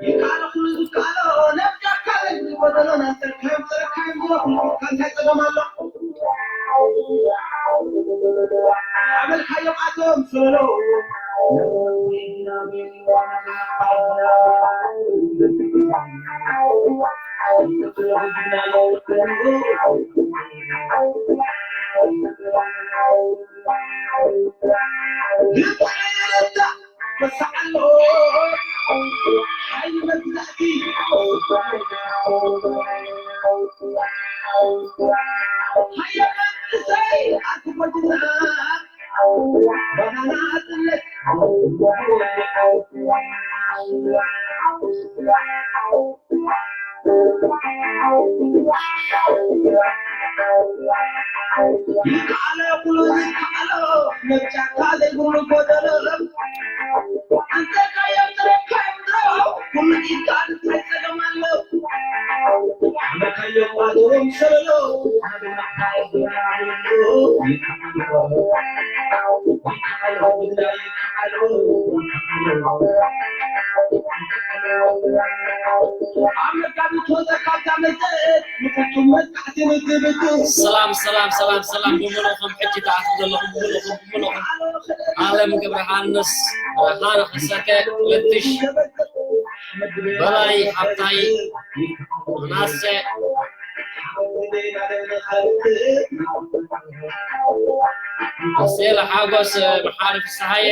ይከኣሎ ኩሉ ዝከኣሎ ነብካ ካልእ ዝጎደሎ ናሰርካዮም ጸረካዮም ዝረኹ እንታይ ጸገም ኣሎ? ኣመልካዮም ኣቶም ሰሎ ይከኣሎ ኩሉ ዝከኣሎ ነብጫካ ዘይብሉ ጎደሎ ኣንተካዮ ጥረካዮ ኩሉ ኢድካ እንታይ ጸገም ኣሎ? ኣመልካዮም ኣቶም ሰሎ ሰላም ሰላም ሰላም ሰላም ብምሉኹም ሕጂ ተኣትዉ ዘለኹም ብምሉኹም ብምሉኹም ዓለም ገብረሃንስ ብርሃነ ከሰተ ለትሽ በላይ ሃብታይ ምናሰ ኣስቴር ሓጎስ መሓሪ ፍስሃየ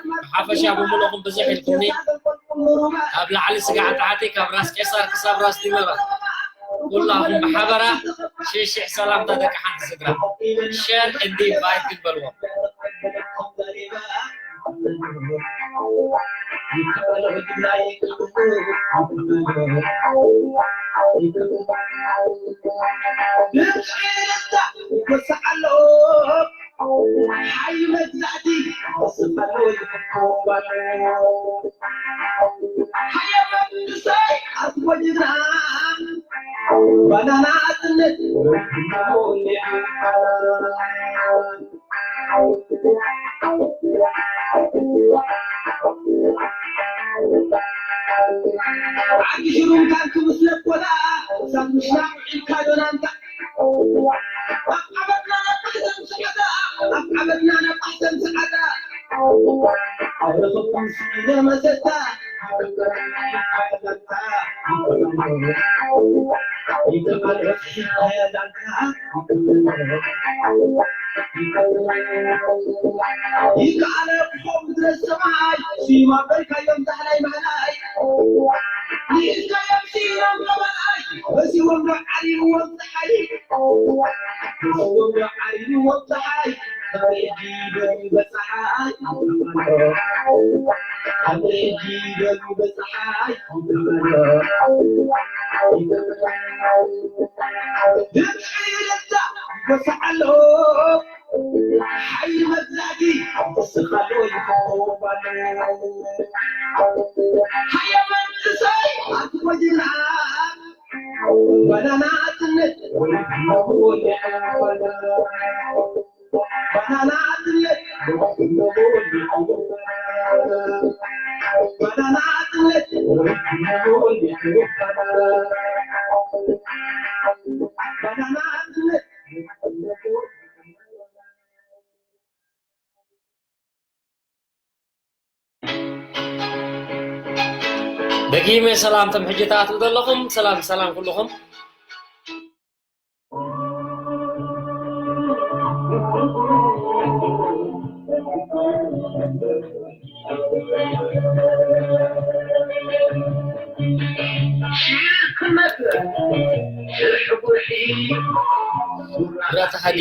ብሓፈሻ ብምሉኹም ብዝሕ ኢልኩምኒ ካብ ላዕሊ ስጋዕ ታሕቲ ካብ ራስ ቄሳር ክሳብ ራስ ዲመራ ኩላኹም ብሓበራ ሽሽሕ ሰላምታ ደቂ ሓንቲ ስድራ ሸር እንዲ ባይት ግበልዎ ሓይሊ መግዛእቲ ስፈሎ ይፍትወሎ ሓየ መንግስታይ ኣስጎድና ባናና ኣጥነት ዓዲ ሽሩምካን ክምስለኮላ ሳብ ምሽናቕ ኢልካ ዶናንታ ኣፍዓበትና ነባሕተን ሰዓዳ ኣፍዓበትና ነባሕተን ሰዓዳ ኣረኸብኩም ስዒደ መሰታ ይከኣለ ክኸው ምድረ ሰማይ ስዩም ኣበልካዮም ዳሕላይ ማሕላይ ንኢልካዮም ስኢኖም ገባኣይ በሲዎም ዶ ዓሊምዎም ፀሓይ በሲዎም ዶ ዓሊምዎም ፀሓይ ደጊመ ሰላም ቶም ሕጂ ትኣትዉ ዘለኹም ሰላም ሰላም ኩልኹም ብረታ ሃዲ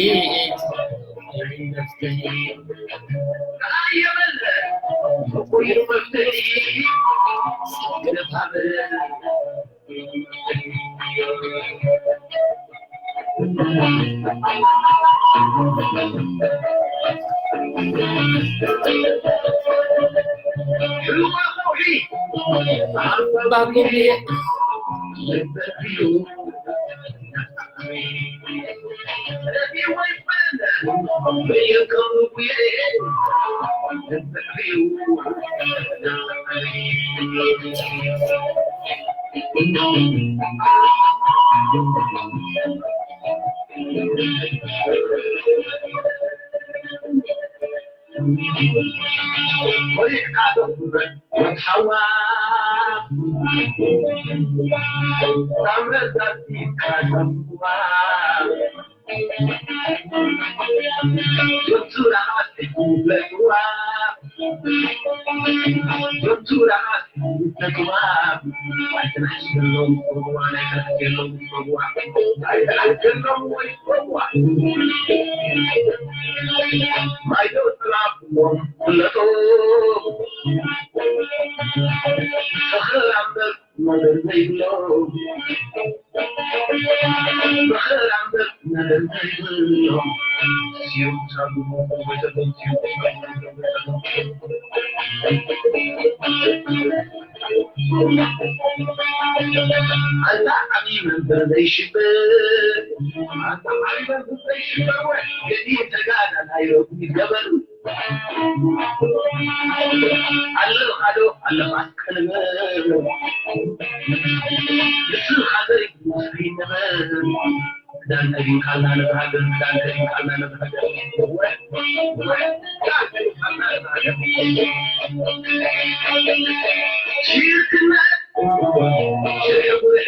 ኣንታ ዓብዪ መምህር ዘይሽብር፣ ኣንታ ዓብዪ መምህር ዘይሽብር፣ ወይ ገዲም ተጋዳላይ ረጉድ ገበን። ኣለኻ ዶ ኣለኻስ ቀንበር? ንስኻ ዘይብሉ ስኺ ንበር። ክዳን ከዲንካልና ነዚ ሃገር፣ ክዳን ከዲንካልና ነዚ ሃገር። ወይ፣ ወይ፣ ክዳን ከዲንካልና ነዚ ሃገር። ሽርክነት፣ ሽርሒ ጉርሒ፣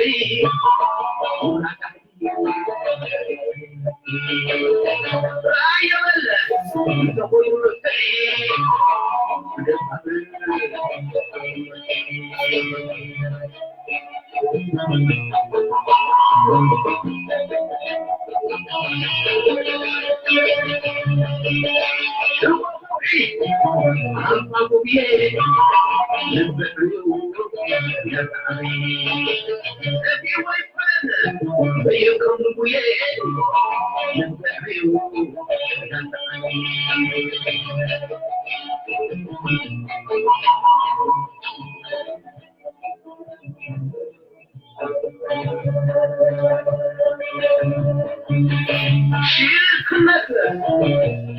ሽርክነት፣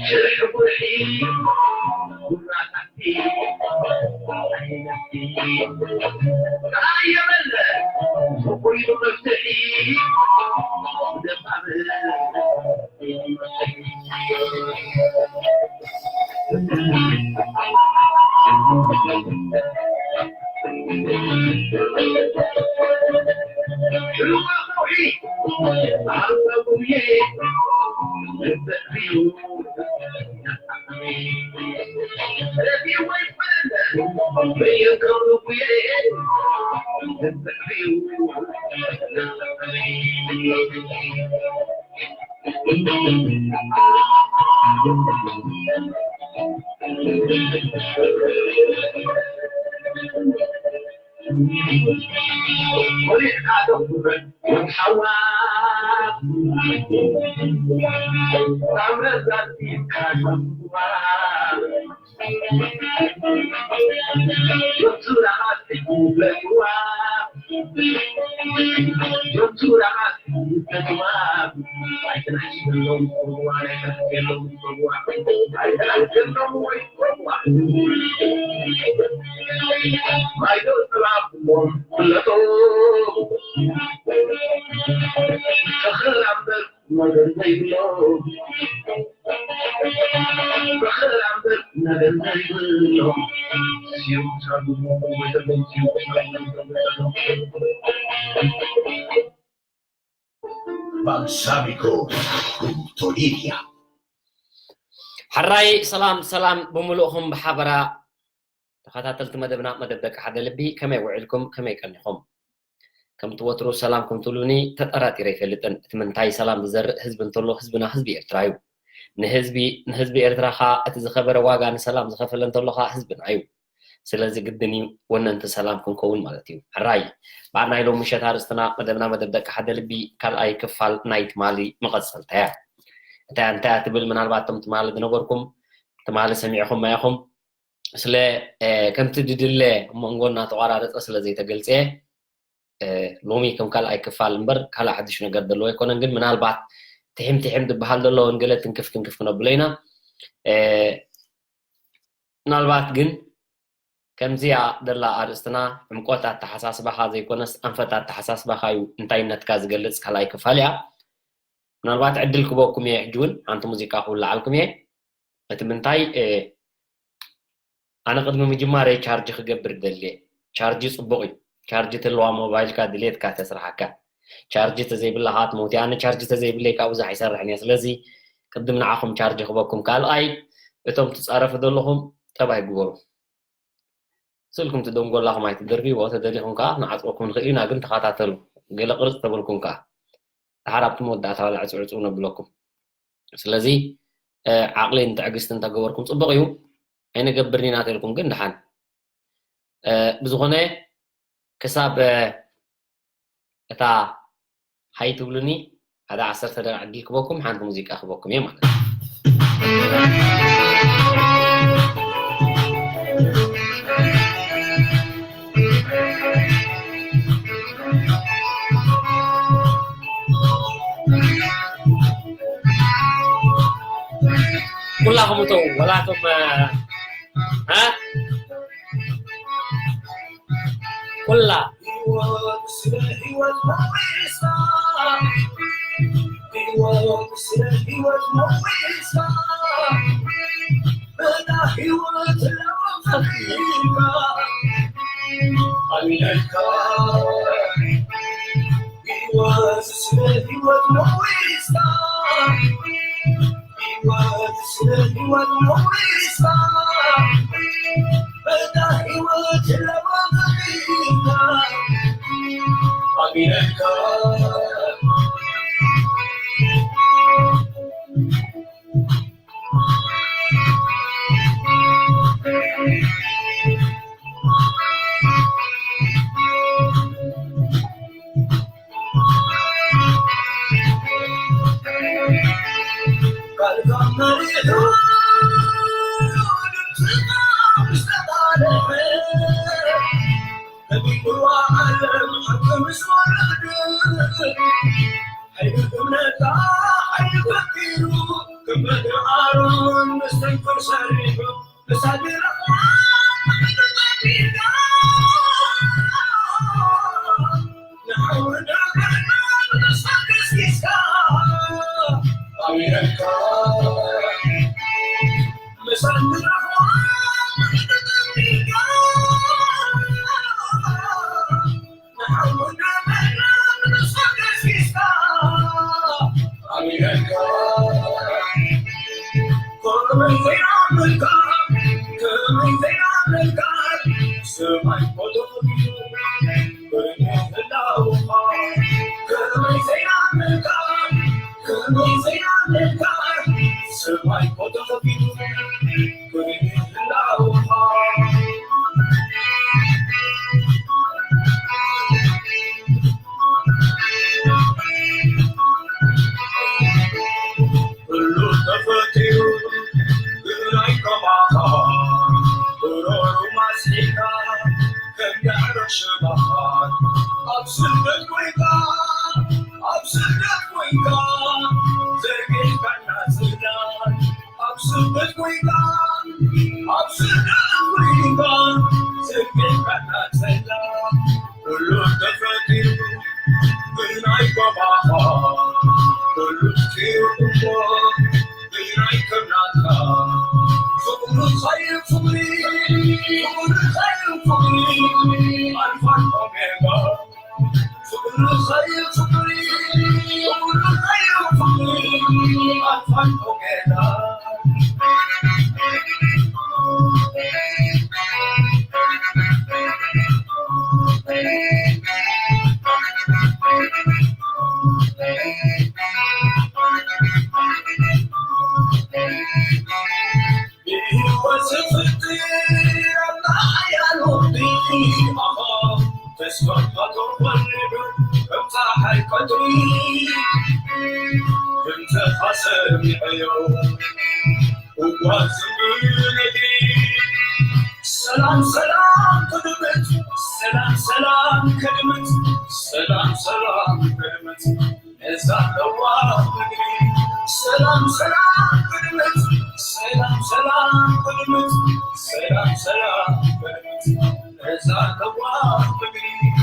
ሽርሒ ጉርሒ፣ ጉራታቲ፣ ኣየበለ፣ ዝኹሉ መፍትሒ፣ ደባብ። ባልሳሚኮ ቶሊቪያ። ሕራይ ሰላም ሰላም ብምሉእኹም ብሓበራ ተኸታተልቲ መደብና መደብ ደቂ ሓደ ልቢ ከመይ ውዒልኩም ከመይ ቀኒኹም? ከምቲ ወትሩ ሰላም ከም ትብሉኒ ተጠራጢረ ኣይፈልጥን። እቲ ምንታይ ሰላም ዝዘርእ ህዝቢ እንተሎ ህዝብና ህዝቢ ኤርትራ እዩ። ንህዝቢ ንህዝቢ ኤርትራ ኸኣ እቲ ዝኸበረ ዋጋ ንሰላም ዝኸፈለ እንተሎ ኸኣ ህዝብና እዩ። ስለዚ ግድን እዩ ወነንቲ ሰላም ክንከውን ማለት እዩ። ሕራይ ብኣር ናይ ሎም ምሸት ኣርእስትና መደብና መደብ ደቂ ሓደ ልቢ ካልኣይ ክፋል ናይ ትማሊ መቐጸልታ እያ። እታ እንታይ እያ ትብል ምናልባት እቶም ትማሊ ዝነበርኩም ትማሊ ሰሚዕኹም ማያኹም ስለ ከምቲ ድድለ መንጎ እናተቋራረፀ ስለ ዘይተገልፀ ሎሚ ከም ካልኣይ ክፋል እምበር ካልእ ሓድሽ ነገር ዘለዎ ኣይኮነን። ግን ምናልባት ትሕም ትሕም ዝበሃል ዘሎ እውን ገለ ትንክፍ ትንክፍ ክነብሎ ኢና። ምናልባት ግን ከምዚኣ ደላ ኣርእስትና ዕምቆት ኣተሓሳስባኻ ዘይኮነስ ኣንፈት ኣተሓሳስባኻ እዩ እንታይነትካ ዝገልፅ ካልኣይ ክፋል እያ። ምናልባት ዕድል ክበኩም እየ ሕጂ እውን ሓንቲ ሙዚቃ ክውልዓልኩም እየ። እቲ ምንታይ ኣነ ቅድሚ ምጅማረይ ቻርጅ ክገብር ደልየ። ቻርጅ ፅቡቕ እዩ። ቻርጅ ትልዋ ሞባይልካ ድሌትካ ተስርሓካ። ቻርጅ ተዘይብላ ከዓ ትመውት እያ። ኣነ ቻርጅ ተዘይብለይ ካብ ብዙሕ ኣይሰርሕን እየ። ስለዚ ቅድም ንዓኹም ቻርጅ ክበኩም። ካልኣይ እቶም ትፃረፉ ዘለኹም ጠባይ ግበሩ። ስልኩም ትደንጎላኹም ኣይትደርብይዎ። ተደሊኹም ከዓ ንዓፅወኩም ንኽእል ኢና፣ ግን ተኸታተሉ። ገለ ቅርፅ ተበልኩም ከዓ ድሓር ኣብቲ መወዳእታ ዋላ ዕፅው ዕፅው ነብለኩም። ስለዚ ዓቕልን ትዕግስትን እንተገበርኩም ፅቡቕ እዩ። ኣይነገብርን ኢና ተልኩም ግን ደሓን። ብዝኾነ ክሳብ እታ ሃይ ትብሉኒ ሓደ ዓሰርተ ደቂቕ ዕድል ክበኩም ሓንቲ ሙዚቃ ክበኩም እየ ማለት እዩ። ኩላኹም እተው ወላቶም ኩላ ሰላም ሰላም ቅድመት ሰላም ሰላም ቅድመት ሰላም ሰላም ቅድመት እዛ ተቋም ቅድመት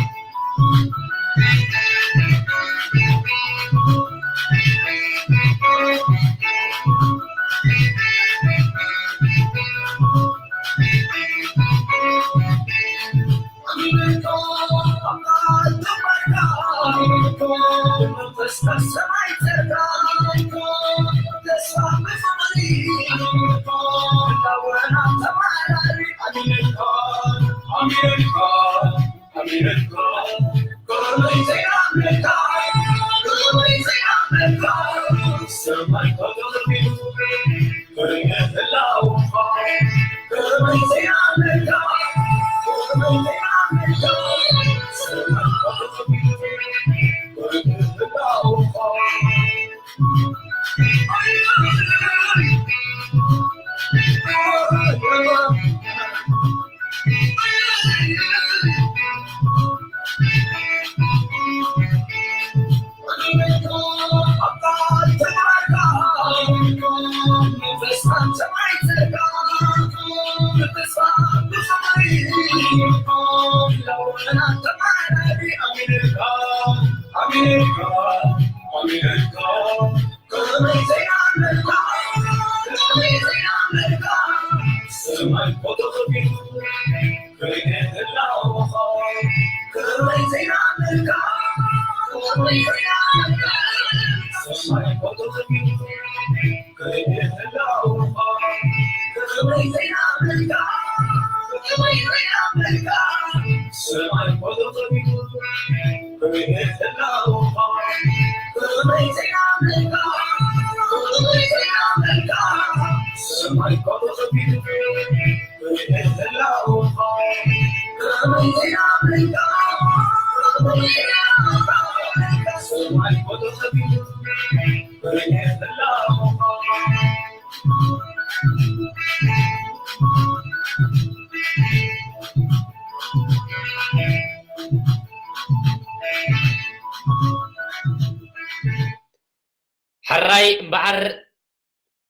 ሕራይ እምበዓር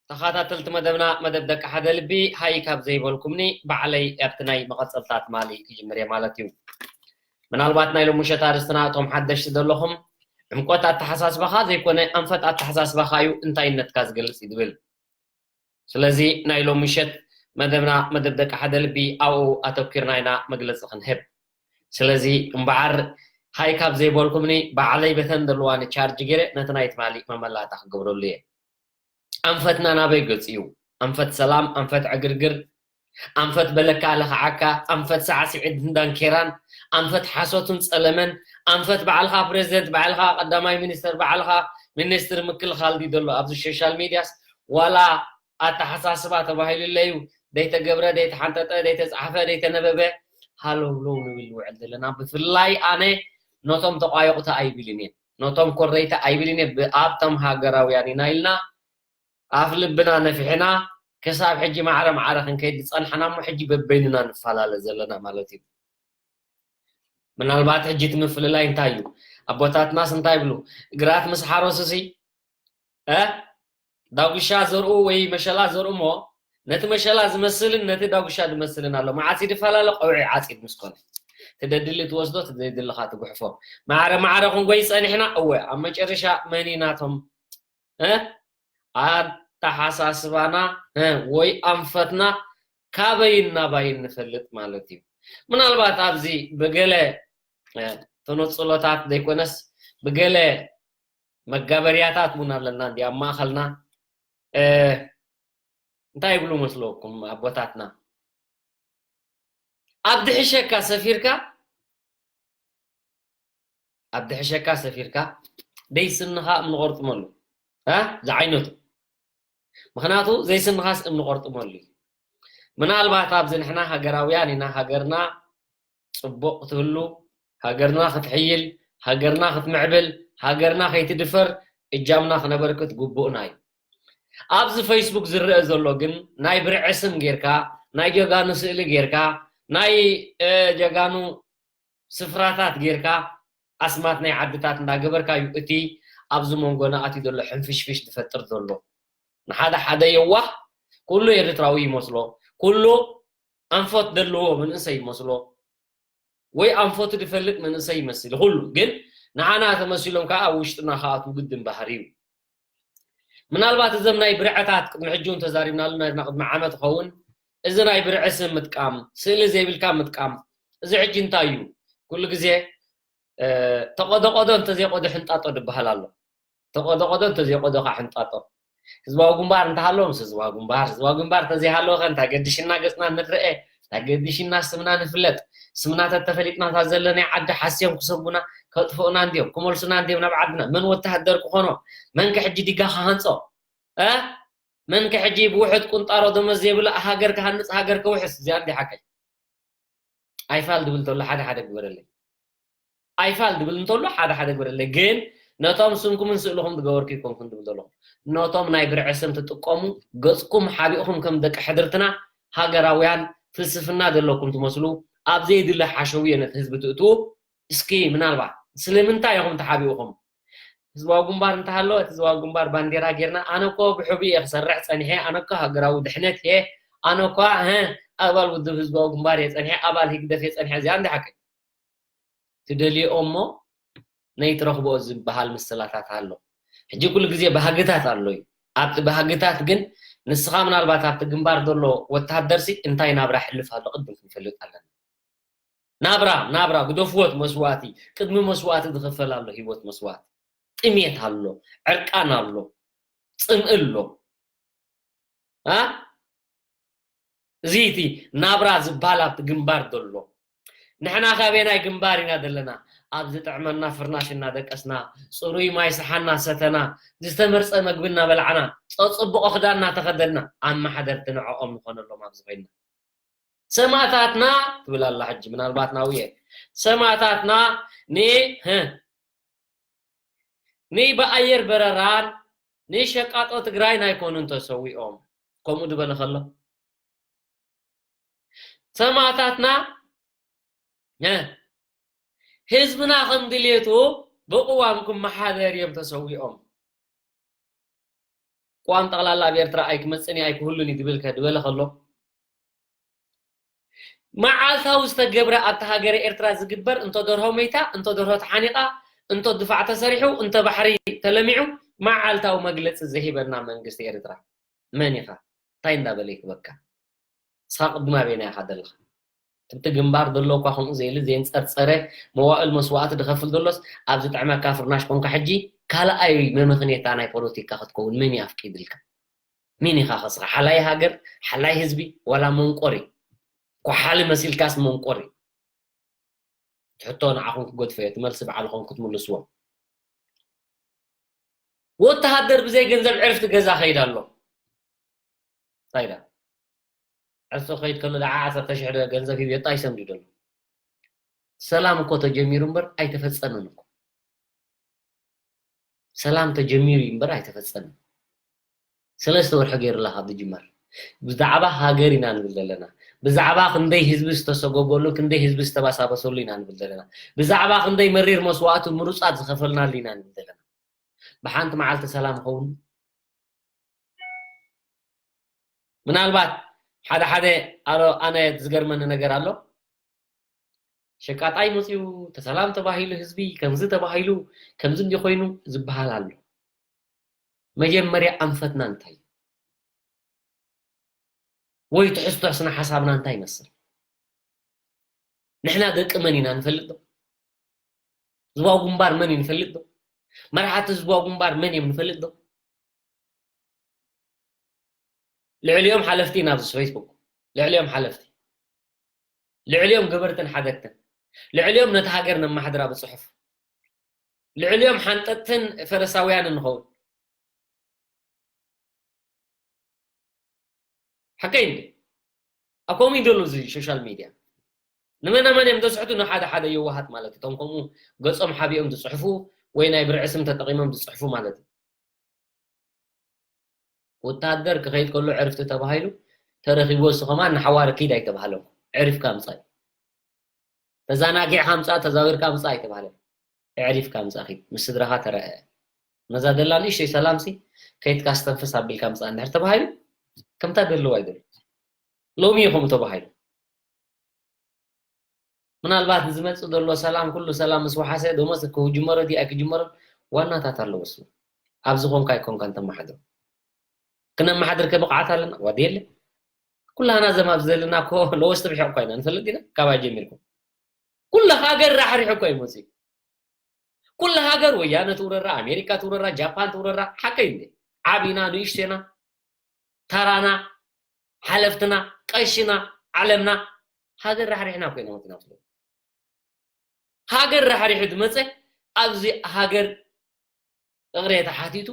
ተኸታተልቲ መደብና፣ መደብ ደቂ ሓደ ልቢ፣ ሃይ ካብ ዘይበልኩምኒ፣ ባዕለይ ኣብቲ ናይ መቐጸልታ ትማሊ ክጅምር እየ ማለት እዩ። ምናልባት ናይ ሎሚ ምሸት ኣርእስትና፣ እቶም ሓደሽቲ ዘለኹም፣ ዕምቆት ኣተሓሳስባኻ ዘይኮነ ኣንፈት ኣተሓሳስባኻ እዩ እንታይነትካ ዝገልጽ እዩ ዝብል። ስለዚ ናይ ሎሚ ምሸት መደብና፣ መደብ ደቂ ሓደ ልቢ፣ ኣብኡ ኣተኲርና ኢና መግለጺ ክንህብ። ስለዚ እምበዓር ሃይ ካብ ዘይበልኩምኒ፣ ባዕለይ በተን ዘለዋኒ ቻርጅ ገይረ ነቲ ናይ ትማሊ መመላእታ ክገብረሉ እየ። ኣንፈትና ናበይ ገጽ እዩ? ኣንፈት ሰላም፣ ኣንፈት ዕግርግር፣ ኣንፈት በለካ ለኽዓካ፣ ኣንፈት ሳዕስዒትን ዳንኬራን፣ ኣንፈት ሓሶትን ጸለመን፣ ኣንፈት ባዕልኻ ፕሬዚደንት፣ ባዕልኻ ቀዳማይ ሚኒስተር፣ ባዕልኻ ሚኒስትር ምክልኻል ድዩ ዘሎ ኣብዚ ሶሻል ሚድያስ? ዋላ ኣተሓሳስባ ተባሂሉለዩ ደይተገብረ፣ ደይተሓንጠጠ፣ ደይተጻሕፈ፣ ደይተነበበ ሃለውለው ንብል ንውዕል ዘለና። ብፍላይ ኣነ ነቶም ተቋየቑቲ ኣይብልን እየ፣ ነቶም ኮረይቲ ኣይብልን እየ። ብ-፣ ኣብቶም ሃገራውያን ኢና ኢልና ኣፍ ልብና ነፊሕና ክሳብ ሕጂ ማዕረ ማዕረ ክንከይድ ዝጸንሓና እሞ ሕጂ በበይንና ንፈላለ ዘለና ማለት እዩ። ምናልባት ሕጂ እቲ ምፍልላይ እንታይ እዩ? ኣቦታትናስ እንታይ ይብሉ? ግራት ምስ ሓረሱሲ፣ እ? ዳጉሻ ዘርኡ ወይ መሸላ ዘርኡ እሞ ነቲ መሸላ ዝመስልን ነቲ ዳጉሻ ዝመስልን ኣሎ። መዓስ ይፈላለ? ቀውዒ ዓጺድ ምስ ኮነ። ትደድሊ ትወስዶ፣ ትደድልኻ ትጉሕፎ። ማዕረ ማዕረ ክንጎይ ጸኒሕና፣ እወ፣ ኣብ መጨረሻ መን እዩ ናቶም፣ እ? ኣተሓሳስባና፣ እ፣ ወይ ኣንፈትና ካበይን ናባይን ንፈልጥ ማለት እዩ። ምናልባት ኣብዚ ብገለ፣ እ፣ ተነጽሎታት ዘይኮነስ ብገለ መጋበርያታት እውን ኣለና እንዲ ኣብ ማእኸልና። እ፣ እንታይ ይብሉ መስለኩም ኣቦታትና? ኣብ ድሕሸካ ሰፊርካ፣ ኣብ ድሕሸካ ሰፊርካ፣ ደይ ስንኻ እምኒ ቆርጥመሉ። እ? ዝዓይነቱ። ምኽንያቱ ዘይስንኻስ እምኒ ቆርጥመሉ እዩ። ምናልባት ኣብዚ ንሕና ሃገራውያን ኢና፣ ሃገርና ጽቡቕ ክትህሉ፣ ሃገርና ክትሕይል፣ ሃገርና ክትምዕብል፣ ሃገርና ከይትድፈር እጃምና ክነበርክት ግቡእና እዩ። ኣብዚ ፌስቡክ ዝረአ ዘሎ ግን ናይ ብርዒ ስም ጌርካ፣ ናይ ጀጋኑ ስእሊ ጌርካ፣ ናይ፣ እ፣ ጀጋኑ ስፍራታት ጌርካ፣ ኣስማት ናይ ዓድታት እንዳገበርካ እዩ እቲ ኣብዚ መንጎና ኣትዩ ዘሎ ሕንፍሽፍሽ ዝፈጥር ዘሎ። ሓደ ሓደ የዋህ ኩሉ ኤርትራዊ ይመስሎ፣ ኩሉ ኣንፈት ዘለዎ መንእሰይ ይመስሎ፣ ወይ ኣንፈቱ ዝፈልጥ መንእሰይ ይመስል። ኩሉ ግን ንዓና ተመሲሎም ከዓ ኣብ ውሽጥና ክኣትዉ ግድን ባህሪ እዩ። ምናልባት እዞም ናይ ብርዐታት ቅድሚ ሕጂ እውን ተዛሪብናሉ፣ ናይ ቅድሚ ዓመት ይኸውን፣ እዚ ናይ ብርዐ ስም ምጥቃም፣ ስእሊ ዘይብልካ ምጥቃም፣ እዚ ሕጂ እንታይ እዩ? ኩሉ ግዜ ተቆደቆዶ እንተዘይቆዶ ሕንጣጦ ዝበሃል ኣሎ። ተቆደቆዶ እንተዘይቆዶ ከዓ ሕንጣጦ። ህዝባዊ ግንባር እንተሃለዎም ህዝባዊ ግንባር፣ ህዝባዊ ግንባር እንተዘይሃለወ ከ እንታይ ገድሽና ገፅና ንረአ፣ እንታይ ገድሽና ስምና ንፍለጥ። ስምና ተተፈሊጥና እታ ዘለናይ ዓዲ ሓስዮም ክሰጉና ከጥፍኡና እንድዮም፣ ክመልሱና እንድዮም ናብ ዓድና። መን ወተሃደር ክኾኖ? መን ከ ሕጂ ዲጋ ክሃንፆ? እ? መን ከ ሕጂ ብውሑድ ቁንጣሮ ደሞዝ ዘይብሉ ሃገር ክሃንፅ፣ ሃገር ክውሕስ? እዚኣ እንዲ ሓቀይ። ኣይፋል ድብል እንተሎ ሓደ ሓደ ግበረለይ። ኣይፋል ድብል እንተሎ ሓደ ሓደ ግበረለይ። ግን ነቶም ስምኩምን ስእልኹም ዝገበርኩ ይኮንኩን ድብል ዘለኹ። ነቶም ናይ ብርዐ ስም ትጥቀሙ፣ ገጽኩም ሓቢእኹም ከም ደቂ ሕድርትና ሃገራውያን ፍልስፍና ዘለኩም ትመስሉ፣ ኣብ ዘይድለ ሓሸውየ ነቲ ህዝቢ ትእትዉ። እስኪ ምናልባት ስለምንታይ ኢኹም ተሓቢእኹም? ህዝባዊ ግንባር እንተሃለወ፣ እቲ ህዝባዊ ግንባር ባንዴራ ጌርና፣ ኣነ እኮ ብሕቡእ እየ ክሰርሕ ጸኒሐ፣ ኣነ እኮ ሃገራዊ ድሕነት እየ፣ ኣነ እኳ፣ እህ፣ ኣባል ውድብ ህዝባዊ ግንባር እየ ጸኒሐ፣ ኣባል ህግደፍ እየ ጸኒሐ፣ እዚኣ እንዲ ሓቂ። ትደልዮ እሞ ነይትረኽብኦ ዝበሃል ምስላታት ኣሎ። ሕጂ ኩሉ ግዜ ባህግታት ኣሎ እዩ። ኣብቲ ባህግታት ግን ንስኻ ምናልባት ኣብቲ ግንባር ዘሎ ወተሃደርሲ እንታይ ናብራ ሕልፍ ኣሎ ቅድም ክንፈልጥ ኣለና። ናብራ፣ ናብራ፣ ግደፍዎት መስዋእቲ፣ ቅድሚ መስዋእቲ ዝኽፈል ኣሎ ህይወት መስዋእቲ። ጥሜት ኣሎ፣ ዕርቃን ኣሎ፣ ጽምኢ ኣሎ። ኣ? እዚ እቲ ናብራ ዝበሃል ኣብቲ ግንባር ዘሎ። ንሕና ካበየናይ ግንባር ኢና ዘለና? ኣብ ዝጥዕመና ፍርናሽ እናደቀስና፣ ጽሩይ ማይ ሰሓና ሰተና፣ ዝተመርጸ መግቢ እናበላዕና፣ ጸጽቡቑ ክዳን እናተኸደንና፣ ኣመሓደርቲ ንዕኦም ንኾነሎም ኣብዚ ኮይንና። ሰማእታትና ትብል ኣላ ሕጂ፣ ምናልባት ናውየ። ሰማእታትና ን-፣ ህ-፣ ንብኣየር በረራን ንሸቃጦ ትግራይን ኣይኮኑን ተሰዊኦም። ከምኡ ዝበለ ከሎ፣ ሰማእታትና፣ እ፣ ህዝብና ከም ድሌቱ ብቅዋም ክመሓደር እዮም ተሰዊኦም። ቅዋም ጠቕላላ ኣብ ኤርትራ ኣይክመጽእን እዩ፣ ኣይክህሉን እዩ ድብል ከ-፣ ድበለ ከሎ፣ መዓልታዊ ዝተገብረ ኣብቲ ሃገረ ኤርትራ ዝግበር፣ እንተ ደርሆ መይታ፣ እንተ ደርሆ ተሓኒቓ፣ እንተ ድፋዕ ተሰሪሑ፣ እንተ ባሕሪ ተለሚዑ፣ መዓልታዊ መግለጺ ዝሂበና መንግስቲ ኤርትራ። መን ኢኻ? እንታይ እንዳበለ ይህበካ? ንስኻ ቅድም ኣበየና ኢኻ ዘለኻ? ትብቲ ግንባር ዘሎ እኳ ከምኡ ዘይሉ ዘየንጸርጸረ መዋእል መስዋእቲ ዝኸፍል ዘሎስ፣ ኣብ ዝጥዕመካ ፍርናሽ ኮንካ ሕጂ ካልኣይ መመኽኔታ ናይ ፖለቲካ ክትከውን መን እዩ ኣፍቂድልካ? መን ኢኻ ከስኻ? ሓላይ ሃገር፣ ሓላይ ህዝቢ፣ ዋላ መንቆሪ? ኳሓሊ መሲልካስ መንቆሪ? እቲ ሕቶ ንዓኹም ክገድፎ እየ፣ እቲ መልሲ ባዕልኹም ክትምልስዎ። ወተሃደር ብዘይ ገንዘብ ዕርፍቲ ገዛ ከይድ ኣሎ። እንታይ ኢላ? ዕርፊ ከይድ ከሎ ደዓ ዓሰርተ ሽሕ ዶ ገንዘብ ሂብ የጣ ይሰምዱ ደሎ። ሰላም እኮ ተጀሚሩ እምበር ኣይተፈጸመን እኮ። ሰላም ተጀሚሩ እዩ እምበር ኣይተፈጸመን። ሰለስተ ወርሒ ገይሩላ ካብ ዝጅመር። ብዛዕባ ሃገር ኢና ንብል ዘለና። ብዛዕባ ክንደይ ህዝቢ ዝተሰጎገሉ፣ ክንደይ ህዝቢ ዝተባሳበሰሉ ኢና ንብል ዘለና። ብዛዕባ ክንደይ መሪር መስዋእቲ ምሩጻት ዝኸፈልናሉ ኢና ንብል ዘለና። ብሓንቲ መዓልቲ ሰላም ይኸውን? ምናልባት ሓደ ሓደ ኣሎ፣ ኣነ ዝገርመኒ ነገር ኣሎ። ሸቃጣይ መፅዩ፣ ተሰላም ተባሂሉ፣ ህዝቢ ከምዚ ተባሂሉ፣ ከምዚ እንዲ ኮይኑ ዝበሃል ኣሎ። መጀመርያ ኣንፈትና እንታይ እዩ? ወይ ትሕዝቶ ስነ ሓሳብና እንታይ ይመስል? ንሕና ደቂ መን ኢና ንፈልጥ ዶ? ህዝባዊ ግንባር መን እዩ ንፈልጥ ዶ? መራሕቲ ህዝባዊ ግንባር መን እዮም ንፈልጥ ዶ? ልዕሊኦም ሓለፍቲ ኢና ኣብዚ ፌስቡክ፣ ልዕሊኦም ሓለፍቲ፣ ልዕሊኦም ገበርትን ሓደግትን፣ ልዕሊኦም ነቲ ሃገር ነማሓድራ ብጽሑፍ፣ ልዕሊኦም ሓንጠጥትን ፈረሳውያንን ንኸውን። ሓቀይ እንዴ? ኣብ ከምኡ እዩ ዘሎ እዚ ሶሻል ሚድያ። ንመናመን እዮም ዘስሕቱ? ንሓደ ሓደ የዋሃት ማለት እዩ። እቶም ከምኡ ገጾም ሓቢኦም ዝጽሕፉ ወይ ናይ ብርዒ ስም ተጠቒሞም ዝጽሕፉ ማለት እዩ። ወታደር ክኸይድ ከሎ ዕርፍቲ ተባሂሉ ተረኺቡ፣ እሱ ከማን ንሓዋር ኪድ ኣይተባህለን። ዕሪፍካ ምጻእ እዩ። ተዛናጊዕካ ምጻእ፣ ተዛዊርካ ምጻእ ኣይተባህለን። ኣዕሪፍካ ምጻእ ኪድ፣ ምስ ስድራኻ ተረኣየ። ነዛ ደላ ንእሽተይ ሰላምሲ ከይትካ ስተንፍስ ኣቢልካ ምፃ እንድሕር ተባሂሉ ከምታ ደለዋ ኣይደሉ። ሎሚ እዩ ከምኡ ተባሂሉ። ምናልባት ንዝመፅእ ዘሎ ሰላም ኩሉ ሰላም ምስ ወሓሰ ደሞዝ ክጅመሮ ድዩ ኣይክጅመሮን ዋናታት ኣለዎ። እሱ ኣብዚ ኮንካ ኣይኮንካን ተመሓድሮ። ክነመሓድር ከ ብቕዓት ኣለና? ዋዲ የለ። ኩላህና ዘም ኣብዚ ዘለና እኮ ለወስቲ ብሒቕ እኳ ኢና ንፈልጥ ኢና። ካባይ ጀሚርኩም ኩላ ሃገር ራሕሪሑ እኳ እዩ መፅኡ። ኩላ ሃገር ወያነ ትውረራ፣ ኣሜሪካ ትውረራ፣ ጃፓን ትውረራ። ሓቀይ እንዴ? ዓቢና ንእሽተና፣ ተራና፣ ሓለፍትና፣ ቀሽና፣ ዓለምና፣ ሃገር ራሕሪሕና እኮ ኢና መፅና። ሃገር ራሕሪሑ ዝመፀ ኣብዚ ሃገር እቕሬ ተሓቲቱ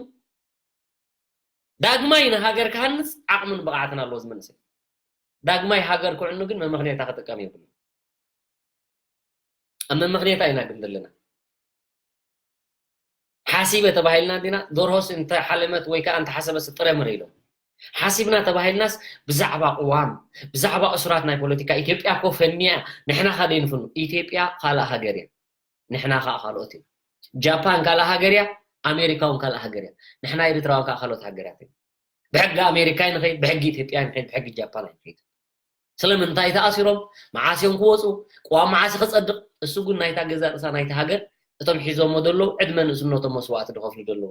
ዳግማይ ንሃገር ክሃንፅ ዓቕምን ብቕዓትን ኣለዎ ዝመንእሰይ። ዳግማይ ሃገር ክዕኑ ግን መመኽንያታ ክጥቀም የብሉ። ኣብ መመኽንያታ ኢና ግን ዘለና። ሓሲበ ተባሂልና እንዲና፣ ደርሆስ እንተሓለመት ወይ ከዓ እንተሓሰበስ ጥረ ምረ ኢሎም። ሓሲብና ተባሂልናስ ብዛዕባ ቅዋም፣ ብዛዕባ እሱራት ናይ ፖለቲካ፣ ኢትዮጵያ እኮ ፈንያ፣ ንሕና ኸ ደይንፍኑ? ኢትዮጵያ ካልእ ሃገር እያ፣ ንሕና ከዓ ካልኦት ኢና። ጃፓን ካልእ ሃገር እያ፣ ኣሜሪካ እውን ካልእ ሃገር እያ። ንሕና ኤርትራውያን ከዓ ካልኦት ሃገራት ኢና። ብሕጊ ኣሜሪካ ንኸይድ፣ ብሕጊ ኢትዮጵያ ንኸይድ፣ ብሕጊ ጃፓን ኣይንኸይድ። ስለምንታይ ተኣሲሮም፣ መዓስ እዮም ክወፁ፣ ቅዋም መዓስ ክፀድቕ፣ እሱ ግን ናይታ ገዛ ርእሳ ናይቲ ሃገር፣ እቶም ሒዞሞ ዘለዉ ዕድመ ንእስነቶም መስዋእቲ ዝኸፍሉ ዘለዉ።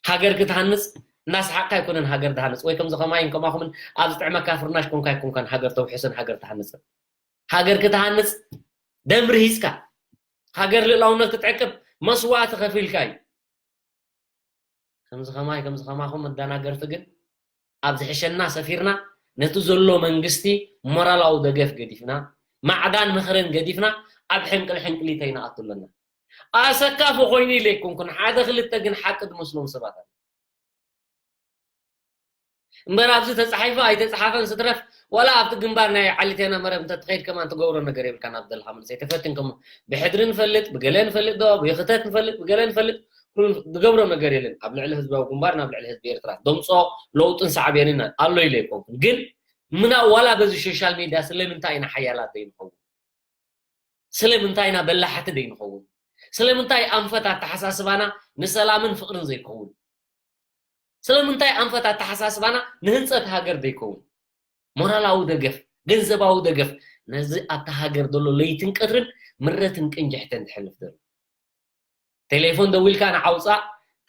ሃገር ክትሃንፅ እናሰሓቕካ ኣይኮነን ሃገር ትሃንፅ፣ ወይ ከምዚ ከማይን ከማኹምን ኣብ ዝጥዕመካ ፍርናሽ ኮንካ ኣይኮንካን ሃገር ተውሕስን ሃገር ትሃንፅን። ሃገር ክትሃንፅ ደም ርሂፅካ፣ ሃገር ልእላውነት ክትዕቅብ መስዋእቲ ከፊልካ እዩ። ከምዚ ከማይ ከምዚ ከማኹም መደናገርቲ ግን ኣብ ዝሕሸና ሰፊርና ነቲ ዘሎ መንግስቲ ሞራላዊ ደገፍ ገዲፍና፣ ማዕዳን ምኽርን ገዲፍና ኣብ ሕንቅል ሕንቅሊተ ይንኣቱ ኣለና። ኣሰካፊ ኮይኑ ኢለ ኣይኮንኩን፣ ሓደ ክልተ ግን ሓቂ ዝመስሎም ሰባት ኣለዉ። እምበር ኣብዚ ተፃሒፉ ኣይተፃሓፈን ስትረፍ፣ ዋላ ኣብቲ ግንባር ናይ ዓሊቴና መረብ እንተትኸይድ ከማን ትገብሮ ነገር የብልካን። ኣብ ደለኻ መንእሰይ ተፈትን ከም ብሕድሪ ንፈልጥ፣ ብገለ ንፈልጥ፣ ዶ ብክተት ንፈልጥ፣ ብገለ ንፈልጥ፣ ኩሉ ዝገብሮ ነገር የለን። ኣብ ልዕሊ ህዝባዊ ግንባር፣ ናብ ልዕሊ ህዝቢ ኤርትራ ደምፆ ለውጥን ሳዕቤንን ኣሎ ኢለ ኣይኮንኩን። ግን ምና ዋላ በዚ ሶሻል ሚድያ ስለምንታይ ኢና ሓያላት ዘይንኸውን? ስለምንታይ ኢና በላሕቲ ዘይንኸውን? ስለምንታይ ኣንፈት ኣተሓሳስባና ንሰላምን ፍቕርን ዘይከውን? ስለምንታይ ኣንፈት ኣተሓሳስባና ንህንፀት ሃገር ዘይከውን? ሞራላዊ ደገፍ፣ ገንዘባዊ ደገፍ፣ ነዚ ኣብታ ሃገር ዘሎ ለይትን ቀትርን ምረትን ቅንጅሕተን ትሕልፍ ዘሎ። ቴሌፎን ደዊልካ ንዓውፃእ፣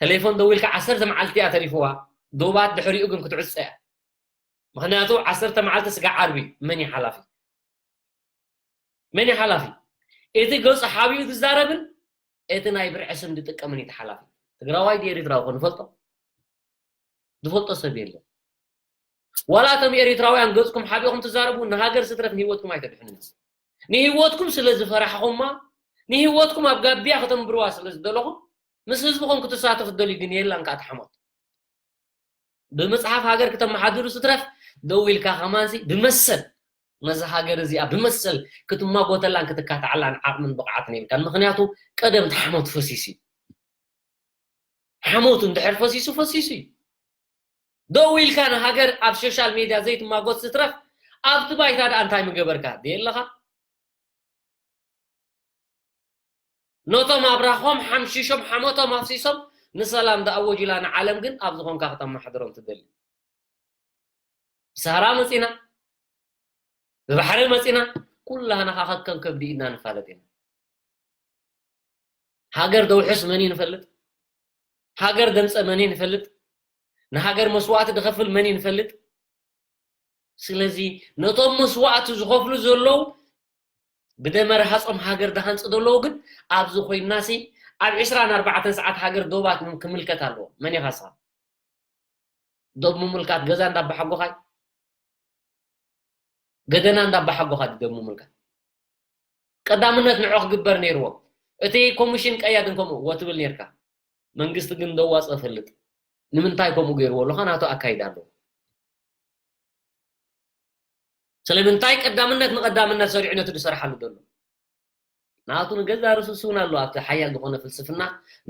ቴሌፎን ደዊልካ ዓሰርተ መዓልቲ እያ ተሪፍዋ፣ ዶባት ድሕሪኡ ግን ክትዕፀ እያ። ምኽንያቱ ዓሰርተ መዓልቲ ስጋዕ ዓርቢ መን እዩ ሓላፊ? መን እዩ ሓላፊ? እቲ ገፁ ሓቢኡ ዝዛረብን እቲ ናይ ብርዒ ስም ዝጥቀምን እዩ ሓላፊ። ትግራዋይ ድዩ ኤሪትራዊ ኮን ንፈልጦ? ዝፈልጦ ሰብ የለን። ዋላ እቶም ኤሪትራውያን ገፅኩም ሓቢኹም ትዛረቡ ንሃገር ስትረፍ ንህይወትኩም ኣይተድሕኑን እዮም። ንህይወትኩም ስለ ዝፈራሕኹማ፣ ንህይወትኩም ኣብ ጋቢያ ከተንብርዋ ስለ ዝደለኹም፣ ምስ ህዝብኹም ክትሳተፉ ትደልዩ ግን የላን ከዓ ትሓሞት። ብምፅሓፍ ሃገር ክተመሓድሩ ስትረፍ ደው ኢልካ ከማንሲ ብመሰል ነዚ ሃገር እዚኣ ብመሰል ክትማጎተላን ክትካታዓላን ዓቕምን ብቕዓትን የብልካን። ምኽንያቱ ቀደም እቲ ሓሞት ፈሲሱ እዩ። ሓሞት እንድሕር ፈሲሱ ፈሲሱ እዩ። ደው ኢልካ ንሃገር ኣብ ሶሻል ሜድያ ዘይትማጎት ስትረፍ ኣብቲ ባይታ ደኣ እንታይ ምገበርካ? ደየለኻ? ነቶም ኣብራኾም ሓምሺሾም ሓሞቶም ኣፍሲሶም ንሰላም ዝኣወጁላ ንዓለም ግን ኣብ ዝኾንካ ክተማሕድሮም ትደሊ። ብሳህራ መፂና፣ ብባሕሪ መፂና፣ ኩላህና ኸዓ ከከም ከብዲ ኢድና ንፋለጥ ኢና። ሃገር ደውሕስ መን እዩ ንፈልጥ? ሃገር ደምፀ መን እዩ ንፈልጥ? ንሃገር መስዋእቲ ዝኸፍል መን እዩ ንፈልጥ? ስለዚ ነቶም መስዋእቲ ዝኸፍሉ ዘለዉ ብደመ ረሃፆም ሃገር ዝሃንፁ ዘለዉ ግን ኣብዚ ኮይንናሲ ኣብ ዕስራን ኣርባዕተን ሰዓት ሃገር ዶባት ክምልከት ኣለዎ። መን ኢኻ ንስኻ? ዶብ ምምልካት ገዛ እንዳባሓጎኻይ ገደና እንዳባሓጎኻ ድደሙ ምልካ ቀዳምነት ንዖ ክግበር ነይርዎ። እቲ ኮሚሽን ቀያድን ከምኡ እዎ ትብል ነይርካ። መንግስቲ ግን ደዋፀ ፈልጥ ንምንታይ ከምኡ ገይርዎ ኣሎ? ናቱ ኣካይዳ ኣለዎ። ስለምንታይ ቀዳምነት ንቀዳምነት ሰሪዑ ነቲ ዝሰርሓሉ ዘሎ ናቱ ንገዛ ርሱስ እውን ኣሎ ኣብቲ ሓያል ዝኾነ ፍልስፍና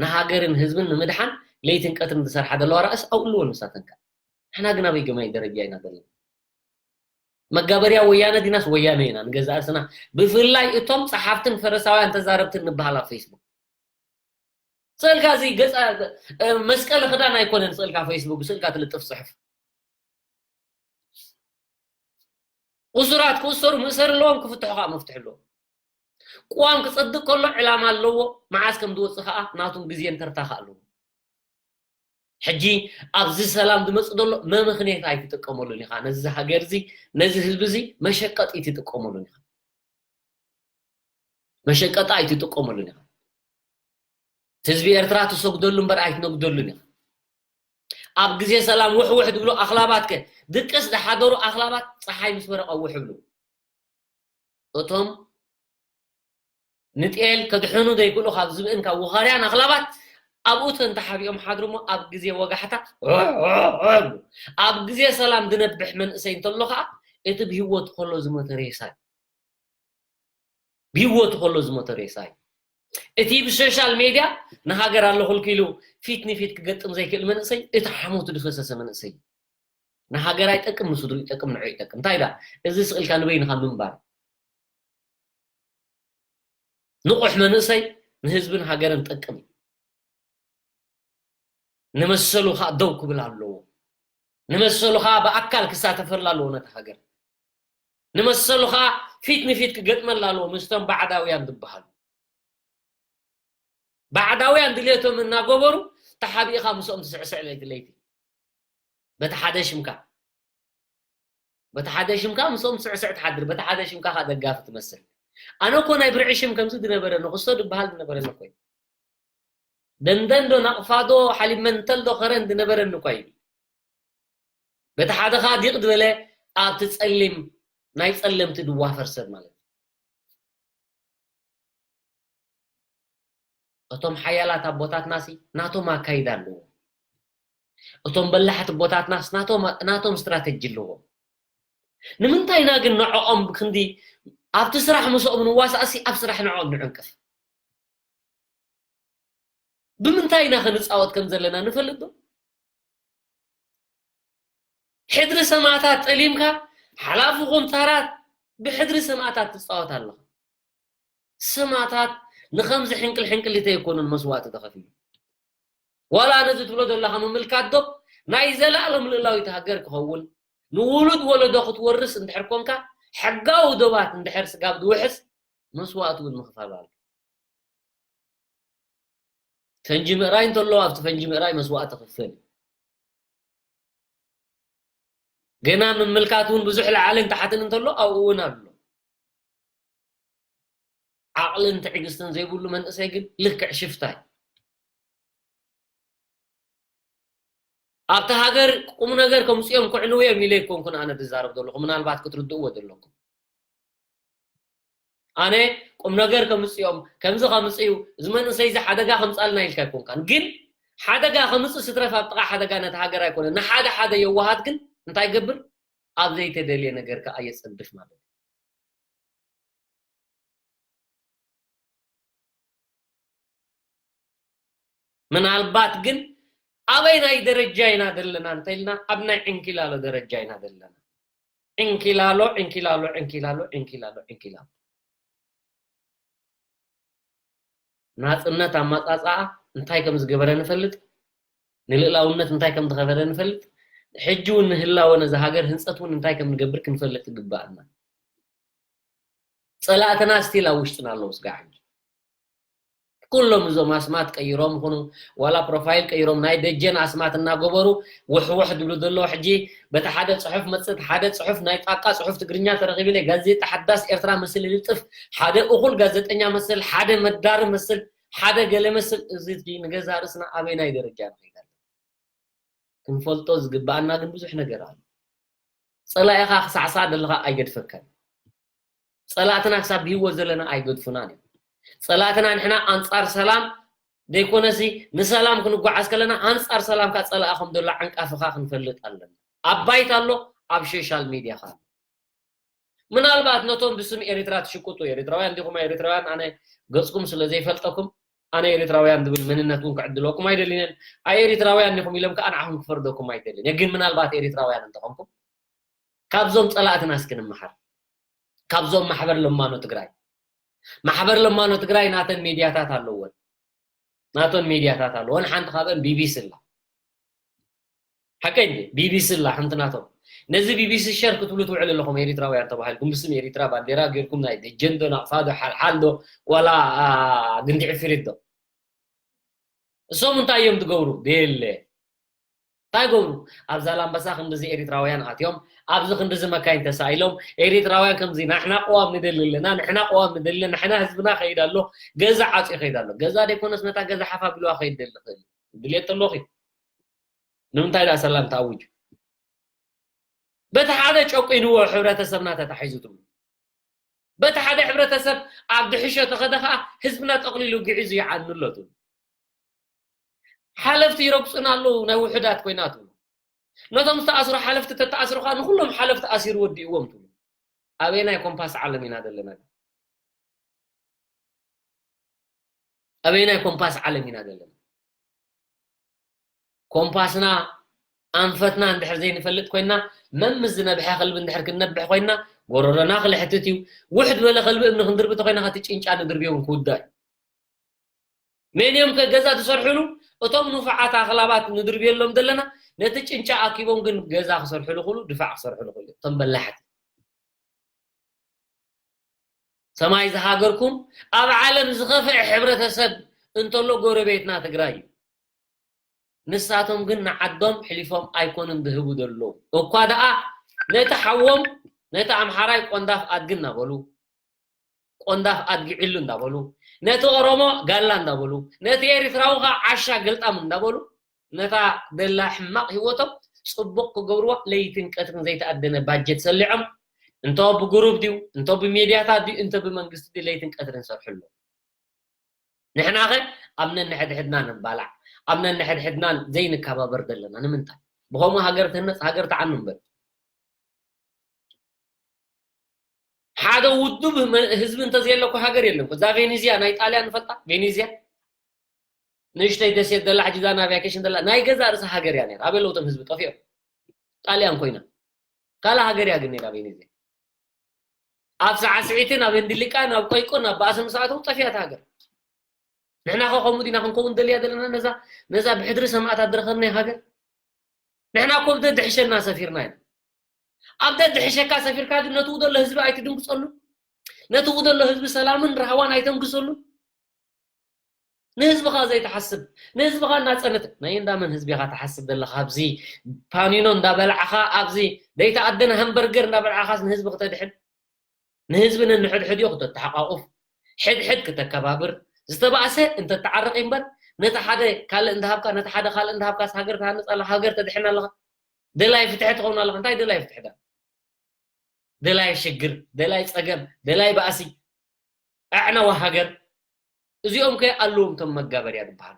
ንሃገርን ህዝብን ንምድሓን ለይትን ቀትርን ዝሰርሓ ዘለዋ ራእስ ኣውልዎ ንሳተንካ ንሕና ግን ኣበይ ገማይ ደረጃ ኢና ዘለና? መጋበርያ ወያነ ዲናስ ወያነ ኢና ንገዛእ ርእስና? ብፍላይ እቶም ጸሓፍትን ፈረሳውያን ተዛረብትን ንበሃል ኣብ ፌስቡክ። ስእልካ እዚ ገጻ መስቀል ክዳን ኣይኮነን። ስእልካ ፌስቡክ ስእልካ ትልጥፍ ጽሑፍ። እሱራት ክእሰሩ ምእሰር ኣለዎም፣ ክፍትሑ ከዓ መፍትሒ ኣለዎም። ቅዋም ክጸድቅ ከሎ ዕላማ ኣለዎ፣ መዓስ ከም ዝወጽእ ከዓ ናቱን ግዜን ተርታ ከዓ ኣለዎ። ሕጂ ኣብዚ ሰላም ዝመጽእ ዘሎ መምኽኔት ኣይትጥቀመሉን ኢኻ። ነዚ ሃገር እዚ ነዚ ህዝቢ እዚ መሸቀጢ ኣይትጥቀመሉን ኢኻ። መሸቀጢ ኣይትጥቀመሉን ኢኻ። ህዝቢ ኤርትራ ትሰግደሉ እምበር ኣይትነግደሉን ኢኻ። ኣብ ግዜ ሰላም ውሕ ውሕ ዝብሉ ኣኽላባት ከ ድቅስ ዝሓደሩ ኣኽላባት ጸሓይ ምስ በረቐ ውሕ ይብሉ። እቶም ንጤል ከድሕኑ ዘይክእሉ ካብ ዝብእን ካብ ውኻርያን ኣኽላባት ኣብኡ ተንተሓቢኦም ሓድሩ እሞ ኣብ ግዜ ወጋሕታ ዖዕ ዖዕ ዖዕ ይብሉ። ኣብ ግዜ ሰላም ዝነብሕ መንእሰይ እንተሎ ከዓ እቲ ብህይወት ከሎ ዝሞተ ሬሳ እዩ። ብህይወቱ ከሎ ዝሞተ ሬሳ እዩ። እቲ ብሶሻል ሜድያ ንሃገር ኣለኹልኪ ኢሉ ፊት ንፊት ክገጥም ዘይክእል መንእሰይ እቲ ሓሞቱ ዝፈሰሰ መንእሰይ እዩ። ንሃገር ኣይጠቅም፣ ንስድሩ ይጠቅም፣ ንዑ ይጠቅም። እንታይ ዳ እዚ ስቕልካ ንበይንኻ ምንባር። ንቑሕ መንእሰይ ንህዝብን ሃገርን ጠቅም እዩ። ንመሰሉ ከዓ ደው ክብል ኣለዎ። ንመሰሉ ከዓ ብኣካል ክሳተፈላ ኣለዎ ነቲ ሃገር። ንመሰሉ ከዓ ፊት ንፊት ክገጥመላ ኣለዎ ምስቶም ባዕዳውያን ዝበሃሉ። ባዕዳውያን ድልየቶም እናገበሩ ተሓቢእኻ ምስኦም ትስዕስዕ ለይቲ ለይቲ። በቲ ሓደ ሽምካ። በቲ ሓደ ሽምካ ምስኦም ትስዕስዕ ትሓድር፣ በቲ ሓደ ሽምካ ከዓ ደጋፊ ትመስል። ኣነ እኮ ናይ ብርዒ ሽም ከምዚ ዝነበረኒ፣ ክስቶ ዝበሃል ዝነበረኒ እኮ እዩ። ደንደን ዶ ናቕፋ ዶ ሓሊብ መንተል ዶ ከረን ዝነበረኒ እኮ እዩ። በቲ ሓደ ከዓ ዲቕ ዝበለ ኣብቲ ጸሊም ናይ ጸለምቲ ዝዋፈር ሰብ ማለት እዩ። እቶም ሓያላት ኣቦታትናሲ ናቶም ኣካይዳ ኣለዎም። እቶም በላሕቲ ኣቦታትናስ ናቶም ናቶም ስትራተጂ ኣለዎም። ንምንታይ ኢና ግን ንዕኦም ብክንዲ ኣብቲ ስራሕ ምስኦም ንዋሳእሲ ኣብ ስራሕ ንዕኦም ንዕንቅፍ? ብምንታይ ኢና ክንጻወት ከም ዘለና ንፈልጥ ዶ? ሕድሪ ሰማእታት ጠሊምካ ሓላፊ ኮምታራት ብሕድሪ ሰማእታት ትጻወት ኣለኻ። ሰማእታት ንኸምዚ ሕንቅል ሕንቅሊት ኣይኮኑን መስዋእቲ ተኸፊሉ። ዋላ ነዚ ትብሎ ዘለኻ ምምልካት ዶ ናይ ዘላለም ልእላዊት ሃገር ክኸውን ንውሉድ ወለዶ ክትወርስ እንድሕር ኮንካ ሕጋዊ ዶባት እንድሕር ስጋብ ዝውሕስ መስዋእቲ እውን ምኽፋል ኣሎ። ፈንጂ ምእራይ እንተሎ ኣብቲ ፈንጂ ምእራይ መስዋእቲ ክፍል ገና ምምልካት እውን ብዙሕ ላዕልን ታሕትን እንተሎ ኣብኡ እውን ኣሎ። ዓቕልን ትዕግስትን ዘይብሉ መንእሰይ ግን ልክዕ ሽፍታ እዩ። ኣብቲ ሃገር ቁም ነገር ከምፅኦም ክዕንው እዮም ኢለ ኣይኮንኩን ኣነ ዝዛረብ ዘለኹ፣ ምናልባት ክትርድእዎ ዘለኩም። ኣነ ቁም ነገር ከምፅኦም ከምዚ ከምፅኡ እዚ መንእሰይ እዚ ሓደጋ ከምፃልና ኢልካ ኣይኮንካን፣ ግን ሓደጋ ከምፅእ ስትረፍ ኣብ ጥቓ ሓደጋ ነቲ ሃገር ኣይኮነን። ንሓደ ሓደ የዋሃት ግን እንታይ ገብር ኣብ ዘይተደልየ ነገር ከዓ የፀድፍ ማለት እዩ። ምናልባት ግን ኣበይ ናይ ደረጃ ኢና ዘለና እንተኢልና ኣብ ናይ ዕንኪላሎ ደረጃ ኢና ዘለና። ዕንኪላሎ ዕንኪላሎ ዕንኪላሎ ዕንኪላሎ ዕንኪላሎ ናፅነት ኣመፃፅኣ እንታይ ከም ዝገበረ ንፈልጥ፣ ንልእላውነት እንታይ ከም ዝኸፈለ ንፈልጥ፣ ሕጂ እውን ንህላወ ነዚ ሃገር ህንፀት እውን እንታይ ከም ንገብር ክንፈልጥ ይግባኣና። ፀላእትና ስቲል ኣብ ውሽጥና ኣለዉ ስጋዕ ሕጂ። ኩሎም እዞም ኣስማት ቀይሮም ይኹኑ ዋላ ፕሮፋይል ቀይሮም ናይ ደጀን ኣስማት እናገበሩ ውሕውሕ ዝብሉ ዘለዉ ሕጂ በቲ ሓደ ፅሑፍ መፅእ ሓደ ፅሑፍ ናይ ጣቃ ፅሑፍ ትግርኛ ተረኺቡ ኢለ ጋዜጣ ሓዳስ ኤርትራ ምስል ይልጥፍ ሓደ እኹል ጋዜጠኛ መስል ሓደ መዳሪ መስል ሓደ ገለ መስል እዚ ንገዛ ርእስና ኣበይናይ ደረጃ ንኸይድ ኣለና? ክንፈልጦ ዝግባኣና ግን ብዙሕ ነገር ኣሎ። ፀላኢኻ ክሳዕሳዕ ዘለኻ ኣይገድፈካን። ፀላእትና ክሳብ ብህይወት ዘለና ኣይገድፉናን እዮም። ፀላእትና ንሕና ኣንፃር ሰላም ዘይኮነሲ ንሰላም ክንጓዓዝ ከለና ኣንፃር ሰላም ከዓ ፀላኢ ከም ዘሎ ዓንቃፍኻ ክንፈልጥ ኣለና። ኣብ ባይታ ኣሎ፣ ኣብ ሶሻል ሚድያ ከዓ ኣሎ። ምናልባት ነቶም ብስም ኤሪትራ ትሽቅጡ ኤሪትራውያን ዲኹም ኤሪትራውያን ኣነ ገጽኩም ስለ ዘይፈልጠኩም ኣነ ኤሪትራውያን ዝብል መንነት እውን ክዕድለኩም ኣይደልንን። ኣይ ኤሪትራውያን ዲኹም ኢሎም ከዓ ንዓኹም ክፈርደኩም ኣይደልን። ግን ምናልባት ኤሪትራውያን እንተኾንኩም ካብዞም ጸላእትና እስኪ ንመሓር። ካብዞም ማሕበር ለማኖ ትግራይ ማሕበር ለማኖ ትግራይ ናተን ሚድያታት ኣለወን። ናቶን ሚድያታት ኣለዎ። ሓንቲ ካብአን ቢቢሲ ኣላ። ሓቀይ እንዴ? ቢቢሲ ኣላ ሓንቲ ናቶም። ነዚ ቢቢሲ ሸር ክትብሉ ትውዕሉ ኣለኹም ኤሪትራውያን ተባሂልኩም፣ ብስም ኤሪትራ ባንዴራ ጌርኩም፣ ናይ ደጀን ዶ ናቕፋ ዶ ሓልሓል ዶ ዋላ ግንዲ ዕፍሪት ዶ? እሶም እንታይ እዮም ትገብሩ? ቤለ እንታይ ገብሩ? ኣብ ዛላምበሳ ክንድዚ ኤሪትራውያን ኣትዮም፣ ኣብዚ ክንድዚ መካይን ተሳኢሎም፣ ኤሪትራውያን ከምዚ ንሕና ቅዋም ንደሊ ኣለና፣ ንሕና ቅዋም ንደሊ ኣለና፣ ንሕና ህዝብና ከይድ ኣሎ፣ ገዛ ዓጽዩ ከይድ ኣሎ። ገዛ ደይኮነስ ነታ ገዛ ሓፍ ኣቢልዋ ከይድ ደሊ ክእል ድልየት ተሎኺ። ንምንታይ ደኣ ሰላም ተኣውጁ? በቲ ሓደ ጨቂንዎ ሕብረተሰብና ተታሒዙ ትብሉ። በቲ ሓደ ሕብረተሰብ ኣብ ድሕሾ ተኸደ ኸዓ ህዝብና ጠቕሊሉ ግዒዙ ይዓኑ ኣሎ ትብሉ። ሓለፍቲ ይረግጹና ኣለዉ ናይ ውሑዳት ኮይና ትብሉ። ነቶም ዝተኣስሩ ሓለፍቲ ተተኣስሩ ኸዓ ንኹሎም ሓለፍቲ ኣሲሩ ወዲእዎም ትብሉ። ኣበየናይ ኮምፓስ ዓለም ኢና ዘለና? ኣበየናይ ኮምፓስ ዓለም ኢና ዘለና? ኮምፓስና ኣንፈትና እንድሕር ዘይንፈልጥ ኮይና፣ መምስ ዝነብሐ ከልቢ እንድሕር ክንነብሕ ኮይና፣ ጎረሮና ክልሕትት እዩ። ውሕድ በለ ከልቢ እምኒ ክንድርቢ ተኮይና፣ ከቲ ጭንጫ ንድርብዮ እውን ክውዳእ እዩ። መን እዮም ከ ገዛ ትሰርሕሉ? እቶም ንፉዓት ኣኽላባት ንድርብየሎም ዘለና፣ ነቲ ጭንጫ ኣኪቦም ግን ገዛ ክሰርሕሉ ክሉ፣ ድፋዕ ክሰርሕሉ ክሉ እዮም። እቶም በላሕቲ። ሰማይ ዝሃገርኩም፣ ኣብ ዓለም ዝኸፍአ ሕብረተሰብ እንተሎ ጎረቤትና ትግራይ እዩ። ንሳቶም ግን ንዓዶም ሕሊፎም ኣይኮኑን ዝህቡ ዘለዉ። እኳ ደኣ ነቲ ሓዎም፣ ነቲ ኣምሓራይ ቆንዳፍ ኣድጊ እናበሉ፣ ቆንዳፍ ኣድጊ ዒሉ እንዳበሉ፣ ነቲ ኦሮሞ ጋላ እንዳበሉ፣ ነቲ ኤሪትራዊ ኸዓ ዓሻ ገልጣም እንዳበሉ፣ ነታ ደላ ሕማቕ ህይወቶም ጽቡቕ ክገብርዋ ለይትን ቀትርን ዘይተኣደነ ባጀት ሰሊዖም፣ እንቶ ብጉሩብ ድዩ፣ እንቶ ብሜድያታት ድዩ፣ እንቶ ብመንግስቲ ድዩ፣ ለይትን ቀትርን ይሰርሑ ኣለዉ። ንሕናኸ ኣብ ነንሕድሕድና ንባላዕ፣ ኣብ ነንሕድሕድና ዘይንከባበር ዘለና ንምንታይ? ብኸምኡ ሃገር ትህነጽ፣ ሃገር ትዓኑ እምበር። ሓደ ውዱብ ህመ-፣ ህዝቢ እንተዘየለኩ ሃገር የለን። እዛ ቬኔዝያ ናይ ጣልያን ንፈልጣ? ቬኔዝያ ንእሽተይ ደሴት ዘላ፣ ሕጂ እዛ ናይ ቫኬሽን ዘላ ናይ ገዛ ርእሲ ሃገር እያ ነይራ። ኣበይ ኣለዉ እቶም ህዝቢ? ጠፊኦም። ጣልያን ኮይና። ካልእ ሃገር እያ ግን ነይራ ቬኔዝያ። ኣብ ሰዓስዒትን ኣብ እንድሊቃን ኣብ ቆይቆን ኣብ ባእሲ ምስ ኣተዉ ጠፊኣት ሃገር። ንሕና ኸ ከምኡ ዲና ክንከውን ደልያ ዘለና? ነዛ፣ ነዛ ብሕድሪ ሰማእታት ዝረኸብናያ ሃገር ንሕና እኮ ኣብ ደድሕሸና ሰፊርና ኢና። ኣብ ደድሕሸካ ሰፊርካ ግን ነትኡ ዘሎ ህዝቢ ኣይትድንግጸሉ። ነትኡ ዘሎ ህዝቢ ሰላምን ራህዋን ኣይተንግሰሉ። ንህዝብኻ ዘይትሓስብ፣ ንህዝብኻ እናጸነት፣ ናይ እንዳመን ህዝቢ ኢኻ ትሓስብ ዘለኻ? ኣብዚ ፓኒኖ እንዳበላዕኻ፣ ኣብዚ ዘይተኣደነ ሃምበርገር እንዳበላዕኻስ ንህዝቢ ክተድሕን? ንህዝቢ ነንሕድሕዲኡ ክተተሓቋቁፍ፣ ሕድሕድ ክተከባብር፣ ዝተባእሰ እንተተዓረቂ እምበር፣ ነቲ ሓደ ካልእ እንዳሃብካ፣ ነቲ ሓደ ካልእ እንዳሃብካስ ሃገር ትሃንጽ ኣለኻ፣ ሃገር ተድሕን ኣለኻ፣ ደላይ ፍትሒ ትኸውን ኣለኻ። እንታይ ደላይ ፍትሒ ዳ? ደላይ ሽግር፣ ደላይ ጸገም፣ ደላይ ባእሲ፣ ኣዕነዋ ሃገር። እዚኦም ከ ኣለዎም እቶም መጋበርያ ዝበሃሉ።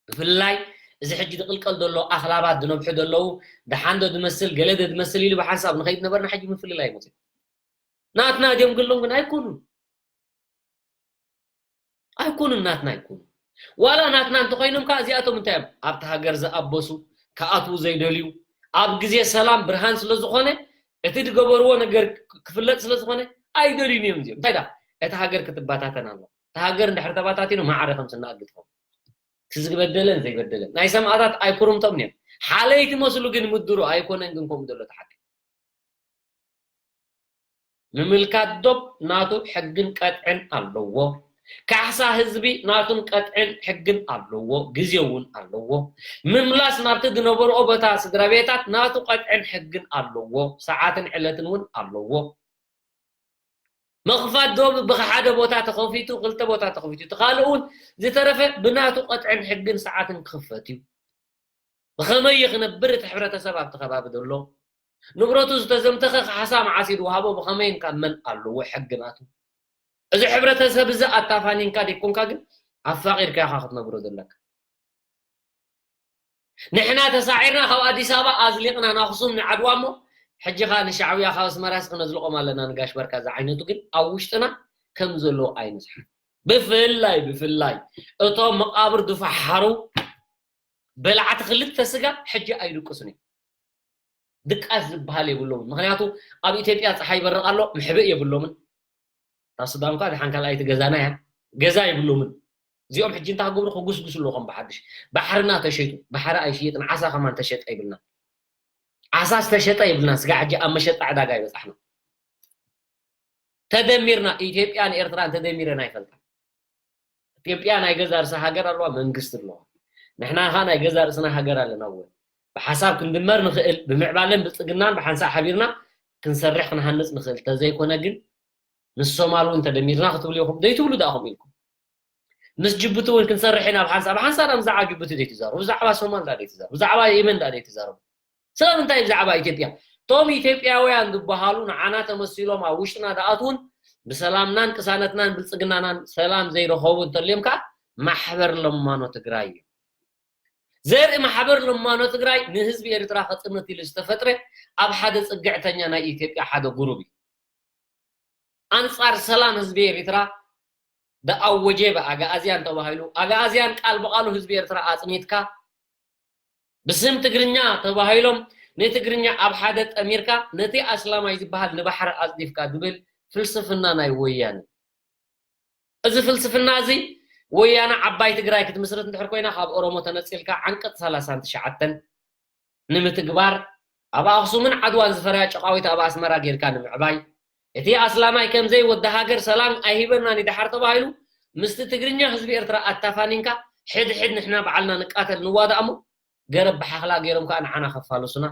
ብፍላይ እዚ ሕጂ ዝቕልቀል ዘሎ ኣኽላባት ዝነብሑ ዘለዉ፣ ደሓን ዶ ዝመስል፣ ገለ ዶ ዝመስል ኢሉ ብሓንሳብ ንኸይድ ነበርና፣ ሕጂ ምፍልላይ መጽዩ። ናትና ድዮም ግሎም ግን ኣይኮኑን። ኣይኮኑን፣ ናትና ኣይኮኑን። ዋላ ናትና እንተኾይኖም ከኣ እዚኣቶም እንታይ እዮም? ኣብቲ ሃገር ዝኣበሱ፣ ክኣትዉ ዘይደልዩ፣ ኣብ ግዜ ሰላም ብርሃን ስለ ዝኾነ፣ እቲ ዝገበርዎ ነገር ክፍለጥ ስለ ዝኾነ፣ ኣይደልዩን እዮም እዚኦም። እንታይ ደኣ? እታ ሃገር ክትበታተን ኣለዋ። እታ ሃገር እንድሕር ተበታቲኑ ማዕረ ከም ስናኣዲ ትኸውን። እቲ ዝበደለን ዘይበደለን። ናይ ሰማእታት ኣይኩርምቶም እዮም። ሓለይቲ መስሉ ግን ምድሩ ኣይኮነን፣ ግን ከምኡ ዘሎ እቲ ሓቂ። ምምልካት ዶብ ናቱ ሕግን ቀጥዕን ኣለዎ። ካሕሳ ህዝቢ ናቱን ቀጥዕን ሕግን ኣለዎ፣ ግዜ እውን ኣለዎ። ምምላስ ናብቲ ዝነበርኦ ቦታ ስድራ ቤታት ናቱ ቀጥዕን ሕግን ኣለዎ፣ ሰዓትን ዕለትን እውን ኣለዎ። ምኽፋት ዶብ ብሓደ ቦታ ተኸፊቱ፣ ክልተ ቦታ ተኸፊቱ፣ እቲ ካልእ እውን ዝተረፈ ብናቱ ቀጥዕን ሕግን ሰዓትን ክኽፈት እዩ። ብኸመይ እዩ ክነብር እቲ ሕብረተሰብ ኣብቲ ከባቢ ዘሎ? ንብረቱ ዝተዘምተኸ ካሕሳ መዓስ እዩ ዝወሃቦ? ብኸመይን ካብ መን ኣለዎ ሕጊ ናቱ? እዚ ሕብረተሰብ እዚ ኣታፋኒንካ ደይኮንካ ግን ኣፋቒርካ ኢኻ ክትነብሮ ዘለካ። ንሕና ተሳዒርና ካብ ኣዲስ ኣበባ ኣዝሊቕና ናኽሱም ንዓድዋ እሞ፣ ሕጂ ኸኣ ንሻዕብያ ካብ ኣስመራስ ክነዝልቖም ኣለና ንጋሽ ባርካ ዝዓይነቱ ግን ኣብ ውሽጥና ከም ዘለዉ ኣይንስሓት። ብፍላይ፣ ብፍላይ እቶም መቓብር ዝፈሓሩ በላዕቲ ክልተ ስጋ ሕጂ ኣይድቅሱን እዮም። ድቃስ ዝበሃል የብሎምን። ምኽንያቱ ኣብ ኢትዮጵያ ጸሓይ ይበርቕ ኣሎ፣ መሕብእ የብሎምን። እታ ሱዳን እኳ ደሓን ካልኣይቲ ገዛና እያ። ገዛ የብሎምን። እዚኦም ሕጂ እንታይ ክገብሩ? ክጉስጉሱ ኣለዎም ብሓድሽ። ባሕርና ተሸይጡ፣ ባሕሪ ኣይሽየጥን፣ ዓሳ ከማን ተሸጠ ይብልና። ዓሳ ዝተሸጠ ይብልና፣ ስጋ ሕጂ ኣብ መሸጣ ዕዳጋ ይበጻሕና። ተደሚርና፣ ኢትዮጵያን ኤርትራን ተደሚረን ኣይፈልጣን። ኢትዮጵያ ናይ ገዛ ርእሳ ሃገር ኣለዋ፣ መንግስቲ ኣለዋ። ንሕና ኸኣ ናይ ገዛ ርእስና ሃገር ኣለና። እወ፣ ብሓሳብ ክንድመር ንኽእል፣ ብምዕባለን ብልጽግናን ብሓንሳእ ሓቢርና ክንሰርሕ ክንሃንጽ ንኽእል። ተዘይኮነ ግን ምስ ሶማል እውን ተደሚርና ክትብሉ ኢኹም። ደይትብሉ ደኣ ከምኡ ኢልኩም። ምስ ጅቡቲ እውን ክንሰርሕ ኢና ብሓንሳብ። ብሓንሳብ ደኣ ብዛዕባ ጅቡቲ ደይትዛረቡ፣ ብዛዕባ ሶማል ደኣ ደይትዛረቡ፣ ብዛዕባ የመን ደኣ ደይትዛረቡ። ስለምንታይ ብዛዕባ ኢትዮጵያ? እቶም ኢትዮጵያውያን ዝበሃሉ ንዓና ተመሲሎም ኣብ ውሽጥና ደኣትውን ብሰላምናን ቅሳነትናን ብልጽግናናን ሰላም ዘይረኸቡ እንተልዮም ከኣ ማሕበር ለማኖ ትግራይ እዮም። ዘርኢ ማሕበር ለማኖ ትግራይ ንህዝቢ ኤርትራ ከጽንት ኢሉ ዝተፈጥረ ኣብ ሓደ ጽግዕተኛ ናይ ኢትዮጵያ ሓደ ጉሩብ እዩ። ኣንጻር ሰላም ህዝቢ ኤርትራ ደኣወጀ ብኣግኣዝያን ተባሂሉ፣ ኣግኣዝያን ቃል ብቓሉ ህዝቢ ኤርትራ ኣጽኒትካ፣ ብስም ትግርኛ ተባሂሎም ንትግርኛ ኣብ ሓደ ጠሚርካ፣ ነቲ ኣስላማይ ዝበሃል ንባሕሪ ኣጽዲፍካ ዝብል ፍልስፍና ናይ ወያነ። እዚ ፍልስፍና እዚ ወያነ ዓባይ ትግራይ ክትምስርት እንድሕር ኮይና፣ ካብ ኦሮሞ ተነጺልካ ዓንቀጽ ሰላሳን ትሽዓተን ንምትግባር፣ ኣብ ኣኽሱምን ዓድዋን ዝፈረያ ጨቓዊት ኣብ ኣስመራ ጌርካ ንምዕባይ፣ እቲ ኣስላማይ ከምዘይ ወዲ ሃገር ሰላም ኣይሂበናን እዩ ደሓር ተባሂሉ፣ ምስቲ ትግርኛ ህዝቢ ኤርትራ ኣታፋኒንካ፣ ሕድሕድ ንሕና ባዕልና ንቃተል ንዋዳእ እሞ፣ ገረብ ብሓኽላ ገይሮም ከኣ ንዓና ከፋልሱና።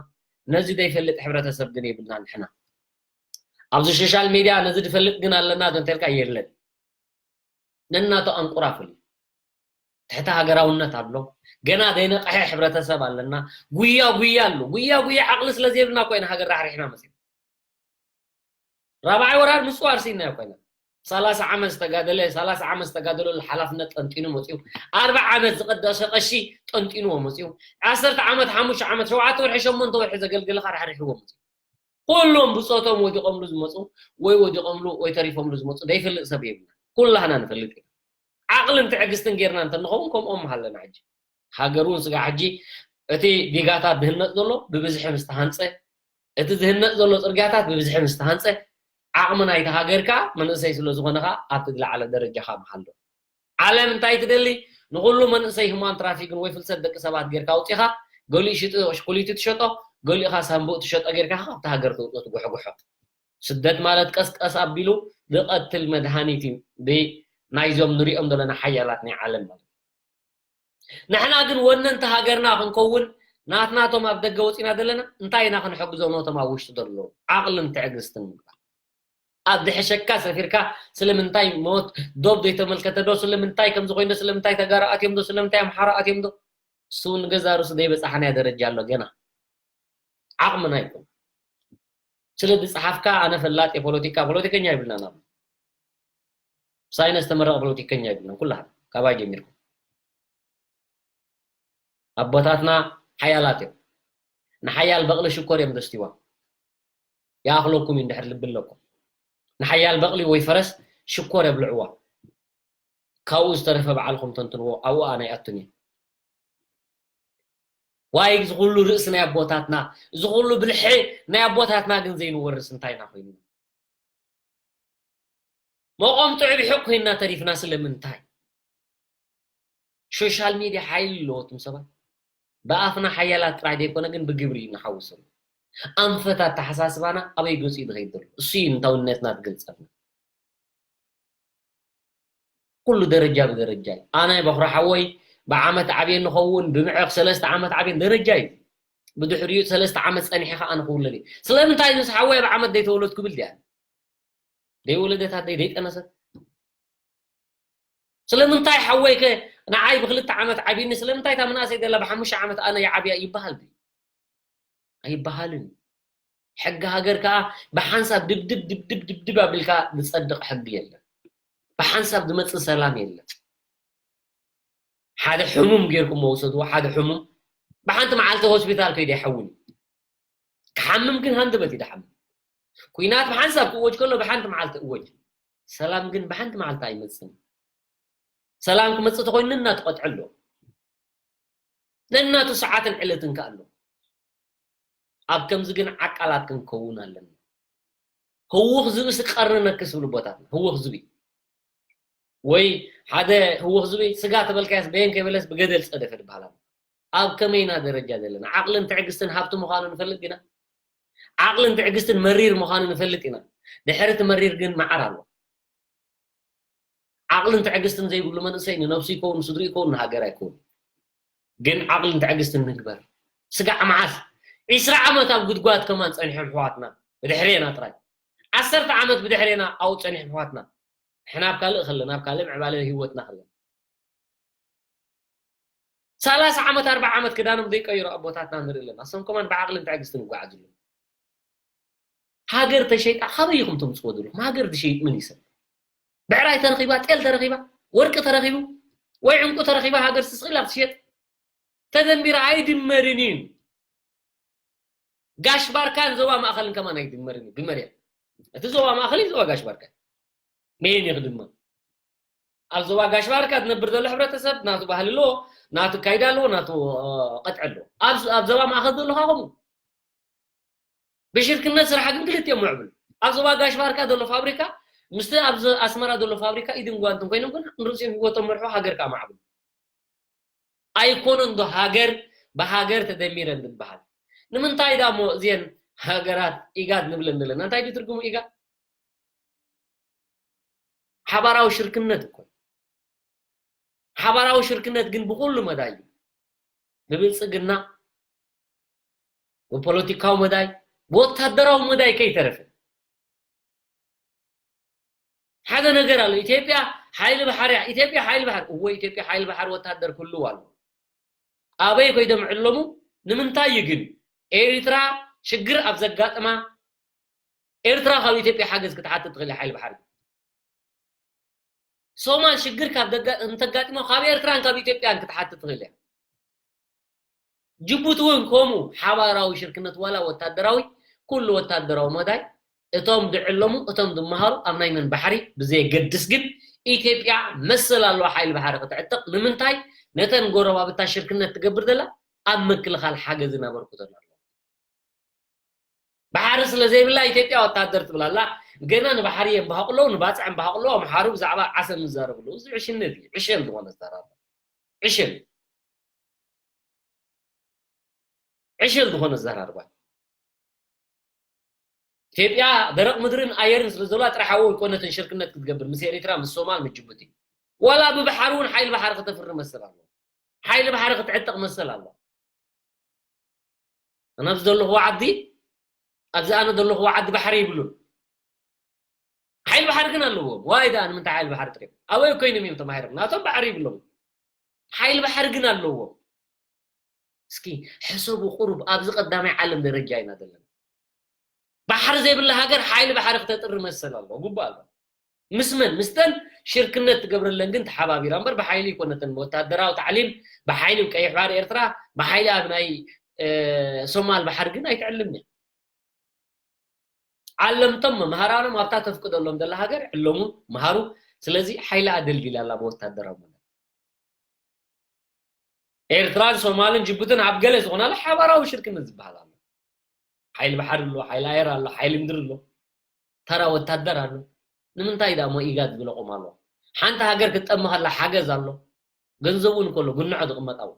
ነዚ ዘይፈልጥ ሕብረተሰብ ግን የብልናን ንሕና። ኣብዚ ሶሻል ሚድያ ነዚ ዝፈልጥ ግን ኣለና ዶ እንተልካ የለን። ነናቱ ኣንቁራፍል እዩ። ትሕቲ ሃገራውነት ኣሎ። ገና ዘይነቕሐ ሕብረተሰብ ኣለና። ጉያ ጉያ ኣሎ። ጉያ ጉያ ዓቕሊ ስለ ዘይብልና እኮ ኢና ሃገር ራሕሪሕና መፂና። ራብዓይ ወራር ምፅዋር ስኢንና እኮ ኢና። ሰላሳ ዓመት ዝተጋደለ፣ ሰላሳ ዓመት ዝተጋደለሉ ሓላፍነት ጠንጢኑ መፂኡ። ኣርብዓ ዓመት ዝቐደሰ ቀሺ ጠንጢንዎ መፂኡ። ዓሰርተ ዓመት፣ ሓሙሽተ ዓመት፣ ሸውዓተ ወርሒ፣ ሸሞንተ ወርሒ ዘገልገለ ኸዓ ራሕሪሕዎ መፂኡ። ኩሎም ብፆቶም ወዲቖምሉ ዝመፁ ወይ ወዲቖምሉ ወይ ተሪፎምሉ ዝመፁ ዘይፈልጥ ሰብ የብልና። ኩላህና ንፈልጥ ኢና። ዓቕልን ትዕግስትን ጌርና እንተንኸውን ከምኦም ምሃለና ሕጂ። ሃገር እውን ስጋ ሕጂ እቲ ዲጋታት ዝህነፅ ዘሎ ብብዝሒ ምስ ተሃንፀ፣ እቲ ዝህነፅ ዘሎ ፅርግያታት ብብዝሒ ምስ ተሃንፀ፣ ዓቕሚ ናይቲ ሃገር ከዓ መንእሰይ ስለ ዝኾነ ከዓ ኣብቲ ዝለዓለ ደረጃ ከዓ ምሃሎ። ዓለም እንታይ ትደሊ? ንኹሉ መንእሰይ ሁማን ትራፊክን ወይ ፍልሰት ደቂ ሰባት ጌርካ ኣውፂኻ፣ ገሊኡ ሽጡ ሽኩሊቲ ትሸጦ፣ ገሊኡ ኸዓ ሳምቡእ ትሸጦ ጌርካ ካብቲ ሃገር ተውፅኦ ትጉሕጉሖ። ስደት ማለት ቀስ ቀስ ኣቢሉ ዝቐትል መድሃኒት እዩ። ብ-፣ ናይዞም ንሪኦም ዘለና ሓያላት ናይ ዓለም ማለት እዩ። ንሕና ግን ወነንቲ ሃገርና ክንከውን፣ ናትናቶም ኣብ ደገ ወፂና ዘለና እንታይ ኢና ክንሕግዞም ነቶም ኣብ ውሽጢ ዘለዉ? ዓቕልን ትዕግስትን ምግባር። ኣብ ዝሕሸካ ሰፊርካ ስለምንታይ ሞት ዶብ ዘይተመልከተ ዶ፣ ስለምንታይ ከምዚ ኮይኑ ዶ፣ ስለምንታይ ተጋሩ ኣትዮም ዶ፣ ስለምንታይ ኣምሓራ ኣትዮም ዶ? እሱ እውን ንገዛ ርእሱ ዘይበፃሕናዮ ደረጃ ኣሎ ገና። ዓቕምና ይኮን። ስለ ዝፀሓፍካ ኣነ ፈላጥ የፖለቲካ፣ ፖለቲከኛ ይብልና ናብ ሳይንስ ተመረቐ ፖለቲከኛ ይብልና ኩላህና ካባይ ጀሚርኩም። ኣቦታትና ሓያላት እዮም። ንሓያል በቕሊ ሽኮር እዮም ዘስትይዋ። ይኣኽለኩም እዩ እንድሕር ልቢ ኣለኩም። ንሓያል በቕሊ ወይ ፈረስ ሽኮር የብልዕዋ። ካብኡ ዝተረፈ ባዕልኹም ተንትንዎ፣ ኣብኡ ኣነ ኣይኣቱን እየ። ዋይ፣ እዚ ኩሉ ርእሲ ናይ ኣቦታትና፣ እዚ ኩሉ ብልሒ ናይ ኣቦታትና ግን ዘይንወርስ እንታይ ኢና ኮይንና? መቖምጥዒ ብሒቕ ኮይንና ተሪፍና ስለምንታይ? ሶሻል ሚድያ ሓይሊ ኣለዎ እቶም ሰባት። ብኣፍና ሓያላት ጥራይ ዘይኮነ ግን ብግብሪ እዩ ንሓውሶም። ኣንፈት ኣተሓሳስባና ኣበይ ገጹ እዩ ዝኸይድ ዘሎ? እሱ እዩ ንታውነትና ዝገልጸልና። ኩሉ ደረጃ ብደረጃ እዩ። ኣነ በኹሪ ሓወይ ብዓመት ዓብየ ንኸውን፣ ብምዕቕ ሰለስተ ዓመት ዓብየን ደረጃ እዩ። ብድሕሪኡ ሰለስተ ዓመት ጸኒሐ ኸዓ ንኽውለድ እዩ። ስለምንታይ ምስ ሓወይ ብዓመት ዘይተወለድኩ ብል ድያ? ዘይወለደት ኣደይ ዘይጠነሰት? ስለምንታይ ሓወይ ከ ንዓይ ብክልተ ዓመት ዓብይኒ፣ ስለምንታይ እታ መናእሰይ ደላ ብሓሙሽተ ዓመት ኣነ ይዓብያ ይበሃል ድዩ? ኣይበሃልን። ሕጊ ሃገር ከኣ ብሓንሳብ ድብድብ ድብድብ ድብድብ ኣቢልካ ዝጸድቕ ሕጊ የለን። ብሓንሳብ ዝመጽእ ሰላም የለን። ሓደ ሕሙም ጌርኩሞ ውሰድዎ፣ ሓደ ሕሙም ብሓንቲ መዓልቲ ሆስፒታል ከይዱ ኣይሓውን እዩ። ክሓምም ግን ሃንደበት እዩ ድሓምም። ኲናት ብሓንሳብ ክእወጅ ከሎ ብሓንቲ መዓልቲ እወጅ። ሰላም ግን ብሓንቲ መዓልቲ ኣይመጽእን። ሰላም ክመጽእ ተኾይኑ ነናቱ ቀጥዒ ኣሎ። ነናቱ ሰዓትን ዕለትን ከኣ ኣሎ። ኣብ ከምዚ ግን ዓቃላት ክንከውን ኣለና። ህውኽ ዝብኢ ስቀርኒ ነክስ ዝብሉ ኣቦታትና። ህውኽ ዝብኢ። ወይ ሓደ ህውኽ ዝብል ስጋ ተበልካያስ በየን ከይበለስ ብገደል ጸደፈ ዝበሃል ኣሎ። ኣብ ከመይና ደረጃ ዘለና? ዓቕልን ትዕግስትን ሃብቲ ምዃኑ ንፈልጥ ኢና። ዓቕልን ትዕግስትን መሪር ምዃኑ ንፈልጥ ኢና። ድሕሪ እቲ መሪር ግን መዓር ኣሎ። ዓቕልን ትዕግስትን ዘይብሉ መንእሰይ ንነብሱ ይከውን፣ ንስድሩ ይከውን፣ ንሃገር ኣይከውን። ግን ዓቕልን ትዕግስትን ንግበር። ስጋዕ መዓስ ዒስራ ዓመት ኣብ ጉድጓድ ከማን ጸኒሖም ኣሕዋትና ብድሕሬና ጥራይ። ዓሰርተ ዓመት ብድሕሬና ኣብኡ ጸኒሖም ኣሕዋትና። ንሕና ኣብ ካልእ ከለና፣ ኣብ ካልእ ምዕባለ ህይወትና ከለና። ሰላሳ ዓመት፣ ኣርብዓ ዓመት ክዳኖም ዘይቀይሩ ኣቦታትና ንርኢ ኣለና። እሶም ከማን ብዓቕልን ትዕግስትን ይጓዓዙ ኣለዉ። ሃገር ተሸይጣ ካበይ ኢኹም ተምጽዎ ዘለኹም? ሃገር ዝሸይጥ ምን ይሰብ? ብዕራይ ተረኺባ፣ ጤል ተረኺባ፣ ወርቂ ተረኺቡ፣ ወይ ዕንቁ ተረኺባ፣ ሃገር ስስቕ ኢላ ክትሸጥ ተደንቢራ ኣይድመርን እዩ። ጋሽ ባርካን ዞባ ማእኸልን ከማን ኣይድመርን እዩ ብመርያ። እቲ ዞባ ማእኸል እዩ ዞባ ጋሽ ባርካ። መየን እዩ ክድመር? ኣብ ዞባ ጋሽ ባርካ ዝነብር ዘሎ ሕብረተሰብ ናቱ ባህሊ ኣለዎ፣ ናቱ ካይዳ ኣለዎ፣ ናቱ፣ እ፣ ቅጥዒ ኣለዎ። ኣብ፣ ኣብ ዞባ ማእኸል ዘለኻ ከምኡ። ብሽርክነት ስራሕ ግን ክልቲኦም ምዕብሉ። ኣብ ዞባ ጋሽ ባርካ ዘሎ ፋብሪካ፣ ምስቲ ኣብ ዘ-፣ ኣስመራ ዘሎ ፋብሪካ ኢድን ጓንትን ኮይኖም ግን ንርእሲኦም ህይወቶም መርሑ ሃገር ከኣ ማዕብሉ። ኣይኮነን ዶ ሃገር ብሃገር ተደሚረን ዝበሃል? ንምንታይ ዳ እሞ እዚአን ሃገራት ኢጋድ ንብለን ዘለና? እንታይ ድዩ ትርጉሙ ኢጋድ? ሓባራዊ ሽርክነት እኮ። ሓባራዊ ሽርክነት ግን ብኹሉ መዳይ እዩ። ብብልጽግና፣ ብፖለቲካዊ መዳይ፣ ብወታደራዊ መዳይ ከይተረፈ። ሓደ ነገር ኣሎ። ኢትዮጵያ ሓይሊ ባሕሪ እያ። ኢትዮጵያ ሓይሊ ባሕሪ። እወ፣ ኢትዮጵያ ሓይሊ ባሕሪ ወታደር ክህልዋ ኣለዎ። ኣበይ ኮይዶም ዕለሙ? ንምንታይ እዩ ግን ኤሪትራ ሽግር ኣብ ዘጋጥማ ኤርትራ ካብ ኢትዮጵያ ሓገዝ ክትሓትት ትኽእል እያ ሓይሊ ባሕሪ። ሶማል ሽግር ካብ ደጋ-፣ እንተጋጢሞ ካብ ኤርትራን ካብ ኢትዮጵያን ክትሓትት ትኽእል እያ። ጅቡቲ እውን ከምኡ ሓባራዊ ሽርክነት ዋላ ወታደራዊ፣ ኩሉ ወታደራዊ መዳይ፣ እቶም ድዕለሙ፣ እቶም ድመሃሩ ኣብ ናይ መን ባሕሪ ብዘየገድስ ግን ኢትዮጵያ መሰል ኣለዋ ሓይሊ ባሕሪ ክትዕጥቕ። ንምንታይ? ነተን ጎረባብታ ሽርክነት ትገብር ዘላ ኣብ ምክልኻል ሓገዝ እናበርክተሉ ኣሎ። ባሕሪ ስለ ዘይብላ ኢትዮጵያ ወታደር ትብል ኣላ። ገና ንባሕሪ የንባህቑ ኣለዉ፣ ንባፅዕ የንባህቑ ኣለዉ። ኣምሓሩ ብዛዕባ ዓሰብ ይዛረቡ ኣለዉ። እዚ ዕሽነት እዩ። ዕሸል ዝኾነ ኣዘራርባ። ዕሸል። ዕሸል ዝኾነ ኣዘራርባ። ኢትዮጵያ ደረቕ ምድርን ኣየርን ስለ ዘለዋ ጥራሕ ኣብኡ ኣይኮነትን ሽርክነት ክትገብር ምስ ኤሪትራ፣ ምስ ሶማል፣ ምስ ጅቡቲ። ዋላ ብባሕሪ እውን ሓይሊ ባሕሪ ክተፍሪ መሰል ኣለዋ። ሓይሊ ባሕሪ ክትዕጥቕ መሰል ኣለዋ። ኣነ ኣብዚ ዘለኹዎ ዓዲ፣ ኣብዚ ኣነ ዘለኹዎ ዓዲ ባሕሪ ይብሉን። ሓይሊ ባሕሪ ግን ኣለዎም። ዋይ ደኣ ንምንታይ ሓይሊ ባሕሪ ጥሪም? ኣበይ ኮይኖም እዮም ተማሂሮም? ናቶም ባሕሪ ይብሎም። ሓይሊ ባሕሪ ግን ኣለዎም። እስኪ ሕሰቡ፣ ቁሩብ ኣብዚ ቀዳማይ ዓለም ደረጃ ኢና ዘለና። ባሕሪ ዘይብላ ሃገር ሓይሊ ባሕሪ ክተጥሪ መሰል ኣለዎ፣ ግቡእ ኣለዎ። ምስ መን? ምስተን ሽርክነት ትገብረለን ግን ተሓባቢራ እምበር ብሓይሊ ይኮነተን። ወታደራዊ ታዕሊም ብሓይሊ፣ ቀይሕ ባሕሪ ኤርትራ ብሓይሊ ኣብ ናይ፣ እ፣ ሶማል ባሕሪ ግን ኣይትዕልምን እያ። ዓለምቶም መምሃራኖም ኣብታ ተፍቅደሎም ዘላ ሃገር ዕለሙ፣ መሃሩ። ስለዚ ሓይላ ኣደልዲላ ኣላ ብወታደራዊ መዳይ። ኤርትራን ሶማልን ጅቡትን ኣብ ገለ ዝኾናሉ ሓባራዊ ሽርክነት ዝበሃል ኣሎ። ሓይሊ ባሕሪ ኣሎ፣ ሓይሊ ኣየር ኣሎ፣ ሓይሊ ምድሪ ኣሎ፣ ተራ ወታደር ኣሎ። ንምንታይ ደኣ እሞ ኢጋድ ዝብለቆም ኣሎ? ሓንቲ ሃገር ክትጠምኸላ ሓገዝ ኣሎ። ገንዘቡ እውን ከሎ ግንዖ ዝቕመጥ ኣሎ።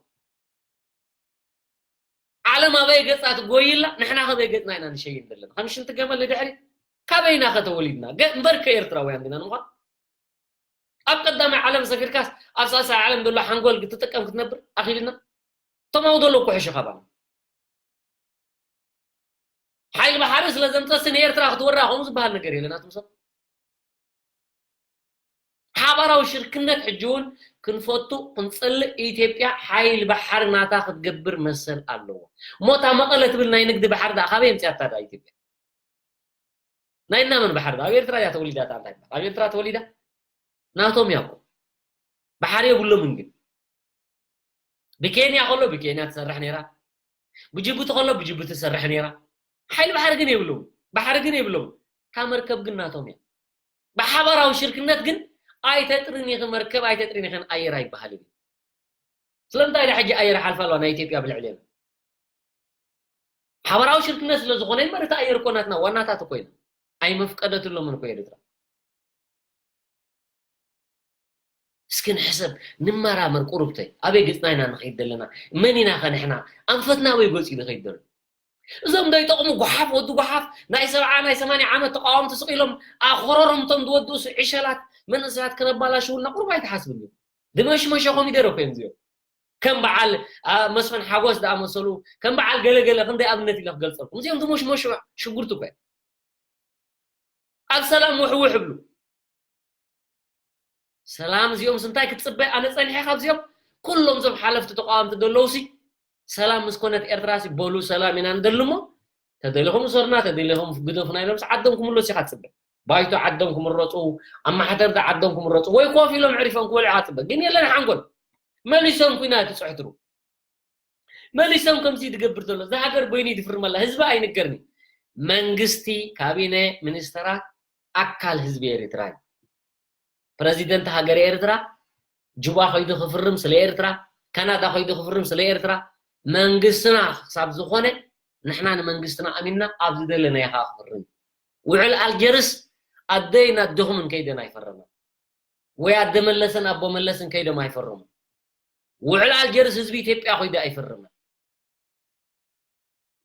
ዓለም ኣበይ ገጻ ትጎይላ፣ ንሕና ከበይ ገጽና ኢና ንሸይን ዘለና? ከም ሽንቲ ገመል ንድሕሪት። ካበይና ከ ተወሊድና? ገ-፣ እምበር ከ ኤርትራውያን ዲና ንምዃን? ኣብ ቀዳማይ ዓለም ሰፊርካስ ኣብ ሳልሳይ ዓለም ዘሎ ሓንጎል ክትጥቀም ክትነብር ኣኺልና? እቶም ኣብኡ ዘለዉ እኮ ሕሹ ካባና። ሓይሊ ባሕሪ ስለ ዘምጸሲ ንኤርትራ ክትወራ ከምኡ ዝበሃል ነገር የለን ኣቱም ሰብ። ሓባራዊ ሽርክነት ሕጂ እውን ክንፈቱ ክንጸልእ፣ ኢትዮጵያ ሓይሊ ባሕሪ ናታ ክትገብር መሰል ኣለዎ። እሞ እታ መቐለ ትብል ናይ ንግዲ ባሕሪ ደኣ ካበይ ኣምጺኣታ ደኣ ኢትዮጵያ? ናይ እናመን ባሕሪ ደኣ? ኣብ ኤርትራ እያ ተወሊዳ፣ እታ እንታይ ትበሃል? ኣብ ኤርትራ ተወሊዳ? ናቶም እያ እኮ። ባሕሪ የብሎምን ግን። ብኬንያ ከሎ ብኬንያ ትሰርሕ ነይራ። ብጅቡቲ ከሎ ብጅቡቲ ትሰርሕ ነይራ። ሓይሊ ባሕሪ ግን የብሎም። ባሕሪ ግን የብሎም። እታ መርከብ ግን ናቶም እያ። ብሓባራዊ ሽርክነት ግን ኣይተጥርን ኢኺ መርከብ፣ ኣይተጥርን ኢኽን ኣየር ኣይበሃልን እዩ። ስለምንታይ ኢላ ሕጂ ኣየር ሓልፋ ኣለዋ ናይ ኢትዮጵያ ብልዕሌና? ሓባራዊ ሽርክነት ስለ ዝኾነ እምበር፣ እቲ ኣየር እኮ ናትና ዋናታት እኮ ኢና። ኣይመፍቀደትሎምን እኮ ኤርትራ። እስኪ ንሕሰብ፣ ንመራመር። ቁሩብተይ ኣበይ ገጽና ኢና ንኸይድ ዘለና? መን ኢና ኸ ንሕና? ኣንፈትና ኣበይ ገጹ እዩ ንኸይድ ዘሎ? እዞም ዘይጠቕሙ ጓሓፍ፣ ወዲ ጓሓፍ፣ ናይ ሰብዓ ናይ ሰማንያ ዓመት ተቃወምቲ ስቕ ኢሎም ኣኽረሮምቶም ዝወድኡ ዕሸላት መንእሰያት ክነባላሽውልና ቁሩብ ኣይትሓስብሉ። ድመሽመሸ ኮሚደረ እኮ እዮም እዚኦም። ከም በዓል መስፍን ሓጎስ ዝኣመሰሉ፣ ከም በዓል ገለገለ ክንደይ ኣብነት ኢለ ክገልፀልኩም። እዚኦም ድመሽመሸ ሽጉርቲ እኮ እዮም። ኣብ ሰላም ውሕውሕ እብሉ። ሰላም እዚኦም እንታይ ክትፅበ? ኣነ ፀኒሐ ካብዚኦም ኩሎም እዞም ሓለፍቲ ተቃወምቲ ዘለውሲ ሰላም ምስ ኮነት ኤርትራሲ በሉ ሰላም ኢና ንደሊ እሞ ተደሊኹም እሰሩና፣ ተደሊኹም ግደፉና ኢሎምስ ዓዶም ክምለሱ ኢኻ ትፅበ። ባይቶ ዓዶም ክምረፁ፣ ኣማሓደርቲ ዓዶም ክምረፁ ወይ ኮፍ ኢሎም ዕሪፎም ክበልዑ ኢኻ ትፅበ። ግን የለን ሓንጎል። መሊሶም ኩናት ይፅሕትሩ። መሊሶም ከምዚ ዝገብር ዘሎ እዛ ሃገር በይኑ ይድፍርመላ ህዝቢ ኣይንገርኒ። መንግስቲ፣ ካቢነ፣ ሚኒስተራት ኣካል ህዝቢ ኤርትራ እዩ። ፕረዚደንት ሃገር ኤርትራ ጁባ ከይዱ ክፍርም ስለ ኤርትራ፣ ካናዳ ከይዱ ክፍርም ስለ ኤርትራ፣ መንግስትና ክሳብ ዝኾነ ንሕና ንመንግስትና ኣሚንና ኣብ ዝደለናዮ ከዓ ክፍርም። ውዕል ኣልጀርስ ኣደይን ኣደኹምን ከይደን ኣይፈረመን። ወይ ኣደ መለስን ኣቦ መለስን ከይዶም ኣይፈረሙን። ውዕል ኣልጀርስ ህዝቢ ኢትዮጵያ ከይዱ ኣይፈረመን።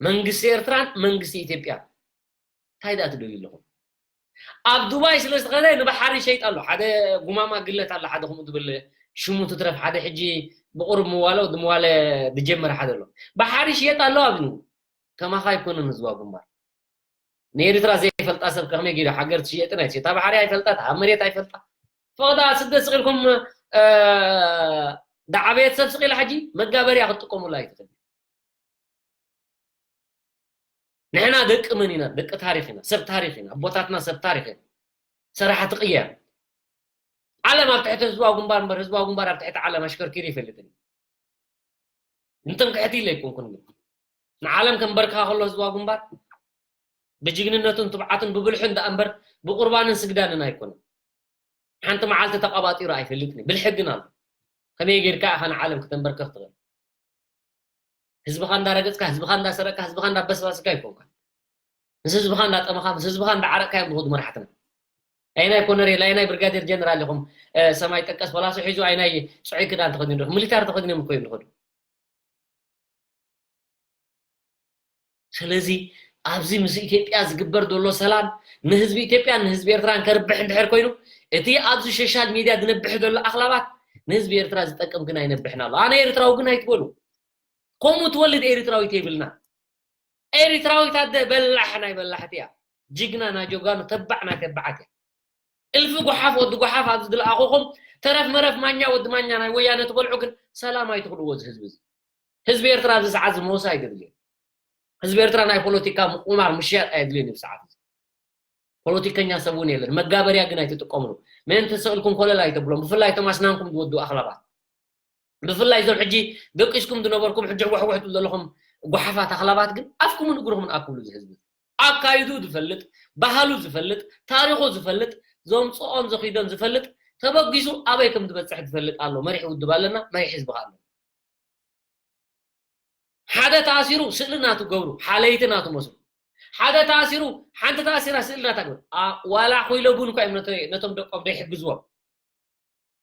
መንግስቲ ኤርትራን መንግስቲ ኢትዮጵያን እንታይ ደኣ ትደልዩ ኣለኹም? ኣብ ዱባይ ስለ ዝተኸደ ንባሕሪ ሸይጥ ኣሎ። ሓደ ጉማማ ግለት ኣሎ፣ ሓደ ከምኡ ትብል ሽሙ ትትረፍ፣ ሓደ ሕጂ ብቁሩብ ምዋለ ወዲ ምዋለ ዝጀመረ ሓደ ኣሎ። ባሕሪ ሽየጥ ኣሎ ኣብዚ ንጉ። ከማኻ ኣይኮነን ህዝባዊ ግንባር። ንኤርትራ ዘይፈልጣ ሰብ ከመይ ገይሩ ሃገር ትሽየጥን ኣይትሽየጥ? እታ ባሕሪ ኣይፈልጣ፣ እታ መሬት ኣይፈልጣ። ፈቕዳ ስደት ስቕ ኢልኩም፣ እ፣ ዝዓበየት ሰብ ስቕ ኢላ ሕጂ መጋበርያ ክትጥቀሙላ ኣይትኽእል። ንሕና ደቂ መን ኢና? ደቂ ታሪኽ ኢና፣ ሰብ ታሪኽ ኢና። ኣቦታትና ሰብ ታሪኽ እዮም። ሰራሕቲ ቅያ። ዓለም ኣብ ትሕቲ ህዝባዊ ግንባር እምበር ህዝባዊ ግንባር ኣብ ትሕቲ ዓለም ኣሽከርኪሩ ይፈልጥን እዩ። እንትን ክሕቲ ኢለ ኣይኮንኩን፣ ግን ንዓለም ከንበርክኻ ከሎ ህዝባዊ ግንባር ብጅግንነቱን ትብዓቱን ብብልሑን ደኣ እምበር ብቁርባንን ስግዳንን ኣይኮነን። ሓንቲ መዓልቲ ተቐባጢሩ ኣይፈልጥን እዩ። ብልሒ ግን ኣሎ። ከመይ ጌርካ ኢኻ ንዓለም ክተንበርክኽ ትኽእል? ህዝብኻ እንዳረገጽካ፣ ህዝብኻ እንዳሰረቅካ፣ ህዝብኻ እንዳበስባስካ ኣይኮንካን። ምስ ህዝብኻ እንዳጠመኻ፣ ምስ ህዝብኻ እንዳዓረቅካ እዮም ዝኸዱ መራሕትና። ኣይናይ ኮነሬል፣ ኣይናይ ብርጋዴር ጀነራል ኢኹም፣ እ፣ ሰማይ ጠቀስ ፖላሶ ሒዙ፣ ኣይናይ ጽዑይ ክዳን ተኸዲኑ ኢኹም፣ ሚሊታር ተኸዲኖም እኮ እዮም ዝኸዱ። ስለዚ ኣብዚ ምስ ኢትዮጵያ ዝግበር ዘሎ ሰላም ንህዝቢ ኢትዮጵያን ንህዝቢ ኤርትራን ከርብሕ እንድሕር ኮይኑ፣ እቲ ኣብዚ ሶሻል ሚድያ ዝነብሕ ዘሎ ኣኽላባት ንህዝቢ ኤርትራ ዝጠቅም ግን ኣይነብሕን ኣሎ። ኣነ ኤርትራዊ ግን ኣይትበሉ። ከምኡ ትወልድ ኤርትራዊት የብልና። ኤርትራዊት ኣደ በላሕ ናይ በላሕቲ እያ። ጅግና ናይ ጀጋኑ፣ ተባዕ ናይ ተባዓት እያ። እልፊ ጓሓፍ ወዲ ጓሓፍ ኣብዚ ዝለኣኹኹም ተረፍ መረፍ ማኛ ወዲ ማኛ ናይ ወያነ ትበልዑ ግን ሰላም ኣይትኽልዎ እዚ ህዝቢ እዚ። ህዝቢ ኤርትራ ኣብዚ ሰዓት እዚ ሞሳ ኣይደልዮን። ህዝቢ ኤርትራ ናይ ፖለቲካ ምቁማር ምሽያጥ ኣየድልዮን እዩ ሰዓት እዚ። ፖለቲከኛ ሰብ እውን የለን። መጋበርያ ግን ኣይትጥቀምሉ። ምእንቲ ስእልኩም ኮለል ኣይተብሎም። ብፍላይ እቶም ኣስናንኩም ዝወዱ ኣኽላባት። ብፍላይ እዞም ሕጂ ደቂስኩም ዝነበርኩም ሕጂ ሕወሕወሕ ትብሉ ዘለኹም ጓሓፋት ኣኽላባት ግን ኣፍኩምን እግርኹምን ኣክብሉ። እዚ ህዝቢ ኣካይዱ ዝፈልጥ፣ ባህሉ ዝፈልጥ፣ ታሪኹ ዝፈልጥ፣ ዘምጽኦን ዘኺዶን ዝፈልጥ፣ ተበጊሱ ኣበይ ከም ዝበጽሕ ዝፈልጥ ኣሎ። መሪሕ ውድብ ኣለና፣ መሪሕ ህዝቢ ከኣ ኣለና። ሓደ ተኣሲሩ ስእሊ ናቱ ገብሩ፣ ሓለይቲ ናቱ መስሉ። ሓደ ተኣሲሩ፣ ሓንቲ ተኣሲራ ስእሊ ናታ ገብሩ። ኣ-፣ ዋላ ኮይለቡን እኳ እዮም ነተ-፣ ነቶም ደቆም ዘይሕግዝዎም።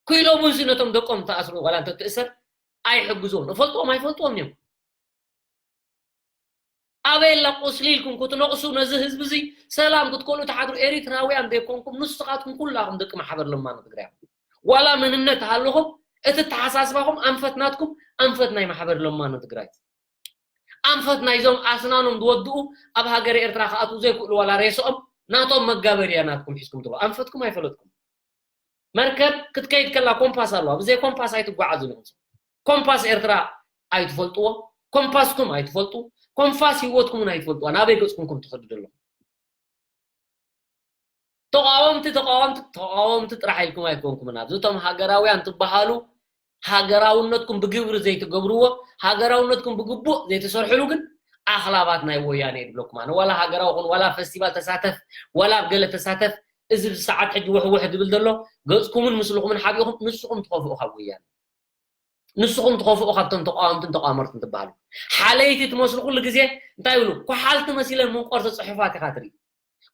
ኮይለቡንሲ ነቶም ደቆም ተኣስሩ ዋላ እንተትእሰር ኣይሕግዝዎም። እፈልጥዎም ኣይፈልጥዎም እዮም። ኣበየላ ቁስሊ ኢልኩም ክትነቕሱ ነዚ ህዝቢ እዚ ሰላም ክትኮኑ ትሓድሩ ኤሪትራውያን ዘይኮንኩም ንስኻትኩም ኩላኹም ደቂ ማሕበር ለማኖ ትግራይ። ዋላ መንነት ሃለኹም እቲ ተሓሳስባኹም ኣንፈት ናትኩም ኣንፈት ናይ ማሕበር ለማኖ ትግራይ። ኣንፈት ናይዞም ኣስናኖም ዝወድኡ ኣብ ሃገረ ኤርትራ ክኣትዉ ዘይክእሉ ዋላ ሬስኦም ናቶም መጋበርያ ናትኩም ሒዝኩም ትብሉ። ኣንፈትኩም ኣይፈለጥኩም። መርከብ ክትከይድ ከላ ኮምፓስ ኣለዋ። ብዘይ ኮምፓስ ኣይትጓዓዙን ኢኹም። ኮምፓስ ኤርትራ ኣይትፈልጥዎ፣ ኮምፓስኩም ኣይትፈልጡ፣ ኮምፓስ ህይወትኩም እውን ኣይትፈልጥዋ። ናበይ ገጽኩም ከም ትኸዱ ዘለኹም። ተቃወምቲ፣ ተቃወምቲ፣ ተቃወምቲ ጥራሕ ኢልኩም ኣይኮንኩምን። ኣብዚ እቶም ሃገራውያን ትበሃሉ ሃገራውነትኩም ብግብሪ ዘይትገብርዎ፣ ሃገራውነትኩም ብግቡእ ዘይትሰርሕሉ ግን ኣኽላባት ናይ ወያነ እየ ዝብለኩም ኣነ። ዋላ ሃገራዊ ኹን፣ ዋላ ፈስቲቫል ተሳተፍ፣ ዋላ ኣብ ገለ ተሳተፍ፣ እዚ ሰዓት ሕጂ ውሕውሕ ዝብል ዘሎ ገጽኩምን ምስልኹምን ሓቢእኹም ንስኹም ትኸፍኡ ካብ ወያነ። ንስኹም ትኸፍኡ ካብቶም ተቃወምትን ተቃወመርትን ትበሃሉ። ሓለይቲ ትመስሉ ኩሉ ግዜ እንታይ ይብሉ? ኳሓልቲ መሲለን ምንቆርቲ ጽሑፋት ኢኻ ትርኢ።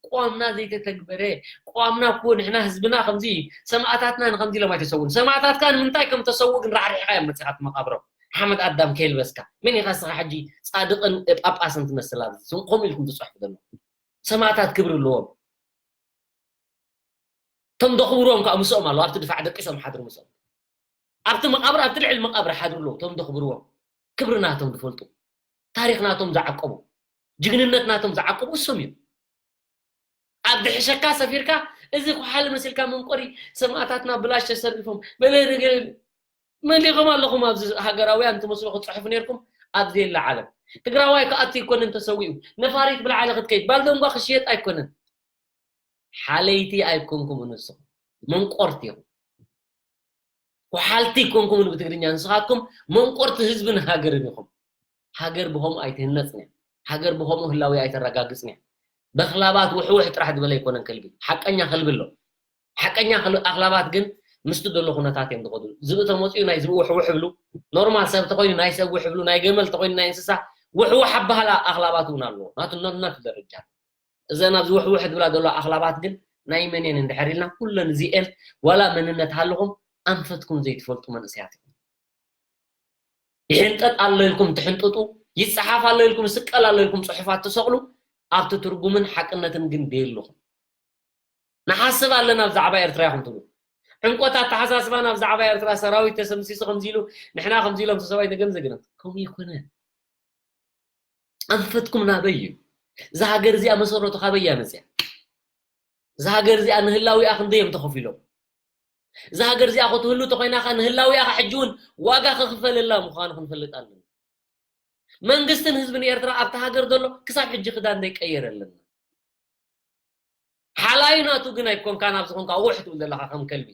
ቅዋምና ዘይተተግበረ፣ ቅዋምና እኮ ንሕና ህዝብና ከምዚ፣ ሰማእታትና ንከምዚ ኢሎም ኣይተሰውን። ሰማእታትካ ንምንታይ ከም ተሰው ግን ራሕሪሕካ እዮም መጺኻ መቃብሮም። ሓመድ ኣዳም ከይልበስካ። መን ኢኻ እስኻ ሕጂ ጻድቕን ጳጳስን ትመስል ኣብዚ? ስም ከምኡ ኢልኩም ትጽሕፉ ዘለኹም። ሰማእታት ክብሪ ኣለዎም። እቶም ደኽብርዎም ከዓ ምስኦም ኣለዉ። ኣብቲ ድፋዕ ደቂሶም ሓድሩ ምስኦም። ኣብቲ መቃብር፣ ኣብቲ ልዕሊ መቃብር ሓድሩ ኣለዉ። እቶም ደኽብርዎም። ክብሪ ናቶም ዝፈልጡ። ታሪኽ ናቶም ዝዓቀቡ። ጅግንነት ናቶም ዝዓቀቡ እሶም እዮም። ኣብ ድሕሸካ ሰፊርካ፣ እዚ ኩሓል መሲልካ መንቆሪ ሰማእታትና ብላሽ ተሰሪፎም። በለ ነገር መሊኹም ኣለኹም ኣብዚ ሃገራውያን ትመስሉ ክትጽሕፉ ነርኩም። ኣብዚ የለ ዓለም። ትግራዋይ ክኣቱ ኣይኮነን ተሰዊኡ። ነፋሪት ብላዕሊ ክትከይድ። ባልደንጓ ክሽየጥ ኣይኮነን። ሓለይቲ ኣይኮንኩም ንስኹም። መንቆርቲ ኢኹም። ኩሓልቲ ኣይኮንኩምን ብትግርኛ። ንስኻትኩም መንቆርቲ ህዝብን ሃገርን ኢኹም። ሃገር ብኸምኡ ኣይትህነጽን እያ። ሃገር ብኸምኡ ህላዊ ኣይተረጋግጽን እያ። በኽላባት ውሕውሕ ጥራሕ ዝበለ ኣይኮነን ከልቢ። ሓቀኛ ከልቢ ኣሎ። ሓቀኛ ከል-፣ ኣኽላባት ግን ምስቲ ዘሎ ኩነታት እዮም ዝኸዱ። ዝብኢ ተመጺኡ ናይ ዝብኢ ውሕውሕ ይብሉ። ኖርማል ሰብ ተኾይኑ ናይ ሰብ ውሕ ይብሉ። ናይ ገመል ተኾይኑ ናይ እንስሳ ውሕውሕ ኣበሃላ ኣኽላባት እውን ኣለዎ። ናቱ ነናቱ ደረጃ። እዘን ኣብዚ ውሕውሕ ዝብላ ዘለዋ ኣኽላባት ግን ናይ መን እየን እንድሕር ኢልና፣ ኩለን እዚኤን ዋላ መንነት ሃለኹም ኣንፈትኩም ዘይትፈልጡ መንእሰያት ኢኹም። ይሕንጠጥ ኣሎ ኢልኩም ትሕንጥጡ፣ ይጸሓፍ ኣሎ ኢልኩም፣ ይስቀል ኣሎ ኢልኩም ጽሑፋት ትሰቕሉ፣ ኣብቲ ትርጉምን ሓቅነትን ግን ደየለኹም። ንሓስብ ኣለና ብዛዕባ ኤርትራ ኢኹም ትብሉ። ዕምቆት ኣተሓሳስባና ብዛዕባ ኤርትራ፣ ሰራዊት ተሰምሲሱ ከምዚ ኢሉ፣ ንሕና ከምዚ ኢሎም ሰብኣይ ነገም ዘግረም። ከምኡ ይኮነ። ኣንፈትኩም ናበይ እዩ? እዛ ሃገር እዚኣ መሰረቱ ካበይ እያ መጽያ? እዛ ሃገር እዚኣ ንህላዊኣ ክንደይ እዮም ተኸፊሎም? እዛ ሃገር እዚኣ ክትህሉ ተኾይና ኸ ንህላዊኣ ኸ ሕጂ እውን ዋጋ ክኽፈለላ ምዃኑ ክንፈልጥ ኣለና። መንግስትን ህዝብን ኤርትራ ኣብታ ሃገር ዘሎ ክሳብ ሕጂ ክዳን ዘይቀየረ ኣለና። ሓላዩ ናቱ ግን ኣይኮንካን፣ ኣብ ዝኾንካ ውሕ ትብል ዘለኻ ከም ከልቢ።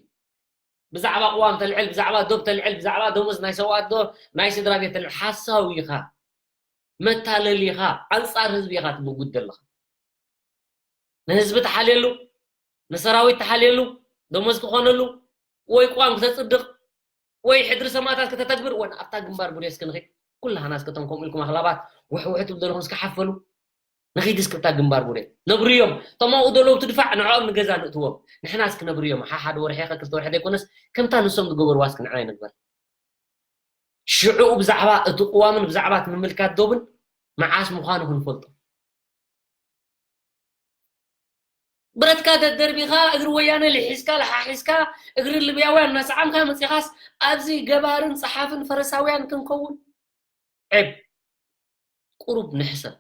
ብዛዕባ ቅዋም ተልዕል፣ ብዛዕባ ዶብ ተልዕል፣ ብዛዕባ ደሞዝ ናይ ሰውኣት ዶ ናይ ስድራ ቤት ተልዕል። ሓሳዊ ኢኻ፣ መታለሊ ኢኻ፣ ኣንጻር ህዝቢ ኢኻ ትምጉት ዘለኻ። ንህዝቢ ተሓልየሉ፣ ንሰራዊት ተሓልየሉ፣ ደሞዝ ክኾነሉ፣ ወይ ቅዋም ክተጽድቕ፣ ወይ ሕድሪ ሰማእታት ከተተግብር፣ ወን ኣብታ ግንባር ቡሬ እስኪ ንኺድ። ኩላህና እስከ እቶም ከምኡ ኢልኩም ኣኽላባት ውሕ ውሕ ትብሉ ዘለኹም እስከ ሓፈሉ። ንኺድ እስከ ኣብታ ግንባር ቡሬ። ነብርዮም። እቶም ኣብኡ ዘለዉ ትድፋዕ ንዕኦም ንገዛ ንእትዎም። ንሕና እስኪ ነብርዮም። ሓ-፣ ሓደ ወርሒ ኸ ክልተ ወርሒ ዘይኮነስ ከምታ ንሶም ዝገበርዋ እስኪ ንዓና ይንግበር። ሽዑ ብዛዕባ እቲ ቅዋምን ብዛዕባ እቲ ምምልካት ዶብን መዓስ ምዃኑ ክንፈልጦ። ብረትካ ደደርቢኻ፣ እግሪ ወያነ ልሒስካ፣ ለሓሒስካ፣ እግሪ ልብያውያን እናሰዓምካ መጺኻስ፣ ኣብዚ ገባርን ጸሓፍን ፈረሳውያን ክንከውን? ዔብ። ቁሩብ ንሕሰብ።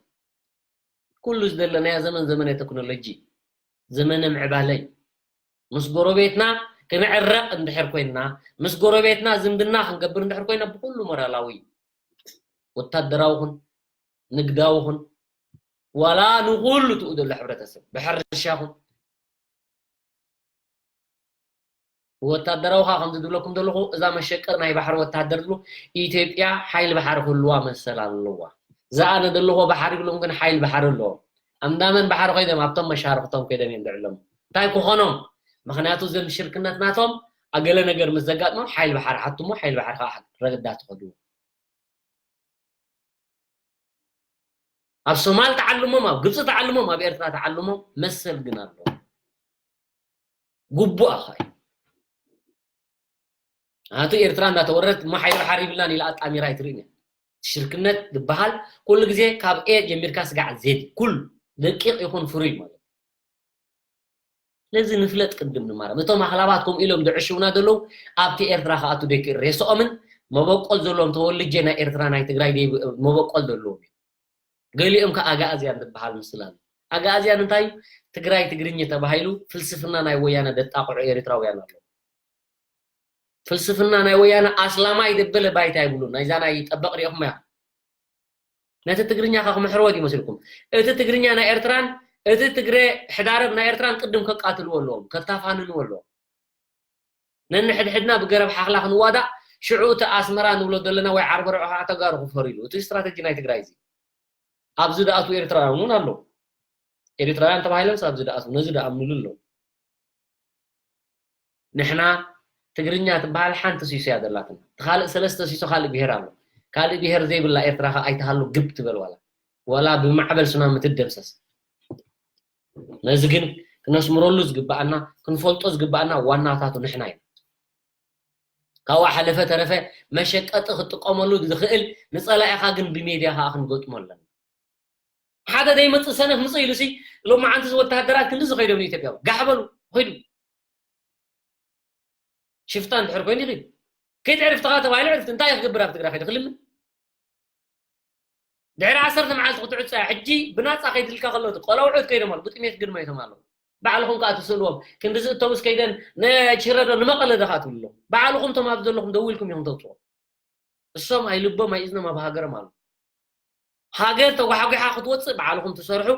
ኩሉ ዝደለናዮ ዘመን ዘመነ ቴክኖሎጂ፣ ዘመነ ምዕባለ እዩ። ምስ ጎረቤትና ክንዕረቕ እንድሕር ኮይንና፣ ምስ ጎረቤትና ዝምድና ክንገብር እንድሕር ኮይና፣ ብኩሉ ሞራላዊ እዩ። ወታደራዊ ኹን፣ ንግዳዊ ኹን፣ ዋላ ንኹሉ ትኡ ዘሎ ሕብረተሰብ፣ ብሕርሻ ኹን፣ ወታደራዊ ኸዓ ከምዚ ዝብለኩም ዘለኹ፣ እዛ መሸቀር ናይ ባሕሪ ወታደር ዝብሉ፣ ኢትዮጵያ ሓይሊ ባሕሪ ክህልዋ መሰል ኣለዋ። እዛ ኣነ ዘለኹዎ ባሕሪ ይብሎም ግን ሓይሊ ባሕሪ ኣለዎም። ኣንዳመን ባሕሪ ኮይኖም ኣብቶም መሻርኽቶም ኮይዶም እዮም ዝዕለሙ። እንታይ ክኾኖም? ምኽንያቱ እዞም ሽርክነት ናቶም ኣገለ ነገር ምስ ዘጋጥሞም ሓይሊ ባሕሪ ሓትሞ፣ ሓይሊ ባሕሪ ከዓ ረግዳ ትኸድዎ። ኣብ ሶማል ተዓልሞም፣ ኣብ ግብፂ ተዓልሞም፣ ኣብ ኤርትራ ተዓልሞም መሰል ግን ኣለዎም። ግቡእ ኣኻ እዩ። ኣቱ ኤርትራ እንዳተወረት እሞ ሓይሊ ባሕሪ ይብልናን ኢላ ኣጣሚራ ኣይትርእን እያ። ሽርክነት ዝበሃል ኩሉ ግዜ ካብ ኤ ጀሚርካ ስጋዕ ዜድ ኩሉ ደቂቕ ይኹን ፍሩይ ማለት እዩ። ስለዚ ንፍለጥ ቅድም ንማረም። እቶም ኣኽላባት ከምኡ ኢሎም ዝዕሽውና ዘለዉ ኣብቲ ኤርትራ ክኣቱ ደይክእል ሬስኦምን መበቆል ዘለዎም ተወልጄ ናይ ኤርትራ ናይ ትግራይ ደይ-፣ መበቆል ዘለዎም እዮም። ገሊኦም ከ ኣግኣዝያን ዝበሃል ምስል ኣሎ። ኣግኣዝያን እንታይ እዩ? ትግራይ ትግርኝ ተባሂሉ ፍልስፍና ናይ ወያነ ደጣቕዑ ኤርትራውያን ኣለዉ። ፍልስፍና ናይ ወያነ ኣስላማይ ዘበለ ባይታ ይብሉ። ናይዛ ናይ ጠበቕ ሪኢኹም እያ። ነቲ ትግርኛ ከ ክምሕርዎ ድዩ መሲልኩም? እቲ ትግርኛ ናይ ኤርትራን እቲ ትግረ ሕዳረብ ናይ ኤርትራን ቅድም ከቃትልዎ ኣለዎም፣ ከታፋንንዎ ኣለዎም። ነንሕድሕድና ብገረብ ሓኽላ ክንዋዳእ፣ ሽዑ እቲ ኣስመራ ንብሎ ዘለና ወይ ዓርበርዖ ከዓ ተጋሩ ክፈርዩ። እቲ ስትራተጂ ናይ ትግራይ እዚ። ኣብዚ ዝኣትዉ ኤርትራውያን እውን ኣለዉ። ኤርትራውያን ተባሂሎምስ ኣብዚ ዝኣትዉ፣ ነዚ ዝኣምንሉ ኣለዉ። ንሕና ትግርኛ ትበሃል ሓንቲ ሲሶ እያ ዘላትና። እቲ ካልእ ሰለስተ ሲሶ ካልእ ብሄር ኣሎ። ካልእ ብሄር ዘይብላ ኤርትራ ከዓ ኣይትሃሉ ግብ ትበል ዋላ። ዋላ ብማዕበል ሱናሚ ትደምሰስ። ነዚ ግን ክነስምረሉ ዝግባኣና፣ ክንፈልጦ ዝግባኣና ዋናታቱ ንሕና ኢና። ካብኡ ሓለፈ ተረፈ መሸቀጢ ክትጥቀመሉ ዝኽእል፣ ንጸላኢኻ ግን ብሜድያ ከኣ ክንገጥሞ ኣለና። ሓደ ዘይመጽእ ሰነፍ ምጽእ ኢሉሲ፣ ሎማዓንቲ እዚ ወተሃደራት ክንዲ ዝኸይዶም ንኢትዮጵያ ጋሕ በሉ፣ ኺዱ። ሽፍታ እንድሕር ኮይኑ ይኺድ። ከይተዕርፍትኻ ተባሂሉ ዕርፍቲ እንታይ ክገብር ኣብ ትግራይ ከይደ ክልምን? ድሕሪ ዓሰርተ መዓልቲ ክትዕጾ እያ። ሕጂ ብናጻ ከይድልካ ከሎ እቲ ቆላውዑት ከይዶም ኣሎ፣ ብጥሜት ግድማ ይቶም ኣለዉ። ባዕልኹም ከኣ ትስእልዎም። ክንዲ ዝእተውስ ከይደን ንችረዶ ንመቐለ ደኻ ትብልሎም። ባዕልኹም ቶም ኣብ ዘለኹም ደዊልኩም ኢኹም ተውጽኦ። እሶም ኣይልቦም ኣይእዝኖም ኣብ ሃገሮም ኣሎ። ሃገር ተጓሕጒሓ ክትወጽእ ባዕልኹም ትሰርሑ፣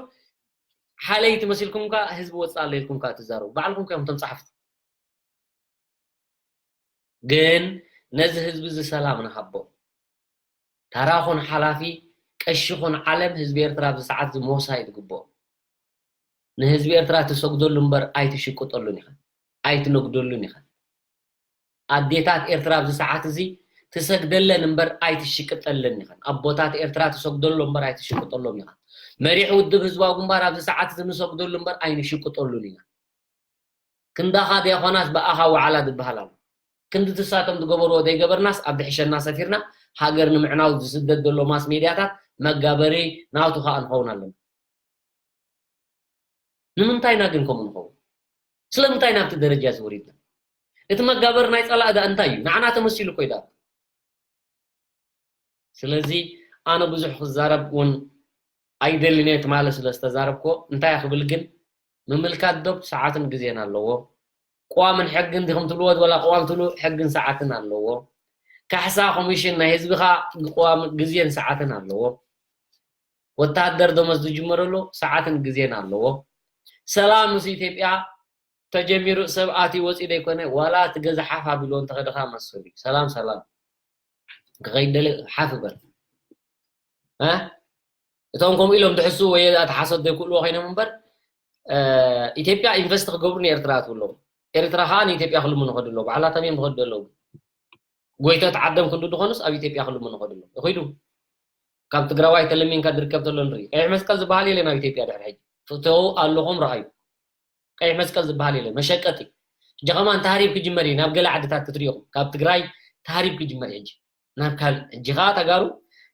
ሓለይቲ መሲልኩም ከኣ ህዝቢ ወጽእ ኣሎ ኢልኩም ከኣ ትዛረቡ። ባዕልኹም ከ እዮም ቶም ጸሓፍቲ። ግን ነዚ ህዝቢ እዚ ሰላም ንሃቦ። ታራ ኹን ሓላፊ፣ ቀሺ ኹን ዓለም፣ ህዝቢ ኤርትራ ኣብዚ ሰዓት እዚ ሞሳ እዩ ዝግብኦ። ንህዝቢ ኤርትራ ትሰግደሉ እምበር ኣይትሽቅጠሉን ኢኻ፣ ኣይትነግደሉን ኢኻ። ኣዴታት ኤርትራ ኣብዚ ሰዓት እዚ ትሰግደለን እምበር ኣይትሽቅጠለን ኢኸን። ኣቦታት ኤርትራ ትሰግደሉ እምበር ኣይትሽቅጠሎም ኢኻ። መሪሕ ውድብ ህዝባዊ ግንባር ኣብዚ ሰዓት እዚ ንሰግደሉ እምበር ኣይንሽቅጠሉን ኢና። ክንዳኻ ዲያቆናት ብኣኻ ወዓላ ዝበሃል ኣሎ። ክንዲ ትሳቶም ዝገበርዎ ዘይገበርናስ ኣብ ድሕሸና ሰፊርና ሃገር ንምዕናው ዝስደድ ዘሎ ማስ ሜድያታት መጋበሪ ናቱ ኸኣ ንኸውን ኣለና። ንምንታይ ኢና ግን ከምኡ ንኸውን? ስለምንታይ ናብቲ ደረጃ እዚ ወሪድና? እቲ መጋበሪ ናይ ጸላኢ ደኣ እንታይ እዩ? ንዓና ተመሲሉ እኮ እዩ ደኣ። ስለዚ ኣነ ብዙሕ ክዛረብ እውን ኣይደልን እየ፣ ትማሊ ስለ ዝተዛረብኩ። እንታይ እየ ክብል ግን፣ ምምልካት ዶብ ሰዓትን ግዜን ኣለዎ። ቅዋምን ሕግን ዲኹም ትብልዎ፣ ወላ ቅዋም ትብሉ፣ ሕግን ሰዓትን ኣለዎ። ካሕሳ ኮሚሽን ናይ ህዝብኻ ቅዋም ግዜን ሰዓትን ኣለዎ። ወተሃደር ደሞዝ ዝጅመረሉ ሰዓትን ግዜን ኣለዎ። ሰላም ምስ ኢትዮጵያ ተጀሚሩ ሰብ ኣትዩ ወፂኡ ዘይኮነ፣ ዋላ እቲ ገዛ ሓፍ ኣቢልዎ እንተኸድኻ መስሉ እዩ። ሰላም ሰላም ክኸይድ ደሊ ሓፍ በል። እ? እቶም ከምኡ ኢሎም ድሕሱ ወይ ኣቲ ሓሶት ዘይክእልዎ ኮይኖም እምበር፣ እ፣ ኢትዮጵያ ኢንቨስት ክገብሩ ንኤርትራ ትብሎም። ኤርትራ ከዓ ንኢትዮጵያ ክልምኑ ከድሎ ባዕላቶም እዮም ዝኸዱ ዘለዉ። ጎይቶት ዓዶም ክንዱ ድኾኑስ ኣብ ኢትዮጵያ ክልምኑ ከድሎ ይኸይዱ። ካብ ትግራዋይ ተለሚንካ ዝርከብ ተሎ ንርኢ። ቀይሕ መስቀል ዝበሃል የለን ኣብ ኢትዮጵያ ድሕሪ ሕጂ። ፍተው ኣለኹም ረኣዩ። ቀይሕ መስቀል ዝበሃል የለን፣ መሸቀጢ። ሕጂ ከማን ተሃሪብ ክጅመር እዩ፣ ናብ ገለ ዓድታት ክትሪኢኹም። ካብ ትግራይ ተሃሪብ ክጅመር እዩ ሕጂ። ናብ ካልእ፣ ሕጂ ኸዓ ተጋሩ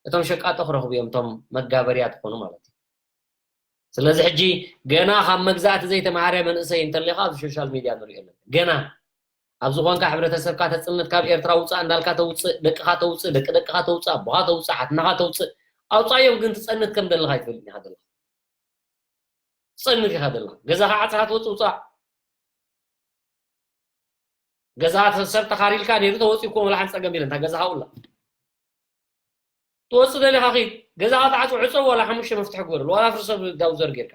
እቶም ሸቃጦ ክረኽቡ እዮም፣ እቶም መጋበርያ ዝኾኑ ማለት እዩ። ስለዚ ሕጂ ገና ካብ መግዛእቲ ዘይተማሃረ መንእሰይ እንተሊኻ ኣብዚ ሶሻል ሚድያ ንሪኦ ኣለና። ገና ኣብ ዝኾንካ ሕብረተሰብካ ተጽንት፣ ካብ ኤርትራ ውጻእ እንዳልካ ተውጽእ፣ ደቅኻ ተውጽእ፣ ደቂ ደቅኻ ተውጽእ፣ ኣቦኻ ተውጽእ፣ ሓትናኻ ተውጽእ፣ ኣውጻዮም ግን ትጸንት ከም ዘለኻ ኣይትፈልጥን ኢኻ ዘለኻ። ትጸንት ኢኻ ዘለኻ። ገዛኻ ዓጽኻ ትወጽእ ውጻእ። ገዛ ሰብ ተኻሪልካ ነይሩ ተወጺኡ እኮ ወላ ሓንቲ ጸገም የለን። እታ ገዛኻ ውላ። ትወጽእ ደሊኻ ኺድ። ገዛኻ ተዓጽው ዕጸው ዋላ ሓሙሽተ መፍትሒ ግበረሉ። ዋላ ፍርሶ ዳውዘር ጌርካ።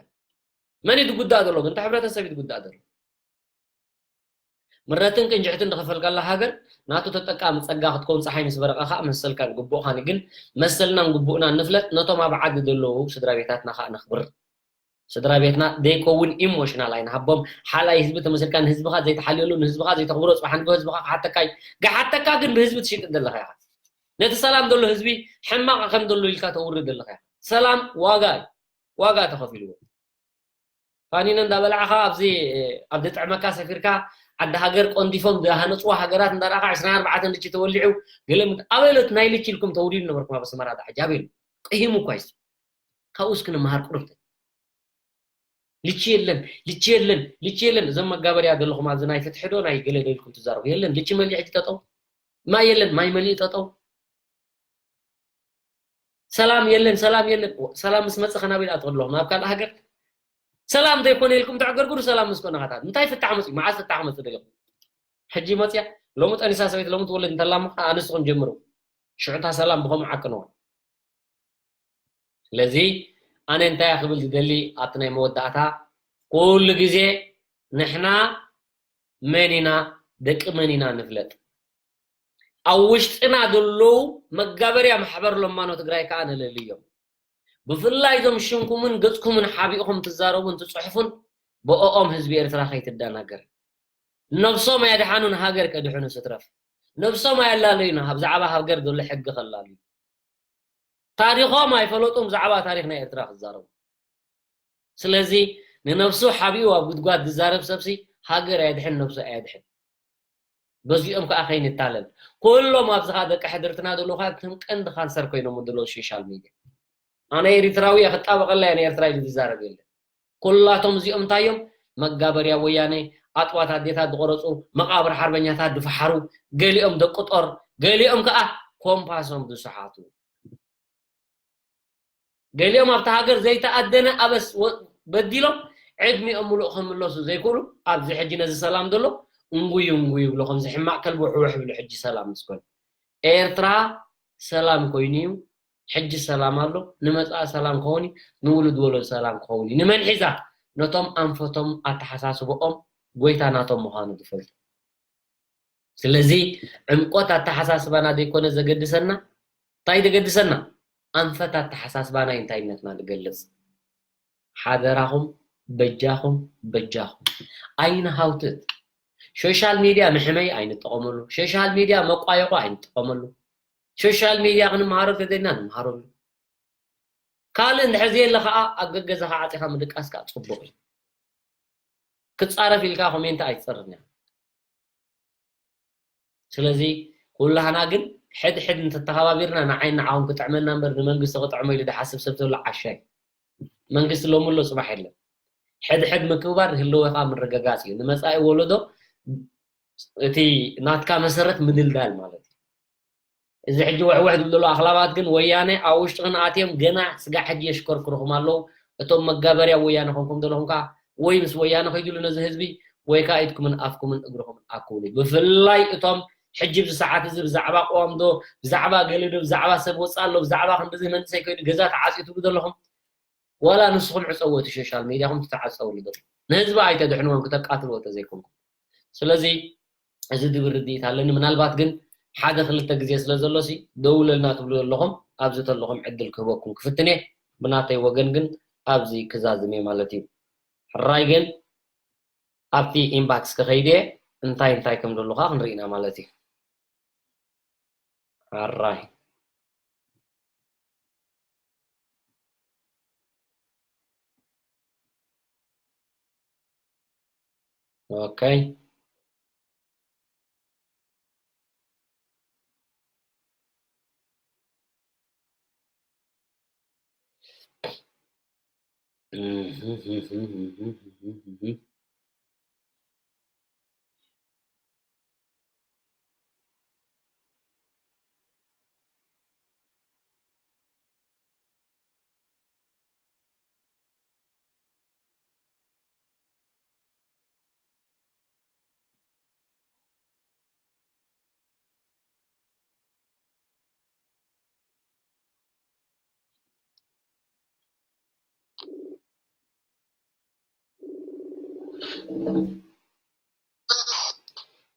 መን እዩ ዝጉዳእ ዘሎ ግን? እቲ ሕብረተሰብ እዩ ዝጉዳእ ዘሎ። ምረትን ቅንጅሕትን ዝኸፈልካላ ሃገር ናቱ ተጠቃሚ ጸጋ ክትከውን ጸሓይ ምስ በረቐ ኸኣ መሰልካን ግቡእኻን እዩ። ግን መሰልናን ግቡእናን ንፍለጥ፣ ነቶም ኣብ ዓዲ ዘለዉ ስድራ ቤታትና ኸኣ ነኽብር። ስድራ ቤትና ዘይከውን ኢሞሽናል ኣይንሃቦም። ሓላይ ህዝቢ ተመሲልካ ንህዝብኻ ዘይትሓልየሉ፣ ንህዝብኻ ዘይተኽብሮ፣ ጽባሕ ንግሆ ህዝብኻ ክሓተካ እዩ። ክሓተካ ግን ብህዝቢ ትሽቅጥ ዘለኻ ኢኻ። ነቲ ሰላም ዘሎ ህዝቢ ሕማቕ ከም ዘሎ ኢልካ ተውርድ ዘለኻ ኢኻ። ሰላም ዋጋ እዩ። ዋጋ ተኸፊልዎ። ፋኒኖ እንዳበላዕኻ ኣብዚ ኣብ ዝጥዕመካ ሰፊርካ ዓዲ ሃገር ቆንዲፎም ዝሃነፅዋ ሃገራት እንዳረኣኻ ዕስራን ኣርባዕተን ልቺ ተወሊዑ ገለ ምት-፣ ኣበይ ለት ናይ ልቺ ኢልኩም ተውሪዱ ነበርኩም ኣብ ኣስመራ ዳ ሕጂ ኣበይ ኣሎ? ቅሂሙ እኳ እዩ። ካብኡስ ክንመሃር ቁሩብ ልቺ የለን፣ ልቺ የለን፣ ልቺ የለን። እዞም መጋበርያ ዘለኹም ኣብዚ ናይ ፍትሒ ዶ ናይ ገለ ዶ ኢልኩም ትዛረቡ? የለን፣ ልቺ መሊኡ ሕጂ ጠጠው። ማይ የለን፣ ማይ መሊኡ ጠጠው። ሰላም የለን፣ ሰላም የለን። ሰላም ምስ መጸ ከናበይ ደኣ ትኸዱ ኣለኹም? ናብ ካልእ ሃገር? ሰላም ዘይኮነ ኢልኩም ተዕገርግሩ፣ ሰላም ምስ ኮነ ኸታት። እንታይ ፍታሕ መጽኡ? መዓስ ፍታሕ መጽእ ደሊኹም? ሕጂ መጽያ? ሎሚ ጠኒሳ ሰበይቲ ሎሚ ትወልድ እንተላ እሞ ኸዓ ኣንስትኹም ጀምሩ። ሽዑ እታ ሰላም ብኸምኡ ዓቅንዋ። ስለዚ ኣነ እንታይ እየ ክብል ዝደሊ ኣብቲ ናይ መወዳእታ፣ ኩሉ ግዜ ንሕና መን ኢና፣ ደቂ መን ኢና ንፍለጥ። ኣብ ውሽጥና ዘለዉ መጋበርያ ማሕበር ለማኖ ትግራይ ከኣ ነለልዮም። ብፍላይ እዞም ሽምኩምን ገጽኩምን ሓቢእኹም ትዛረቡን ትጽሕፉን ብኦኦም ህዝቢ ኤርትራ ከይትደናገር። ነብሶም ኣየድሓኑን ሃገር ከድሕኑ ስትረፍ። ነብሶም ኣየላለዩን ብዛዕባ ሃገር ዘሎ ሕጊ ከላልዩ። ታሪኾም ኣይፈለጡን ብዛዕባ ታሪኽ ናይ ኤርትራ ክዛረቡ። ስለዚ ንነብሱ ሓቢኡ ኣብ ጉድጓድ ዝዛረብ ሰብሲ ሃገር ኣየድሕን፣ ነብሱ ኣየድሕን። በዚኦም ከዓ ከይንታለል። ኩሎም ኣብዚ ከዓ ደቂ ሕድርትና ዘለዉ ከዓ ከም ቀንዲ ካንሰር ኮይኖም ዘለዉ ሶሻል ሚድያ። ኣነ ኤሪትራዊ እየ፣ ክጣበቐላ እየ ንኤርትራ ኢሉ ዝዛረብ የለን። ኩላቶም እዚኦም እንታይ እዮም? መጋበርያ ወያነ፣ ኣጥዋት ኣዴታት ዝቆረፁ፣ መቃብር ሓርበኛታት ዝፈሓሩ፣ ገሊኦም ደቂ ጦር፣ ገሊኦም ከዓ ኮምፓሶም ዝሰሓቱ። ገሊኦም ኣብታ ሃገር ዘይተኣደነ ኣበስ ወ-፣ በዲሎም ዕድሚኦም ሙሉእ ክምለሱ ዘይክእሉ፣ ኣብዚ ሕጂ ነዚ ሰላም ዘሎ እንጉይ እንጉይ ይብሎ፣ ከምዚ ሕማቕ ከልቢ ውሕውሕ ይብሎ። ሕጂ ሰላም ምስ ኮነ ኤርትራ ሰላም ኮይኑ እዩ። ሕጂ ሰላም ኣሎ፣ ንመጻኢ ሰላም ክኸውን እዩ፣ ንውሉድ ወለዶ ሰላም ክኸውን እዩ። ንመን ሒዛ? ነቶም ኣንፈቶም ኣተሓሳስበኦም ጎይታ ናቶም ምዃኑ ዝፈልጡ። ስለዚ ዕምቆት ኣተሓሳስባና ዘይኮነ ዘገድሰና፣ እንታይ ዘገድሰና? ኣንፈት ኣተሓሳስባና እዩ እንታይነትና ዝገልጽ። ሓደራኹም፣ በጃኹም፣ በጃኹም። ኣይንሃውትት። ሶሻል ሚድያ ንሕመይ ኣይንጠቐመሉ። ሶሻል ሚድያ መቋየቑ ኣይንጠቐመሉ። ሶሻል ሚድያ ክንመሃሮ ተደልና ንመሃረሉ። ካልእ እንድሕር ዘየለ ኸዓ ኣብ ገገዛኻ ዓፂኻ ምድቃስ ከዓ ፅቡቕ እዩ። ክፃረፍ ኢልካ ኮሜንት ኣይትፀርፍን እያ። ስለዚ ኩላህና ግን ሕድ ሕድ እንተተኸባቢርና ንዓይ ንዓኹም ክጥዕመና እምበር ንመንግስቲ ክጥዕሞ ኢሉ ዝሓስብ ሰብ ተሎ ዓሻ እዩ። መንግስቲ ሎሚ ኣሎ ፅባሕ የለን። ሕድ ሕድ ምክብባር ህልወኻ ምርግጋፅ እዩ። ንመፃኢ ወለዶ እቲ ናትካ መሰረት ምድልዳል ማለት እዩ። እዚ ሕጂ ውሕውሕ ዝብሉ ዘለዉ ኣኽላባት ግን ወያነ ኣብ ውሽጥኽን ኣትዮም ገና ስጋዕ ሕጂ የሽከርክሩኹም ኣለዉ። እቶም መጋበርያ ወያነ ኮንኩም ዘለኹም ከኣ ወይ ምስ ወያነ ከይድሉ ነዚ ህዝቢ ወይ ከኣ ኢድኩምን ኣፍኩምን እግርኹምን ኣክብሉ። ብፍላይ እቶም ሕጂ ኣብዚ ሰዓት እዚ ብዛዕባ ቅዋም ዶ፣ ብዛዕባ ገለ ዶ፣ ብዛዕባ ሰብ ወጻእ ኣሎ፣ ብዛዕባ ክንድዚ መንእሰይ ከይዱ ገዛ ተዓጽዩ ትብሉ ዘለኹም፣ ዋላ ንስኹም ዕጸዎ እቲ ሶሻል ሜድያኹም ትተዓጸውሉ ዘለኹም። ንህዝቢ ኣይተድሕንዎን ክተቃትልዎ ተዘይኮንኩም። ስለዚ እዚ ዝብል ርድኢት ኣለኒ። ምናልባት ግን ሓደ ክልተ ግዜ ስለ ዘሎሲ ደውለልና ትብሉ ዘለኹም፣ ኣብዚ ተለኹም ዕድል ክህበኩም ክፍትን እየ። ብናተይ ወገን ግን ኣብዚ ክዛዝም እየ ማለት እዩ። ሕራይ ግን ኣብቲ ኢንባክስ ክኸይድ እየ፣ እንታይ እንታይ ከም ዘሎ ከዓ ክንርኢና ማለት እዩ። ሕራይ። ኦኬ።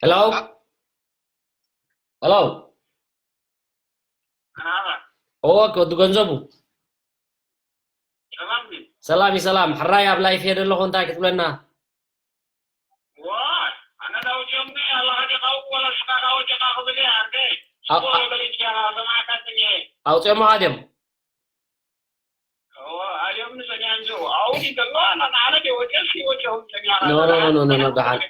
ሄሎ ሄሎ። ኦክ ወዲ ገንዘቡ። ሰላም እዩ፣ ሰላም። ሕራይ ኣብ ላይፍ እየ ዘለኹ፣ እንታይ ክትብለና? ኣውፅኦሞ ድሓን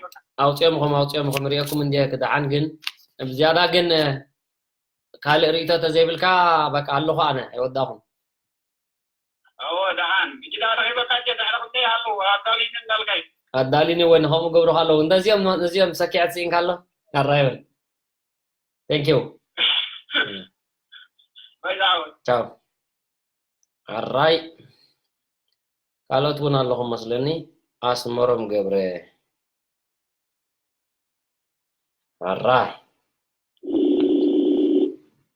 ኣውፅኦምኹም ኣውፅኦምኹም ሪኦኩም እንዲ ክድሓን ግን ብዝያዳ ግን ካልእ ርእቶ ተዘይብልካ በቃ ኣለኹ ኣነ ኣይወዳኹም። ኣዳሊኒ ወይ ንኸምኡ ገብሩኻ ኣለዉ። እንተዚኦም ነዚኦም ሰኪዐት ስኢንካ ኣሎ ኣራይበል። Thank you። ቻው። ኣራይ ካልኦት እውን ኣለኹም መስለኒ። ኣስመሮም ገብረ ኣራይ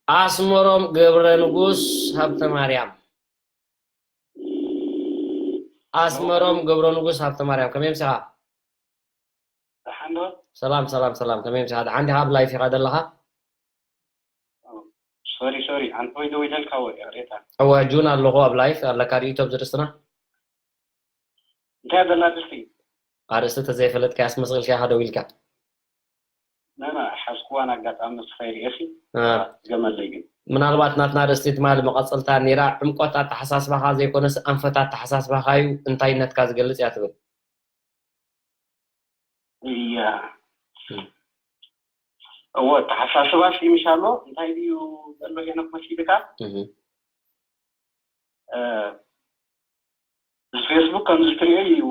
ኣስመሮም ገብረ ንጉስ ሃብተ ማርያም ኣስመሮም ገብረ ንጉስ ሃብተ ማርያም ከመይ ምሳኻ? ደሓን ዶ? ሰላም ሰላም ሰላም፣ ከመይ ምሳኻ? ደሓን ዲኻ? ኣብ ላይፍ ኢኻ ዘለኻ? ሶሪ ሶሪ፣ ኣንተ ወይ ደዊለልካ ወይ ሬታ? እወ፣ ጁን ኣለኹ ኣብ ላይፍ ኣለካ ሪኢቶ ኣብዚ ርስትና። እንታይ ደላ ድስቲ? ኣርእስቲ ተዘይፈለጥካ ያስመስልካ ኢኻ ደው ኢልካ። ናና ሓዝኩ እኳን ኣጋጣሚ ንስኻ ይርእሲ እ፣ ገመለይ ግን ምናልባት ናትና ርእስቲ ትማሊ መቐፀልታ ነይራ። ዕምቆት ኣተሓሳስባኻ ዘይኮነስ ኣንፈት ኣተሓሳስባኻ እዩ እንታይነትካ ዝገልፅ እያ ትብል። እያ እዎ ኣተሓሳስባ ሲምሽ ኣሎ እንታይ ድዩ ዘሎ ሄኖክ መሲልካ እህ፣ እ፣ እዚ ፌስቡክ ከምዚ ትሪኦ እዩ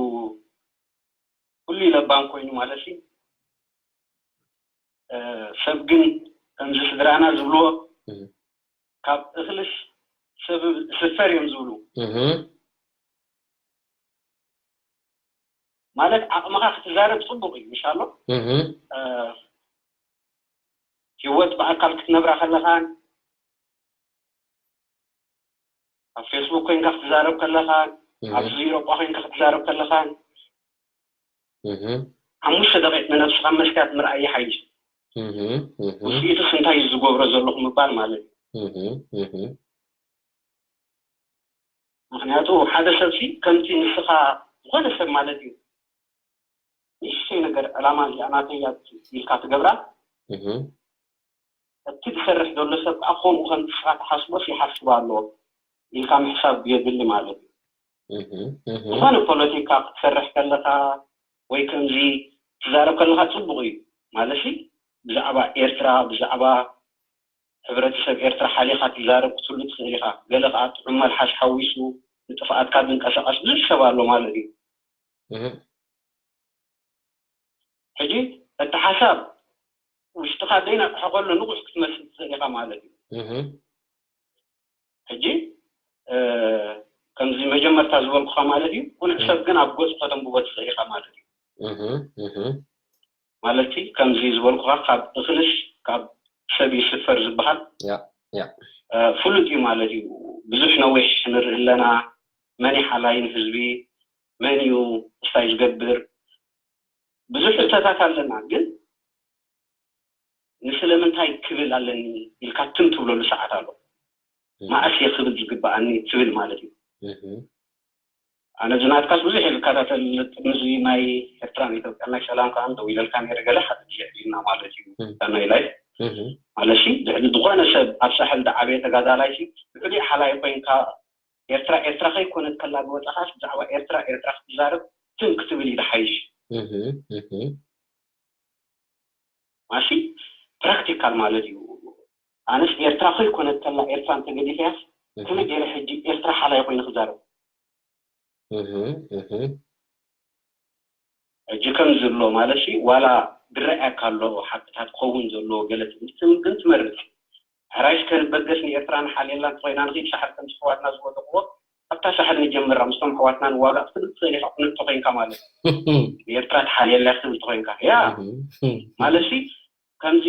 ኩሉ ለባም ኮይኑ ማለት እዩ እ፣ ሰብ ግን ከምዚ ስድራና ዝብልዎ እህ፣ ካብ እኽልስ ሰብ ስፈር እዮም ዝብሉ እህ፣ ማለት ዓቕምኻ ክትዛረብ ፅቡቅ እዩ ምሻሎ እህ፣ እ፣ ህይወት ብኣካል ክትነብራ ከለኻን ኣብ ፌስቡክ ኮይንካ ክትዛረብ ከለኻን እህ፣ ኣብዚ ኢሮጳ ኮይንካ ክትዛረብ ከለኻን እህ፣ ሓሙሽተ ደቂቅ ንነብስኻ መስካት ምርኣይ ይሓይሽ እህ፣ እህ፣ ውፅኢትስ እንታይ እዩ ዝገብሮ ዘለኹ ምባል ማለት እዩ እህ፣ እህ፣ ምክንያቱ ሓደ ሰብ ሲ ከምቲ ንስኻ ዝኾነ ሰብ ማለት እዩ ንእሽተይ ነገር ዕላማ እዚኣ ናተይ እያ ኢልካ ትገብራ እህ፣ እቲ ዝሰርሕ ዘሎ ሰብ ከዓ ከምኡ ከምቲ ንስኻ ትሓስቦስ ይሓስብ ኣሎ ኢልካ ምሕሳብ የድሊ ማለት እዩ እህ፣ እህ፣ ዝኾነ ፖለቲካ ክትሰርሕ ከለካ ወይ ከምዚ ትዛረብ ከለካ ፅቡቅ እዩ ማለት ብዛዕባ ኤርትራ ብዛዕባ ሕብረተሰብ ኤርትራ ሓሊካ ትዛረብ ክትህሉ ትኽእል ኢካ ገለ ከዓ ጥዑም መልሓስ ሓዊሱ ንጥፍኣትካ ዝንቀሳቀስ ብዙሕ ሰብ ኣሎ ማለት እዩ እህ፣ ሕጂ እቲ ሓሳብ ውሽጥካ ዘይነቅሐ ከሎ ንቁሕ ክትመስል ትኽእል ኢካ ማለት እዩ እህ፣ ሕጂ እ፣ ከምዚ መጀመርታ ዝበልኩካ ማለት እዩ ቁኑዕ ሰብ ግን ኣብ ገፁ ከተንብቦ ትኽእል ኢካ ማለት እዩ እህ፣ እህ፣ ማለት ከምዚ ዝበልኩካ ካብ እኽልስ ካብ ሰብ ይስፈር ዝበሃል ያ፣ ያ። እ፣ ፍሉጥ እዩ ማለት እዩ ብዙሕ ነዊሕ ንርኢ ኣለና መን እዩ ሓላይን ህዝቢ መን እዩ እስታይ ዝገብር ብዙሕ እተታት ኣለና ግን ንስለምንታይ ክብል ኣለኒ ኢልካ ትም ትብለሉ ሰዓት ኣሎ ማእስ እየ ክብል ዝግበኣኒ ትብል ማለት እዩ ኣነ ዝናትካስ ብዙሕ እየ ዝከታተል ቅድሚ እዚ ናይ ኤርትራን ኢትዮጵያ ናይ ሰላም ከዓ ደው ኢለልካ ነይረ ገለ ሓደ ግዜ ዕሊልና ማለት እዩ ሰናይ ላይ ማለት ሲ ድሕሪ ዝኾነ ሰብ ኣብ ሳሕል ዝዓበየ ተጋዳላይ ሲ ብዕሊ ሓላይ ኮይንካ ኤርትራ ኤርትራ ከይኮነት ከላ ዝወፃኻስ ብዛዕባ ኤርትራ ኤርትራ ክትዛረብ ትም ክትብል እዩ ዝሓይሽ ማሲ ፕራክቲካል ማለት እዩ ኣነስ ኤርትራ ከይኮነት ከላ ኤርትራ እንተገዲፈያስ ከመይ ገይረ ሕጂ ኤርትራ ሓላይ ኮይኑ ክዛረብ ሕጂ ከም ዝብሎ ማለት ሲ ዋላ ዝረኣየካ ኣሎ ሓቅታት ክኸውን ዘለዎ ገለ ትምህርቲ ግን ትመርፅ ሕራይ እስከ ንበገስ ንኤርትራ ንሓልየላ እንተኮይና ንክድ ሳሕል ከምዚ ኣሕዋትና ዝወደቅዎ ኣብታ ሳሕል ንጀምራ ምስቶም ኣሕዋትና ንዋጋእ ክትብል ትኽእል ኢካ ቁኑዕ ተኮይንካ ማለት ንኤርትራ ትሓልየላ ክትብል ተኮይንካ ያ ማለት ሲ ከምዚ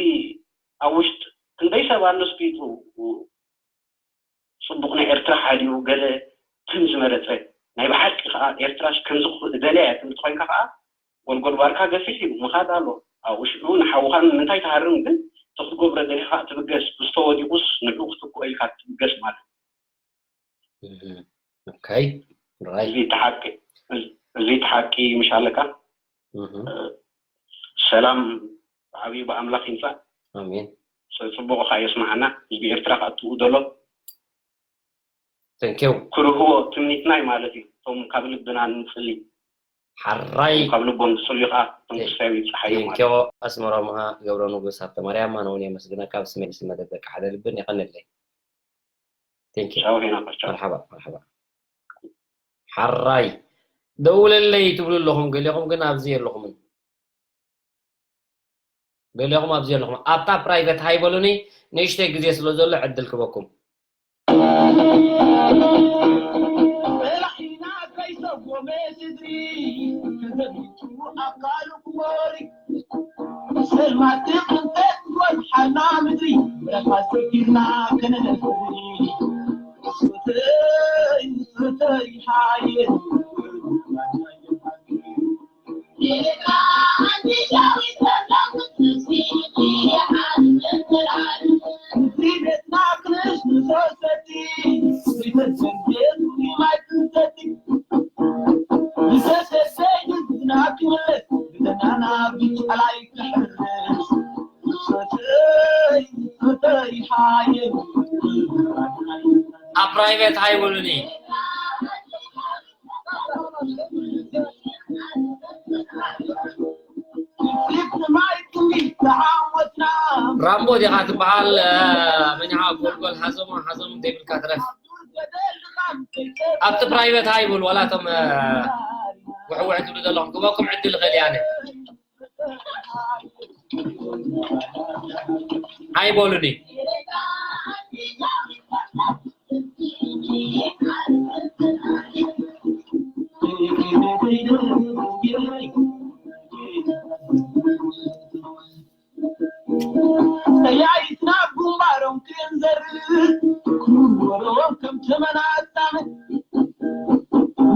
ኣብ ውሽጥ ክንደይ ሰብ ኣሎ ስፒቱ ፅቡቕ ናይ ኤርትራ ሓዲኡ ገለ ከም ዝመረፀ ናይ ብሓቂ ከዓ ኤርትራስ ከምዚ ክደልያ እያ ትብል ተኮይንካ ከዓ ጎልጎል ባርካ ገፊሕ ኢሉ ምኻድ ኣሎ ኣብኡ ሽዑ ንሓውኻን ንምንታይ ትሃርም ግን እቲ ክትገብሮ ደሊኻ ትብገስ ብዝተወዲቑስ ንዑ ክትክኦ ኢልካ ትብገስ ማለት ኦኬይ ራይት እዚ ተሓቂ እዚ ተሓቂ ምሽ ኣለካ ሰላም ብዓብዩ ብኣምላኽ ይምፃእ ኣሜን ፅቡቕ ካ የስማዓና ህዝቢ ኤርትራ ከኣ ትኡ ዘሎ ቴንኪው ክርህዎ ትምኒትናይ ማለት እዩ እቶም ካብ ልብና ንፅሊ ሓራይ ካብ ልቦም ዝፅልዩ ከዓ እቶም ክሳብ ይብፅሓዮ ማለት ቴንኪዮ ኣስመሮምኣ ገብረ ንጉስ ሃብተ ማርያም ኣነ እውን የመስግነካ ብስመይ ስመ ደቂ ሓደ ልብን የቐንለይ ቴንኪዩ ቻው ሄና ቻው መርሓባ መርሓባ ሓራይ ደውለለይ ትብሉ ኣለኹም ገሊኹም ግን ኣብዚ የለኹምን ገሊኹም ኣብዚ የለኹም ኣብታ ፕራይቨት ሃይ በሉኒ ንእሽተይ ግዜ ስለ ዘሎ ዕድል ክበኩም በላዒና ከይሰጎመ ስድሪ ተዘሚቱ ኣካሉ ክወሪ ሰልማቲ ክንፈት ወዝሓና ምድሪ ምረኻ ሰጊርና ከነነፍሪ ስተይ ስተይ ሓየት ኣብ ፕራይቬት ሃይ በሉኒ። ራምቦ ዲኻ ትበሃል? መኛዓ ጎልጎል ሓዞሞ ሓዞሞ ዘይብልካ ትረፍ። ኣብቲ ፕራይቬት ሃይ በሉ፣ ዋላ እቶም ውሕውሕ ትብሉ ዘለኹም ክበኩም ዕድል እኽእል እየ ኣነ። ሃይ በሉኒ። ጠያይትና ግንባሮም ክንዘርግ ክንወሮ ከም ተመናጣን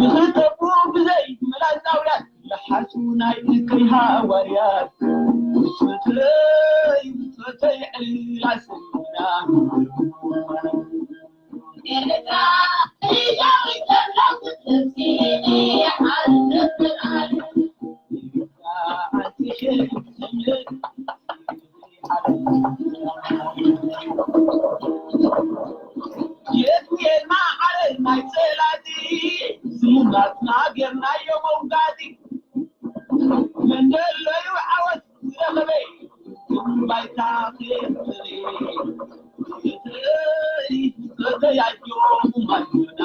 ንኽተቡ ብዘይ ምላስ ኣውላድ ለሓሱ ናይ እከይ ሃዋርያት ብጾተይ ብጾተይ ዕላል ሰሚና የት ጌርና ዓረር ናይ ጸላቲ ስሙናትና ጌርናዮ መውጋዲ መንደለዩ ዓወት ዝረኸበ ባይታ ፌፍሪ ተያዮ ማዩና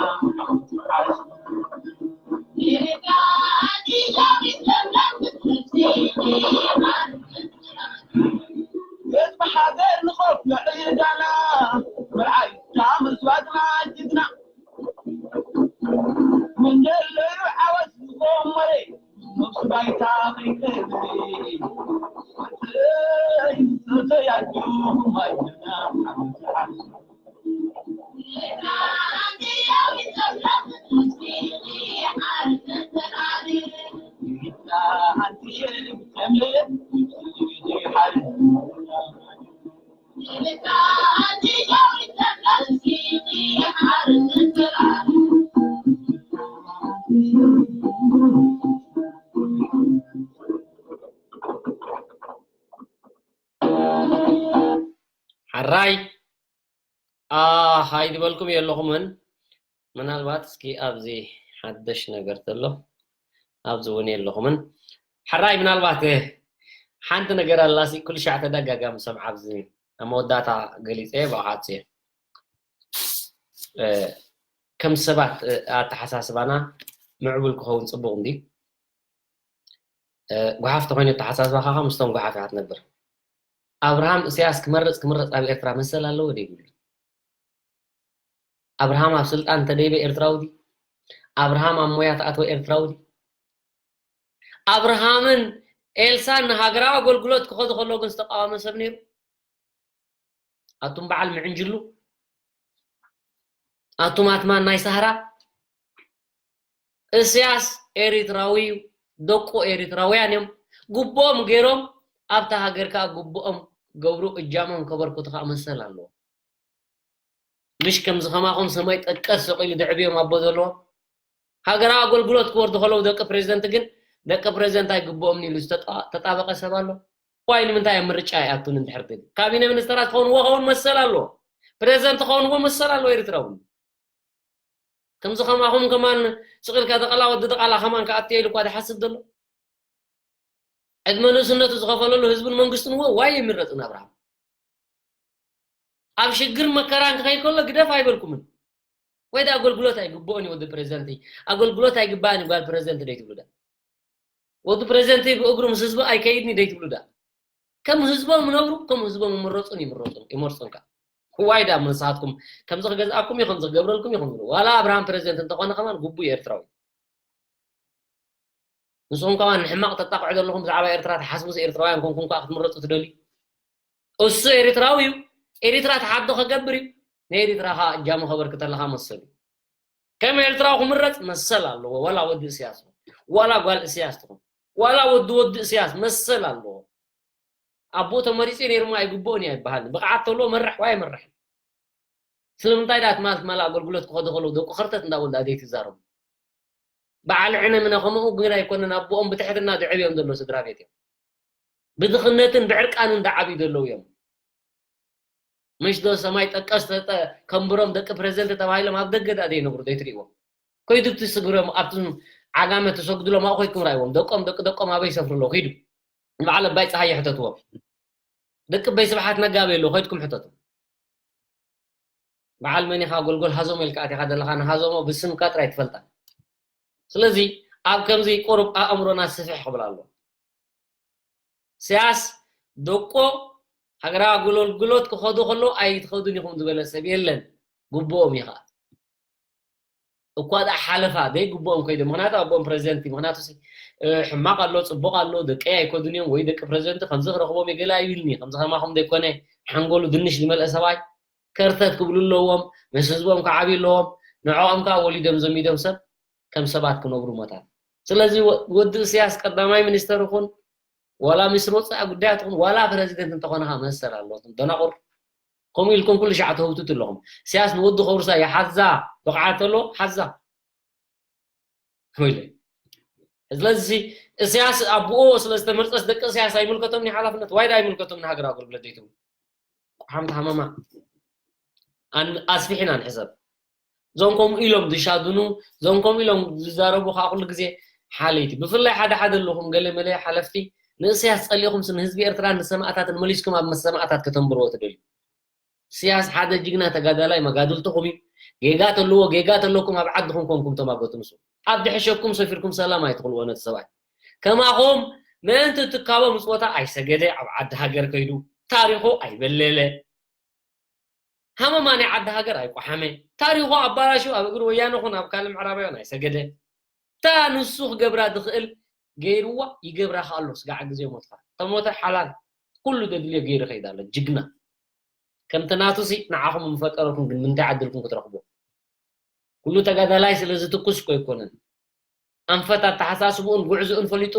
ህዝቢ ሃገር ንኸፍ ንዕዳና መርዓይታ መስዋእትና ጅግና መንደለዩ ዓወት ዝኾን መሬት ነብሱ ባይታ ከይከብሪ ተያዮ ማዩና ሓራይ ኣሃይ ዝበልኩም የለኹምን። ምናልባት እስኪ ኣብዚ ሓደሽ ነገር ተሎ ኣብዚ እውን የለኹምን። ሓራይ ምናልባት ሓንቲ ነገር ኣላሲ ኩሉ ሻዕ ተደጋጋሚ ሰምዓ ኣብዚ ኣብ መወዳእታ ገሊፀ ብኣኻት እየ ከም ሰባት ኣተሓሳስባና ምዕቡል ክኸውን ፅቡቕ እንዲ ጓሓፍ ተኮይኑ ኣተሓሳስባኻ ምስቶም ጓሓፍ ኢኻ ትነብር። ኣብርሃም እስያስ ክመርፅ ክምረፅ ኣብ ኤርትራ መሰል ኣለዎ ዶ ይብሉ? ኣብርሃም ኣብ ስልጣን ተደይበ ኤርትራዊ ድዩ? ኣብርሃም ኣብ ሞያ ተኣትወ ኤርትራዊ ድዩ? ኣብርሃምን ኤልሳን ንሃገራዊ ኣገልግሎት ክኸዱ ከለዉ ግን ዝተቃወመ ሰብ ነይሩ? ኣቱም በዓል ምዕንጅሉ፣ ኣቱም ኣትማን ናይ ሳህራ፣ እስያስ ኤሪትራዊ እዩ፣ ደቁ ኤሪትራውያን እዮም፣ ግቡኦም ገይሮም ኣብታ ሃገር ከኣ ግቡኦም ገብሩ እጃሞም ከበርክቱ ከኣ መሰል ኣለዎ። ምሽ ከምዚ ከማኹም ሰማይ ጠቀስ ሰቂሉ ደዕብዮም ኣቦ ዘለዎ ሃገራዊ ኣገልግሎት ክወርዱ ከለዉ ደቂ ፕሬዚደንት ግን ደቂ ፕሬዚደንት ኣይግብኦም ኢሉ ዝተጣበቀ ሰብ ኣሎ። ዋይ ንምንታይ ኣብ ምርጫ ይኣቱን እንድሕር ትብል ካቢነ ሚኒስተራት ክኸውንዎ ከውን መሰል ኣለዎ። ፕሬዚደንት ክኸውንዎ መሰል ኣለዎ ኤርትራዊ። ከምዚ ከማኹም ከማን ስቕ ኢልካ ደቐላ ወዲ ደቓላ ከማን ክኣትየ ኢሉ እኳ ዝሓስብ ዘሎ ዕድመ ንእስነቱ ዝኸፈለሉ ህዝብን መንግስትን እዎ ዋይ ይምረጽን ኣብርሃም። ኣብ ሽግር መከራን ክኸይድ ከሎ ግደፍ ኣይበልኩምን። ወይ ዳ ኣገልግሎት ኣይግብኦን እዩ ወዲ ፕሬዚደንት ኣገልግሎት ኣይግባእን ጓል ፕሬዚደንት ደይ ትብሉ ዳ ወዲ ፕሬዚደንት ብእግሩ ምስ ህዝቡ ኣይከይድን ደይ ትብሉ ዳ ከም ህዝቦም ይነብሩ ከም ህዝቦም ይምረጹን ይምረጹን ይመርጹን ካ ዋይ ዳ ንስኻትኩም ከምዚ ክገዝኣኩም እዩ ከምዚ ክገብረልኩም እዩ ከምዚ ዋላ ኣብርሃም ፕሬዚደንት እንተኾነ ከማን ግቡእ ኤርትራዊ ንስኹም ከማን ንሕማቕ ተጣቕዑ ዘለኹም ብዛዕባ ኤርትራ ትሓስቡስ ኤርትራውያን ኮንኩም ከዓ ክትምረጹ ትደልዩ እሱ ኤርትራዊ እዩ ኤርትራ ተሓዶ ከገብር እዩ ንኤርትራ ከዓ እጃሙ ከበርክተልኻ መሰሉ ከም ኤርትራዊ ክምረጽ መሰል ኣለዎ ዋላ ወዲ እስያስ ዋላ ጓል እስያስ ትኹን ዋላ ወዲ ወዲ እስያስ መሰል ኣለዎ ኣቦ ተመሪጹ ነይሩ ማ ኣይግብኦን እዩ ኣይበሃልን ብቕዓት ተሎ መርሕ ወይ ኣይመርሕን ስለምንታይ ዳ ትማል ትማል ኣገልግሎት ክኸዱ ከለዉ ደቁ ኸርተት እንዳበሉ ኣደይ ትዛረቡ በዓል ዕነ ምነ ከምኡ ግን ኣይኮነን ኣቦኦም ብትሕትና ዝዕብዮም ዘሎ ስድራ ቤት እዮም ብድኽነትን ብዕርቃንን ዝዓብዩ ዘለዉ እዮም ምሽ ዶ ሰማይ ጠቀስ ተጠ-፣ ከንብሮም ደቂ ፕሬዚደንት ተባሂሎም ኣብ ደገ ደኣ ዘይነብሩ ዘይትርእይዎም? ከይዱ እቲ ስግሮም ኣብቲ ዓጋመ ተሰግድሎም ኣብኡ ከይድኩም ራእይዎም። ደቆም ደቂ ደቆም ኣበይ ይሰፍሩ ኣለዉ? ኪዱ ንበዓል ኣባይ ፀሃየ ሕተትዎም። ደቂ ኣባይ ስብሓት ነጋ ኣበይ ኣለዉ? ከይድኩም ሕተቱ። በዓል መን ኢኻ ጎልጎል ሃዞሞ ኢልካ ኣቲኻ ዘለኻ ንሃዞሞ ብስምካ ጥራይ ትፈልጣ። ስለዚ ኣብ ከምዚ ቁሩብ ኣእምሮና ስፍሕ ክብል ኣሎ። ኢሳያስ ደቆ ሃገራዊ ኣገልግሎት ክኸዱ ከለዉ ኣይትኸዱን ኢኹም ዝበለ ሰብ የለን። ግብኦም እዩ ኸዓ። እኳ ደኣ ሓለፋ ዘይግብኦም ከይዶም። ምኽንያቱ ኣቦኦም ፕሬዚደንት እዩ። ምኽንያቱ ሲ፣ እ፣ ሕማቕ ኣሎ፣ ጽቡቕ ኣሎ፣ ደቀይ ኣይከዱን እዮም ወይ ደቂ ፕሬዚደንት ከምዚ ክረኽቦም እየ ገለ ኣይብልኒ። ከምዚ ከማኹም ዘይኮነ ሓንጎሉ ድንሽ ዝመልአ ሰብኣይ ከርተት ክብሉ ኣለዎም፣ ምስ ህዝቦም ክዓብዩ ኣለዎም። ንዕኦም ከኣ ወሊዶም ዘሚዶም ሰብ ከም ሰባት ክነብሩ መታን። ስለዚ ወ-፣ ወዲ እስያስ ቀዳማይ ሚኒስተር ይኹን፣ ዋላ ሚኒስትር ወጻኢ ጉዳያት ይኹን፣ ዋላ ፕረዚደንት እንተኾነ ኸኣ መሰል ኣለዎ። እቶም ደናቑር ከምኡ ኢልኩም ኩሉ ሻዕ ተህውትቱ ኣለኹም። እስያስ ንወዱ ከውርሳ እያ፣ ሓዛ፣ ብቕዓት ኣለዎ፣ ሓዛ። ወይለ። ስለዚ እስያስ ኣቦኡ ስለ ዝተመርጸስ ደቂ እስያስ ኣይምልከቶምን ሓላፍነት፣ ዋይ ደኣ ኣይምልከቶምን ሃገር ኣገልግሎት ዘይትብሉ። ቁሓም ተሃመማ። ኣን-፣ ኣስፊሕና ንሕሰብ። እዞም ከምኡ ኢሎም ዝሻድኑ፣ እዞም ከምኡ ኢሎም ዝዛረቡ ከዓ ኩሉ ግዜ ሓለይቲ። ብፍላይ ሓደ ሓደ ኣለኹም ገለ መለ ሓለፍቲ ንእስያስ ጸሊእኹምስ ንህዝቢ ኤርትራን ንሰማእታትን መሊስኩም ኣብ ሰማእታት ከተንብርዎ ትደልዩ። እስያስ ሓደ ጅግና ተጋዳላይ መጋድልትኹም እዩ። ጌጋ ተለዎ፣ ጌጋ ተለኩም ኣብ ዓድኹም ኮንኩም ተማገቱ ንሱ። ኣብ ድሕሸኩም ሰፊርኩም ሰላም ኣይትኽልዎ ነቲ ሰብኣይ። ከማኹም ምእንቲ ትካቦ ምጽወታ ኣይሰገደ፣ ኣብ ዓዲ ሃገር ከይዱ ታሪኹ ኣይበለለ። ሃመማ ናይ ዓዲ ሃገር ኣይቆሓመ። ታሪኹ ኣባላሽው ኣብ እግሪ ወያነ ኹን ኣብ ካልእ ምዕራባውያን ኣይሰገደ። እታ ንሱ ክገብራ ዝኽእል ገይርዋ ይገብራ ከኣ ኣሎ። ስጋዕ ግዜ ሞትካ። ተሞተ ሓላል ኩሉ ዘድልዮ ገይሩ ከይዳ ኣሎ። ጅግና። ከምቲ ናቱሲ ንዓኹም ምፈጠረኩም ግን ምንታይ ዓድልኩም ክትረኽቡ? ኩሉ ተጋዳላይ ስለ ዝትኩስ እኮ ኣይኮነን። ኣንፈት ኣተሓሳስብኡን ጉዕዝኡን ፈሊጡ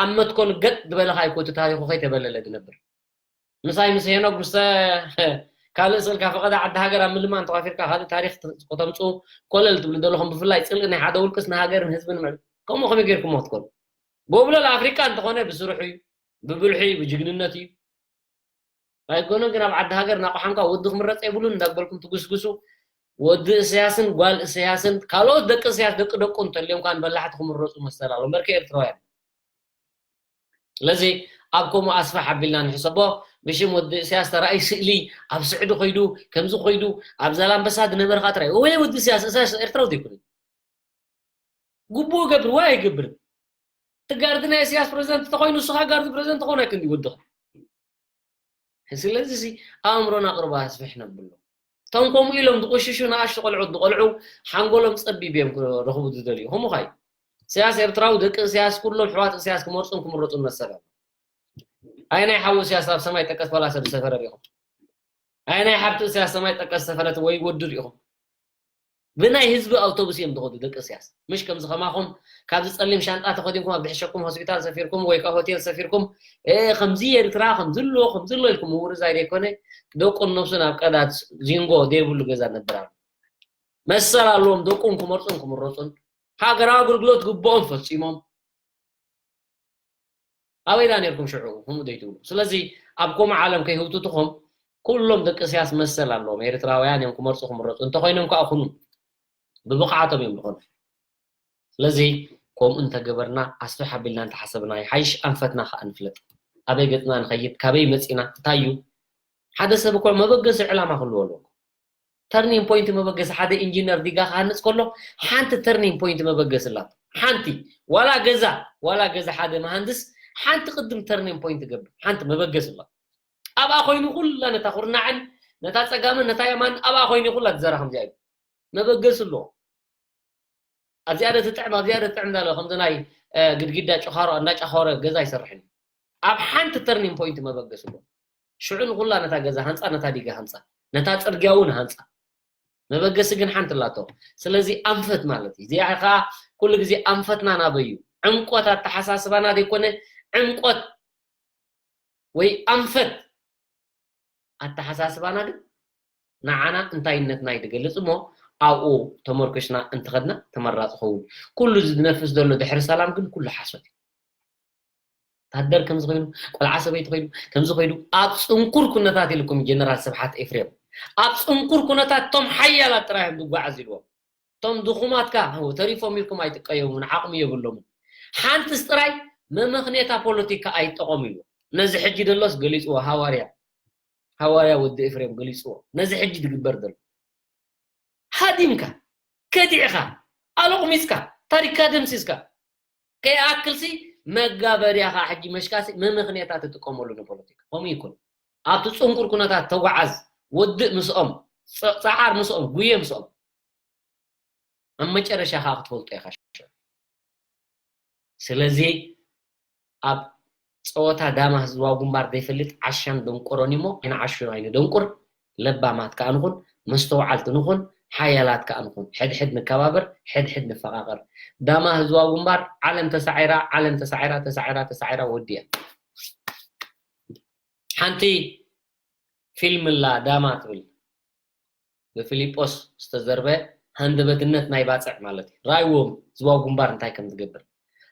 ኣብ መትከሉ ገጥ ዝበለ ካይኮ እቲ ታሪኹ ከይተበለለ ዝነብር። ምሳይ ምስ ሄኖግ፣ ምስ ካልእ ስእልካ ፈቐደ ዓዲ ሃገር ኣብ ምልማን ተዋፊርካ ካልእ ታሪኽ ት-፣ ከተምጽኡ ኮለል ትብሉ ዘለኹም፣ ብፍላይ ጽልኢ ናይ ሓደ ውልቅስ ንሃገርን ህዝብን ምዕ-፣ ከምኡ ከመይ ጌርኩሞ ክትኮኑ? ጎብለል ኣፍሪቃ እንተኾነ ብስርሑ እዩ፣ ብብልሑ እዩ፣ ብጅግንነት እዩ። ኣይኮነን ግን ኣብ ዓዲ ሃገር እናቆሓምካ ወዲ ክምረጽ የብሉን እንዳበልኩም ትጉስጉሱ፣ ወዲ እስያስን ጓል እስያስን ካልኦት ደቂ እስያስ ደቂ ደቁ እንተልዮም ከኣ ንበላሕቲ ክምረጹ መሰል ኣሎ። እምበርከ ኤርትራውያን። ስለዚ ኣብ ከምኡ ኣስፋሕ ኣቢልና ንሕሰቦ። ብሽም ወዲ እስያስ ተራእይ ስእሊ ኣብ ስዕዲ ኮይዱ፣ ከምዚ ኮይዱ፣ ኣብ ዛላምበሳ ዝነበርካ ጥራይ። ወይ ወዲ እስያስ፣ እስያስ ኤርትራዊ ዘይኮነ። ግቡኡ ገብር ወይ ኣይገብርን። እቲ ጋርዲ ናይ እስያስ ፕረዚደንት እንተኾይኑ፣ ንስኻ ጋርዲ ፕረዚደንት ትኸውን ኣይክን ይወድቕ። ስለዚ ሲ ኣእምሮና ቅርባ ኣስፍሕ ነብሎ። እቶም ከምኡ ኢሎም ዝቆሽሹ ንኣሽቱ ቆልዑት ዝቆልዑ ሓንጎሎም ጸቢብ እዮም ክረኽቡ ዝደልዩ። ከምኡ ኸይ እስያስ ኤርትራዊ፣ ደቂ እስያስ ኩሎም ኣሕዋት እስያስ ክመርጹን ክምረጹን መሰሎም። ኣየናይ ሓው እስያስ ኣብ ሰማይ ጠቀስ ፈላሰ ዝሰፈረ ርኢኹም? ኣየናይ ሓብቲ እስያስ ሰማይ ጠቀስ ሰፈረት ወይ ወዲ ርኢኹም? ብናይ ህዝቢ ኣውቶቡስ እዮም ዝኸዱ ደቂ እስያስ። ምሽ ከምዚ ከማኹም ካብዚ ጸሊም ሻንጣ ተኸዲንኩም ኣብ ድሕሸኩም ሆስፒታል ሰፊርኩም ወይ ከኣ ሆቴል ሰፊርኩም፣ "እ፣ ከምዚ ኤርትራ፣ ከምዚ ኣሎ፣ ከምዚ ኣሎ" ኢልኩም ምውርዛይ ዘይኮነ፣ ደቁን ነብሱን ኣብ ቀዳድ ዚንጎ ዘይብሉ ገዛ ነብር ኣሎ። መሰል ኣለዎም፣ ደቁም ክመርጹን ክምረጹን፣ ሃገራዊ ኣገልግሎት ግብኦም ፈጺሞም። ኣበይ ዳ ነርኩም ሽዑ? ከምኡ ደይትብሉ። ስለዚ ኣብ ከምኡ ዓለም ከይህውትትኹም፣ ኩሎም ደቂ እስያስ መሰል ኣለዎም። ኤርትራውያን እዮም፣ ክመርጹ ክምረጹ። እንተኾይኖም ከኣ ኩኑ። ብብቕዓቶም እዮም ዝኾኑ። ስለዚ ከምኡ እንተገበርና፣ ኣስፍሕ ኣቢልና እንተሓሰብና፣ ይሓይሽ ኣንፈትና ከኣ ንፍለጥ። ኣበይ ገጽና ንኸይድ፣ ካበይ መጺና፣ እንታይ እዩ? ሓደ ሰብ እኮ መበገሲ ዕላማ ክህልዎ ኣለዎ። ተርኒንግ ፖይንት መበገሲ፣ ሓደ ኢንጂነር ዲጋ ክሃንጽ ከሎ ሓንቲ ተርኒንግ ፖይንት መበገሲ ኣላቶ። ሓንቲ፣ ዋላ ገዛ፣ ዋላ ገዛ ሓደ መሃንድስ ሓንቲ ቅድም ተርኒንግ ፖይንት ትገብር፣ ሓንቲ መበገሲ ኣላ። ኣብኣ ኮይኑ ኩላ ነታ ኩርናዕን ነታ ጸጋምን ነታ የማን ኣብኣ ኮይኑ ኩላ ትዘራ ከምዚኣ እዩ። መበገሲ ኣለዎ። ኣብዚኣ ዶ ትጥዕም፣ ኣብዚኣ ዶ ትጥዕም እንዳለ ከምዚ ናይ፣ እ፣ ግድግዳ ጭኻሮ እንዳጨኸረ ገዛ ኣይሰርሕን እዩ። ኣብ ሓንቲ ተርኒንግ ፖይንት መበገሲ ኣለዎ። ሽዑ ንኩላ ነታ ገዛ ሃንጻ፣ ነታ ዲጋ ሃንጻ፣ ነታ ጽርግያ እውን ሃንጻ። መበገሲ ግን ሓንቲ ኣላቶ። ስለዚ ኣንፈት ማለት እዩ። እዚኣ ኸኣ ኩሉ ግዜ ኣንፈትና ናበይ እዩ? ዕምቆት ኣተሓሳስባና ዘይኮነ ዕምቆት ወይ ኣንፈት ኣተሓሳስባና ግን ንዓና እንታይነትና እዩ ዝገልጽ እሞ ኣብኡ ተመርኩስና እንተኸድና ተመራጺ ኸውን። ኩሉ እዚ ዝነፍስ ዘሎ ድሕሪ ሰላም ግን ኩሉ ሓሶት እዩ። ወታደር ከምዚ ኮይኑ፣ ቆልዓ ሰበይቲ ኮይኑ፣ ከምዚ ኮይኑ፣ ኣብ ጽንኩር ኩነታት ኢልኩም ጀነራል ስብሓት ኤፍሬም ኣብ ጽንኩር ኩነታት እቶም ሓያላት ጥራይ እዮም ዝጓዓዙ ኢልዎም። እቶም ድኹማት ከኣ ተሪፎም ኢልኩም ኣይትቀየሙን፣ ዓቕሚ የብሎምን። ሓንትስ ጥራይ መመኽኔታ ፖለቲካ ኣይጠቐሙ ኢልዎም። ነዚ ሕጂ ደሎስ ገሊጽዎ፣ ሃዋርያ፣ ሃዋርያ ወዲ ኤፍሬም ገሊጽዎ። ነዚ ሕጂ ዝግበር ዘሎ ሃዲምካ፣ ከዲዕኻ፣ ኣሎቕሚጽካ፣ ታሪክካ ደምሲስካ፣ ከይኣክልሲ መጋበርያ ከዓ ሕጂ መሽካሲ መመኽንያታት ትጥቀመሉ ንፖለቲካ። ከምኡ ይኩን። ኣብቲ ጽንኩር ኩነታት ተጓዓዝ፣ ወድእ ምስኦም፣ ጸ-፣ ጸዓር ምስኦም፣ ጉየ ምስኦም። ኣብ መጨረሻ ከዓ ክትፈልጦ ኢኻ። ስለዚ ኣብ ጸወታ ዳማ ህዝባዊ ግንባር ዘይፈልጥ ዓሻን ደንቆሮን እሞ፣ ንዓሹ ኣይንደንቁር፣ ለባማት ከኣ ንኹን፣ መስተውዓልቲ ንኹን፣ ሓያላት ከኣ ንኹን። ሕድሕድ ንከባበር፣ ሕድሕድ ንፈቓቐር። ዳማ ህዝባዊ ግንባር ዓለም ተሳዒራ፣ ዓለም ተሳዒራ፣ ተሳዒራ፣ ተሳዒራ ወዲያ። ሓንቲ ፊልም ኣላ ዳማ ትብል፣ ብፊሊጶስ ዝተዘርበ ሃንደበትነት ናይ ባጽዕ ማለት እዩ። ራእይዎም ህዝባዊ ግንባር እንታይ ከም ዝገብር።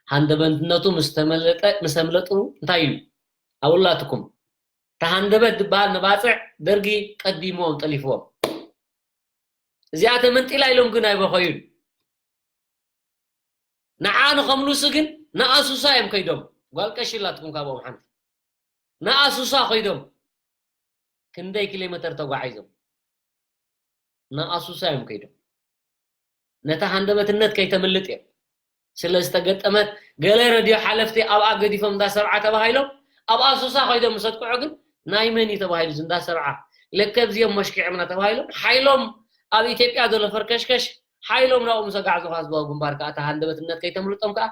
ሃንደበትነቱ ምስ ተመለጠ፣ ምስ ኣምለጡ እንታይ ኢሉ? ኣብላትኩም። እታ ሃንደበት ዝበሃል ንባጽዕ ደርጊ ቀዲሞም ጠሊፍዎም። እዚኣ ተመንጢላ ኢሎም ግን ኣይበኸዩን። ንዓ ንኸምልሱ ግን ንኣሱሳ እዮም ከይዶም። ጓል ቀሺ ኣላትኩም ካብኦም ሓንቲ። ንኣሱሳ ከይዶም። ክንደይ ኪሎ ሜተር ተጓዒዞም? ንኣሱሳ እዮም ከይዶም። ነታ ሃንደበትነት ከይተምልጥ እዮም። ስለ ዝተገጠመት ገለ ረድዮ ሓለፍቲ ኣብኣ ገዲፎም እንዳ ሰብዓ ተባሂሎም፣ ኣብ ኣሱሳ ከይዶም ምስ ኣጥቅዑ ግን ናይ መን እዩ ተባሂሉ እዚ እንዳ ሰብዓ? ለከ ኣብዚኦም መሽኪዕምና ተባሂሎም፣ ሓይሎም ኣብ ኢትዮጵያ ዘሎ ፈርከሽከሽ፣ ሓይሎም ናብኡ ምስ ኣጋዕዙ ከኣ ህዝባዊ ግንባር ከኣ እታ ሃንደበትነት ከይተምልጦም ከኣ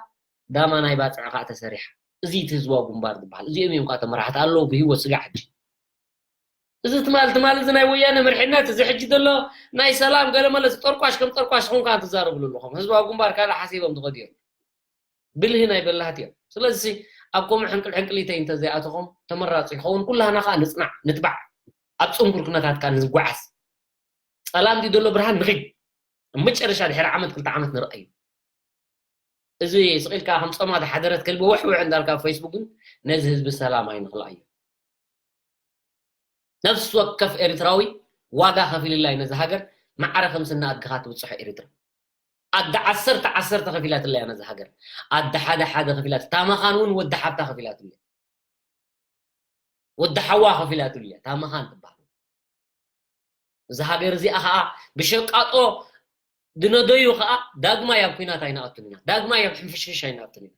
ዳማ ናይ ባጽዕ ከኣ ተሰሪሓ። እዚ እቲ ህዝባዊ ግንባር ዝበሃል። እዚኦም እዮም ከኣ ተመራሕቲ ኣለዉ ብህይወት ስጋዕ ሕጂ። እዚ ትማል፣ ትማል እዚ ናይ ወያነ መሪሕነት፣ እዚ ሕጂ ዘሎ ናይ ሰላም ገለ መለ፣ እዚ ጠርቋሽ ከም ጠርቋሽ ዝኾንካ ትዛረብሉ ኣለኹም። ህዝባዊ ግንባር ካልእ ሓሲቦም ዝኸዱ እዮም። ብልሂ ናይ በላህት እዮም። ስለዚ ኣብ ከምኡ ሕንቅል ሕንቅሊተይ እንተዘይኣተኹም ተመራጺ ይኸውን። ኩላህና ከኣ ንጽናዕ፣ ንትባዕ። ኣብ ጽንኩር ኩነታት ከኣ ንጓዓዝ። ጸላም ድዩ ዘሎ ብርሃን ንኺድ። ኣብ መጨረሻ ድሕሪ ዓመት ክልተ ዓመት ንርኣዩ። እዚ ስቕ ኢልካ ከም ጸማ ዝሓደረት ከልቢ ውሕ ውሕ እንዳልካ ኣብ ፌስቡክ ግን ነዚ ህዝቢ ሰላም ኣይንኽልኣዮ። ነፍሲ ወከፍ ኤርትራዊ ዋጋ ከፊልላ እዩ ነዚ ሃገር። ማዕረ ከም ስና ኣድግኻ ትብጽሖ ኤርትራ። ኣደ ዓሰርተ ዓሰርተ ከፊላትላ እያ ነዚ ሃገር። ኣደ ሓደ ሓደ ከፊላት። ታመኻን እውን ወዲ ሓብታ ከፊላትሉ እያ። ወዲ ሓዋ ከፊላትሉ እያ። ታመኻን ትበሃል። እዛ ሃገር እዚኣ ኸዓ ብሸቃጦ ድነደዩ ኸዓ ዳግማይ ኣብ ኲናት ኣይንኣቱን ኢና። ዳግማይ ኣብ ሕንፍሽፍሽ ኣይንኣቱን ኢና።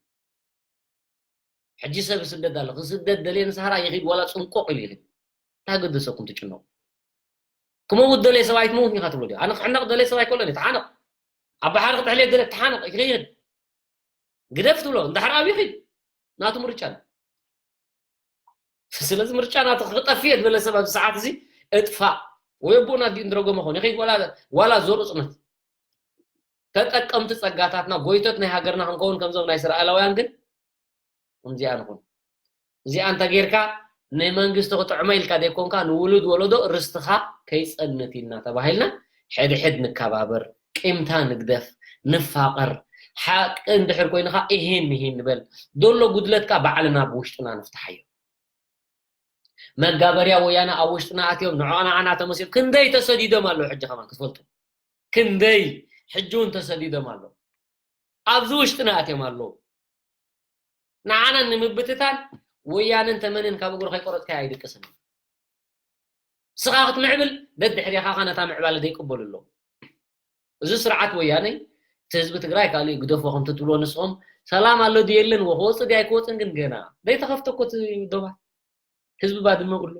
ሕጂ ሰብ ይስደድ ኣሎ። ክስደድ ደልየ ንሳህራ ይኺድ፣ ዋላ ጽንቆቕ ኢሉ ይኺድ። እንታይ ገደሰኩም ትጭነቑ? ክመውት ደልየ ሰብ ኣይትመውት ኢኻ ትብሎ ድዩ? ኣነ ክሕነቕ ደልየ ሰብ ኣይኮነን፣ ተሓነቕ። ኣብ ባሕሪ ክትሕልየ ደልየ ተሓነቕ፣ ይኺድ። ግደፍ ትብሎ፣ እንድሕር ኣብዩ ይኺድ። ናቱ ምርጫ ኣሎ። ስለዚ ምርጫ ናቱ ክጠፍእ እየ ዝበለ ሰብ ኣብዚ ሰዓት እዚ እጥፋእ። ወይ ኣቦና ኣዲኡ እንድረገመ ኾን ይኺድ፣ ዋላ፣ ዋላ ዞር እጽነት። ተጠቀምቲ ጸጋታትና፣ ጎይቶት ናይ ሃገርና ክንከውን ከምዞም ናይ እስራኤላውያን ግን ከምዚኣ ንኹን። እዚኣ እንተ ጌርካ ንመንግስቲ ክጥዕሞ ኢልካ ዘይኮንካ ንውሉድ ወለዶ ርስትኻ ከይጸንት ኢልና ተባሂልና ሕድሕድ ንከባበር፣ ቂምታ ንግደፍ፣ ንፋቐር፣ ሓቂ እንድሕር ኮይኑ ኸዓ ኢሂን ምሂን ንበል። ዘሎ ጉድለት ከኣ ባዕልና ብውሽጥና ንፍትሓዮ። መጋበርያ ወያነ ኣብ ውሽጥና ኣትዮም ንዕኦ ንዓና ተመሲሉ ክንደይ ተሰዲዶም ኣለዉ ሕጂ ከማን ክትፈልጡ። ክንደይ ሕጂ እውን ተሰዲዶም ኣለዉ። ኣብዚ ውሽጥና ኣትዮም ኣለዉ። ንዓና ንምብትታን ወያነን ተመንን ካብ እግሩ ከይቆረጽካዮ ኣይድቅስን። ንስኻ ክትምዕብል ደድሕሬኻ ኸኣ ነታ ምዕባለ ዘይቅበሉ ኣለዉ። እዚ ስርዓት ወያነ እቲ ህዝቢ ትግራይ ካልእ ግደፎ ከምቲ ትብልዎ ንስኹም ሰላም ኣሎ ድዩ የለን ወ-፣ ክወጽእ ድዩ ኣይክወጽእን ግን ገና ዘይተኸፍተ እኮ እቲ ዶባት። ህዝቢ ባድመ ኣሎ፣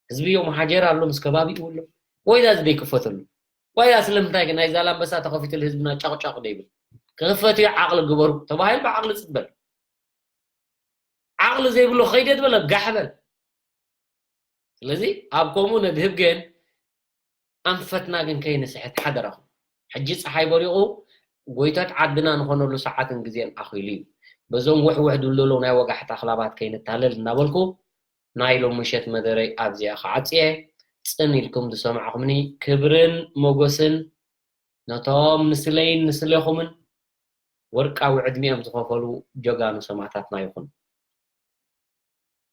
ህዝቢ ዮም ሃጀር ኣሎ ምስ ከባቢኡ ኣሎ። ወይዳ እዚ ዘይክፈተሉ? ወይዳ ስለምንታይ ግን ናይ ዛላምበሳ ተኸፊትሉ ህዝብና ጫቕጫቕ ደይብል? ክኽፈት እዩ ዓቕሊ ግበሩ ተባሂሉ ብዓቕሊ ጽበል። ዓቕሊ ዘይብሉ ከይደ ዝበለ ጋሕ በል። ስለዚ ኣብ ከምኡ ነድህብ ግን ኣንፈትና ግን ከይንስሕት ሓደራኹም። ሕጂ ጸሓይ በሪቑ ጎይቶት ዓድና ንኾነሉ ሰዓትን ግዜን ኣኺሉ እዩ። በዞም ውሕውሕ ድልደሎ ናይ ወጋሕታ ክላባት ከይንታለል እናበልኩ ናይ ሎም ምሸት መደረይ ኣብዚኣ ክዓጽየ። ጽን ኢልኩም ዝሰማዕኹምኒ ክብርን ሞገስን ነቶም ንስለይን ንስሌኹምን ወርቃዊ ዕድሚኦም ዝኸፈሉ ጀጋኑ ሰማእታትና ይኹን።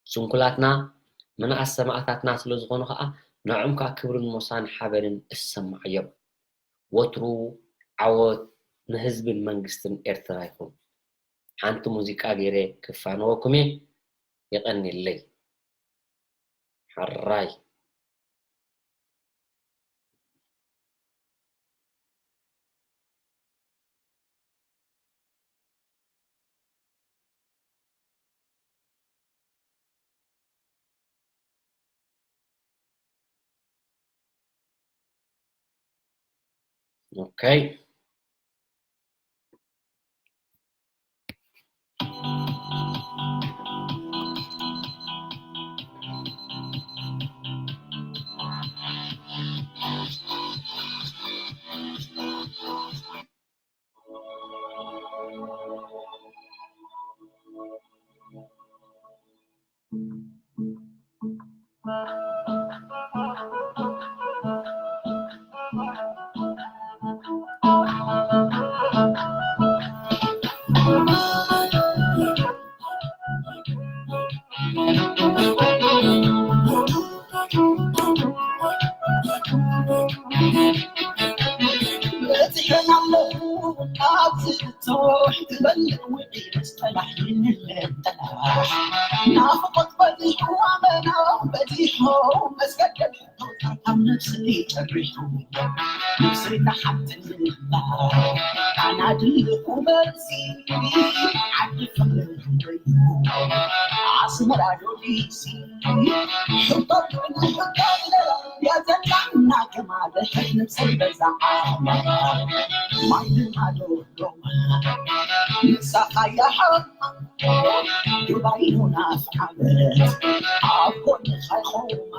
ስንኩላትና መናእስ ሰማእታትና ስለ ዝኾኑ ኸኣ ንዕም ከኣ ክብርን ሞሳን ሓበንን እሰማዓዮም። ወትሩ ዓወት ንህዝብን መንግስትን ኤርትራ ይኹን። ሓንቲ ሙዚቃ ገይረ ክፋነወኩም እየ። የቐንየለይ። ሕራይ። Okay. በዚሐን ኣለኹ ኣብዚ ትውሕ ትበልዕ ውዒ ምስ ጠላሕ ይንለ ጠላሕ ናፍቆት በዚሑ ኣመና በዚሑ መስገደል ካብ ነፍሰይ ጨሪሑ ነፍሰይ ተሓትልላ ኣና ድልኹ በዚ ዓዲ ፍቕሪ ኣስመራ ዶ ዲሲ ሕቶ ሕቶ የዘላና ከማደ ነፍሰይ በዛ ዓማ ማይ ድማ ዶ ዶማ ንሳኻ ያሓማ ዱባይ ሆና ፍዓበት ኣብ ጎንኻ ይኾማ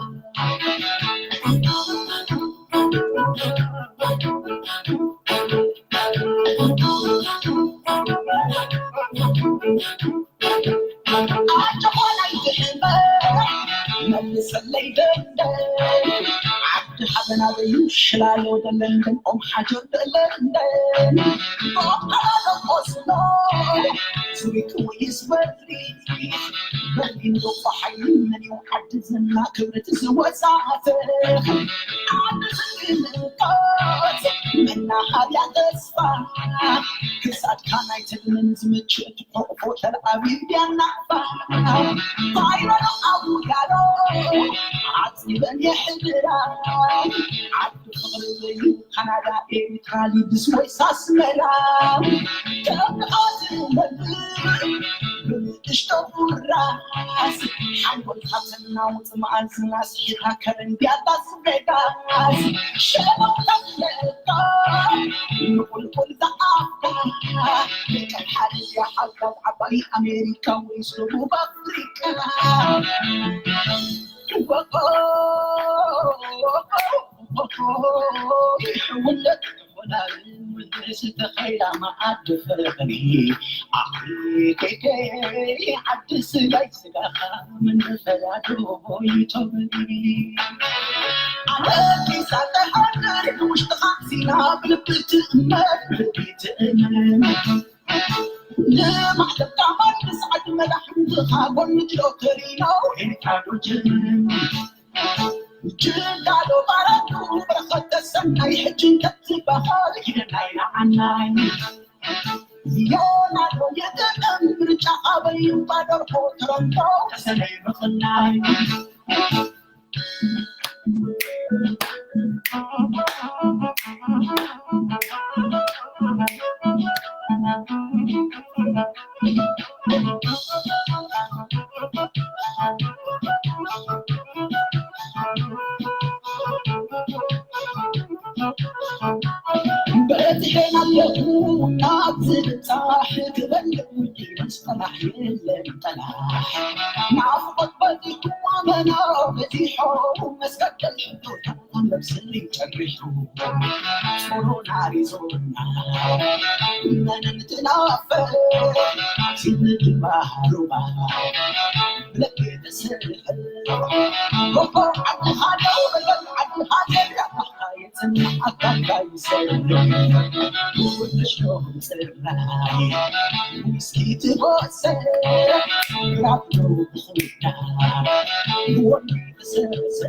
ኣጆኾ ናይ ዝሕመ መልሰለይ ደንደ ዓዲ ሓበና በዩ ሽላሎ ደለንደን ኦም ሓጆር ደለንደን ኦም ቀላሎ ቆስሎ ዙሪቱ ይስበሪ በርሊን ዶ ፋሓይ መን እዩ ዓዲ ዝና ክብረት ዝወሳተ ዓዲ ዝግንቀት መናሃርያ ተስፋ ክሳድካ ናይ ትልምን ዝምችእ ትቆፎ ተልዓቢብ ዲያናፋ ባይበሎ ኣቡ ያሎ ዓፂበን የሕድራ ዓዲ ፍቕሪ እዩ ካናዳ ኤርትራ ሊድስ ወይ ሳስመራ ተብዖት ነብር ብንእሽቶ ቡራስ ሓንጎልካ ተናውፅ መዓልትና ስሒኻ ከረን ዲያታ ስቤዳስ ሸሞንተ ለካ ንቁልቁል ዝኣፍካ ደቀብ ሓደ ዲያ ሓጋዝ ዓባይ ኣሜሪካ ወይስ ደቡብ ኣፍሪቃ ዝተኸይዳ መኣዲ ፍቕሪ ዓዲ ስጋይ ስጋኻ ምንፈላዶ ይቶብኒ ኣነ ኪሳ ተሃደር ውሽጥኻ ሲና ብልቢ ትእመን ብልቢ ትእመን ንማዕለብካ መልስ ዓዲ መላሕምትኻ ጎኒ ሎተሪኖ ኤርትራ ዶ ጀርመን ጅዳሎ ባራቱ በረኸት ተሰናይ ሕጂ እንተትበሃል ኪደናይ ንዓናይ ሊዮናርዶ የጥዕም ምርጫ ኣበይ እምባ ደርሆ ቶሮንቶ ተሰነይ ምቕናይ በዚሐን ኣለኹ ናብ ዝብጻሕ ክበልዕ ውዲ ምስ ጠላሕ የለን ጠላሕ ናፍቆት በዚሑ ኣመና በዚሖ መስቀል ሕቶታት ነብስኒ ጨሪሑ ሶሎን ኣሪዞና መንን ትናፍቅ ሲድኒ ድማ ሩባ ብለቤ ተስርሕ ኦሆ ዓዲ ሃደው በል ዓዲ ሃደው ያባኻ የጽንሕ ኣካልካ ይሰርሕ ብውድሽ ዶ ጽራይ ውስኪ ትወሰ ራብዶ ብኹዳ ብወዲ ተሰርሰ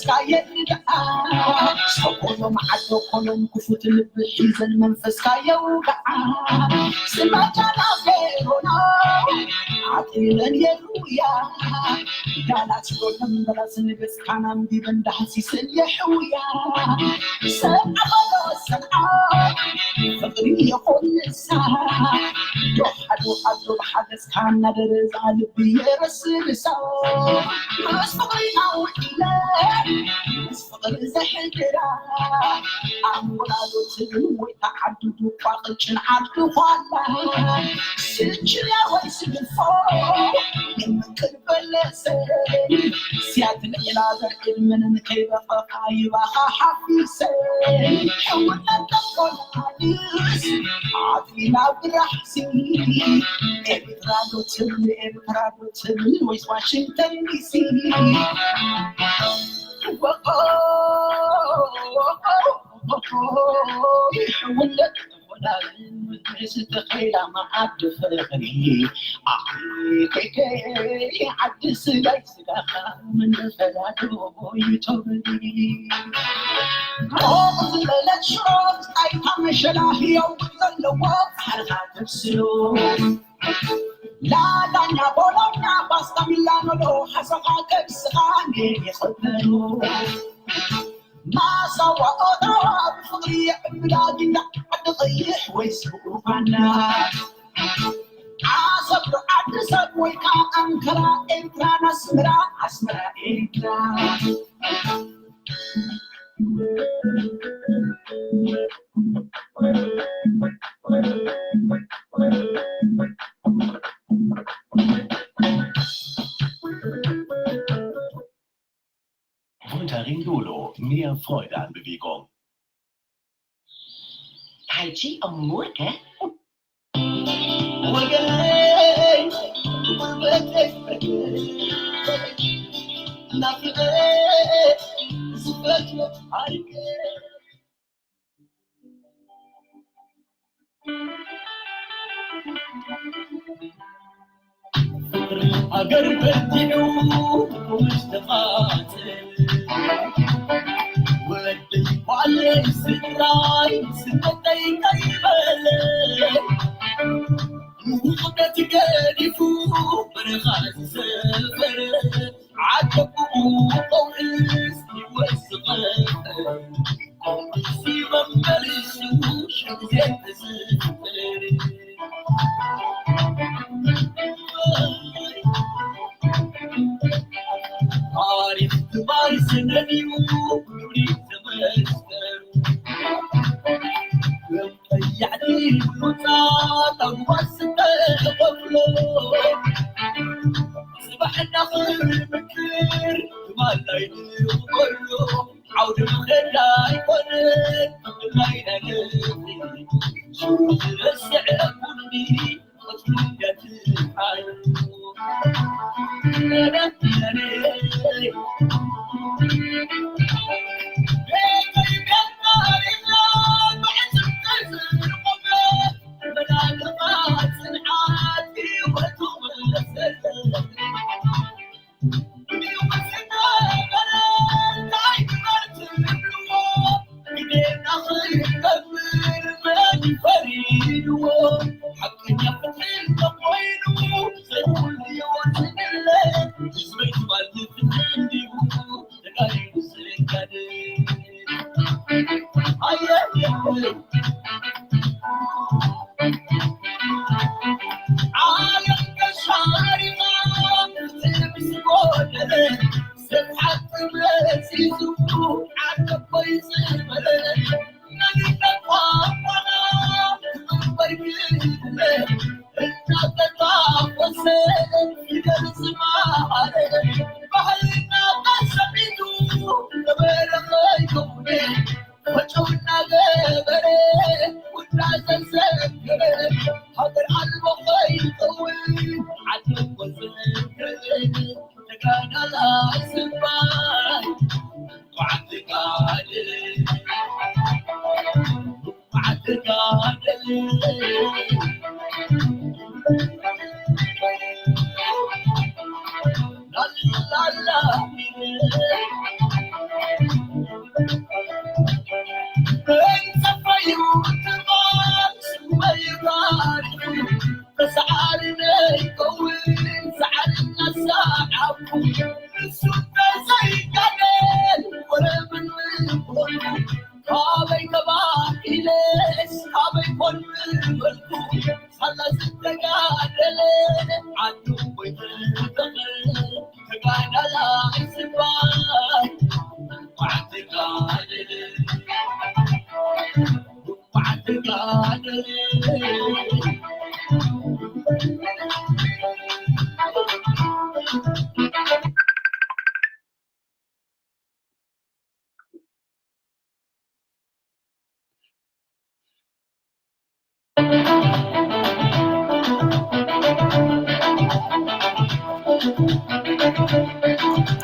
መንፈስካ የርድኣ። ሰኮሎም ዓዶ ኮሎም ክፉት ልቢ ሒዘን መንፈስካ የውግዓ። ስማቻና ፌሮና ዓጢለን የሩያ። ዳላት ዶለም በላስ ንገጽካና ኣንቢበን ዳህሲሰን የሕውያ። ሰብ ኣበሎ ሰብዓ ፍቕሪ የኾንሳ። ዶ ሓዶ ኣዶ ብሓገዝካ እናደረዛ ልቢ የረስርሳ። ምስ ፍቕሪ ናውዒለ ምስ ፍቕሪ ዘሕድራ ኣንጎላሎ ትብል ወይ ተዓድዱ እኳ ቅጭን ዓዲ ኳላ። ስችርያ ወይ ስግፎ ንምንቅል በለሰ። ሲያትል ዒላ ዘርዕድ ምንን ከይበቐቓ ይባኻ ሓፊሰ። ሕውነት ተኮላልስ ዓጢና ብራሕሲ። ኤርትራ ዶ ትብል ኤርትራ ዶ ትብል ወይስ ዋሽንግተን ዲሲ? ሕውነት ተኾላልን ምስ ተኸይላ መዓዲ ፍቕሪ። ዓዲ ከይከይ ዓዲ ስጋይ ስጋኻ ምንፈላዶ ይቶብኒ። ሮቕ ዝበለት ሽሮ ጣይታ መሸላ ህያው ዘለዎ ጻዕርኻ ተብስሎ። ላዛኛ ቦሎኛ ፓስታ ሚላኖ ዶ ሓሰኻ ከብስኻ ኔን ይኽበሩ። ማሳዋ ኦታዋ ብፍቕሪ ይዕብዳ ጊንዳ ዓዲ ቐይሕ ወይ ስውር ፋና። ዓሰብ ዶ ዓዲ ሰብ ወይ ከዓ ኣንካራ ኤርትራ ናስመራ ኣስመራ ኤርትራ። Wunderring Lolo, mehr Freude an Bewegung. Tai Chi am Murke? ወገነይ ጉልበተይ ናፍቐ ዝፈትዎ ዓርከይ ፍቕሪ ሃገር በዲሑ ውሽ ተቓጽል ወደይ ጓለይ ስድራይ ስመተይ ከይበለ ንውቕበት ገዲፉ በረኻ ዝሰፈረ ዓደጉ ቀውዕስ ይወስቐ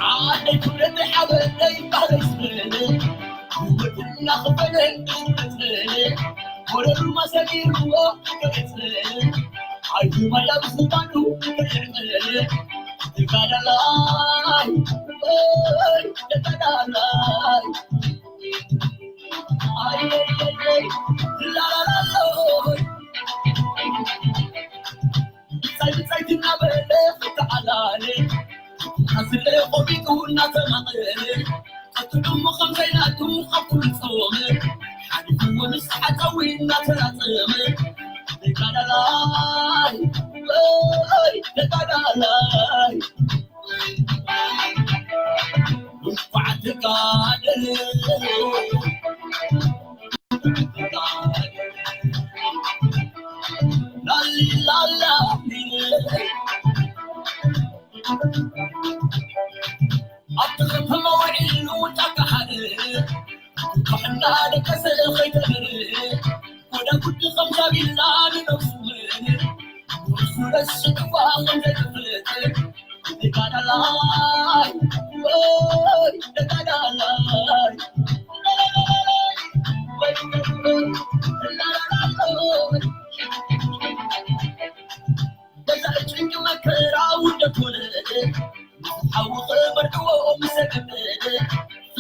ዓደይ ኩለተይ ሓበነይ ባህለይ ዝበለ፣ ውበትና ክፈለ፣ ክፈለ፣ ወረዱ ማሰጊርዎ፣ ክፈለ፣ ኣይሁማ ያብስባሉ፣ ክፈለ፣ ተጋዳላይ፣ ተጋዳላይ። ኣብቲ ከተማ ውዒሉ ጫካ ሓደ ኩሕና ደቀሰ ኸይተመረ ወደ ጉድ ኸምሻቢላ ንነብሱ ንሱ ረስጥዋ ኸምዘይትፍለጥ ተጋዳላይ ወይ ተጋዳላይ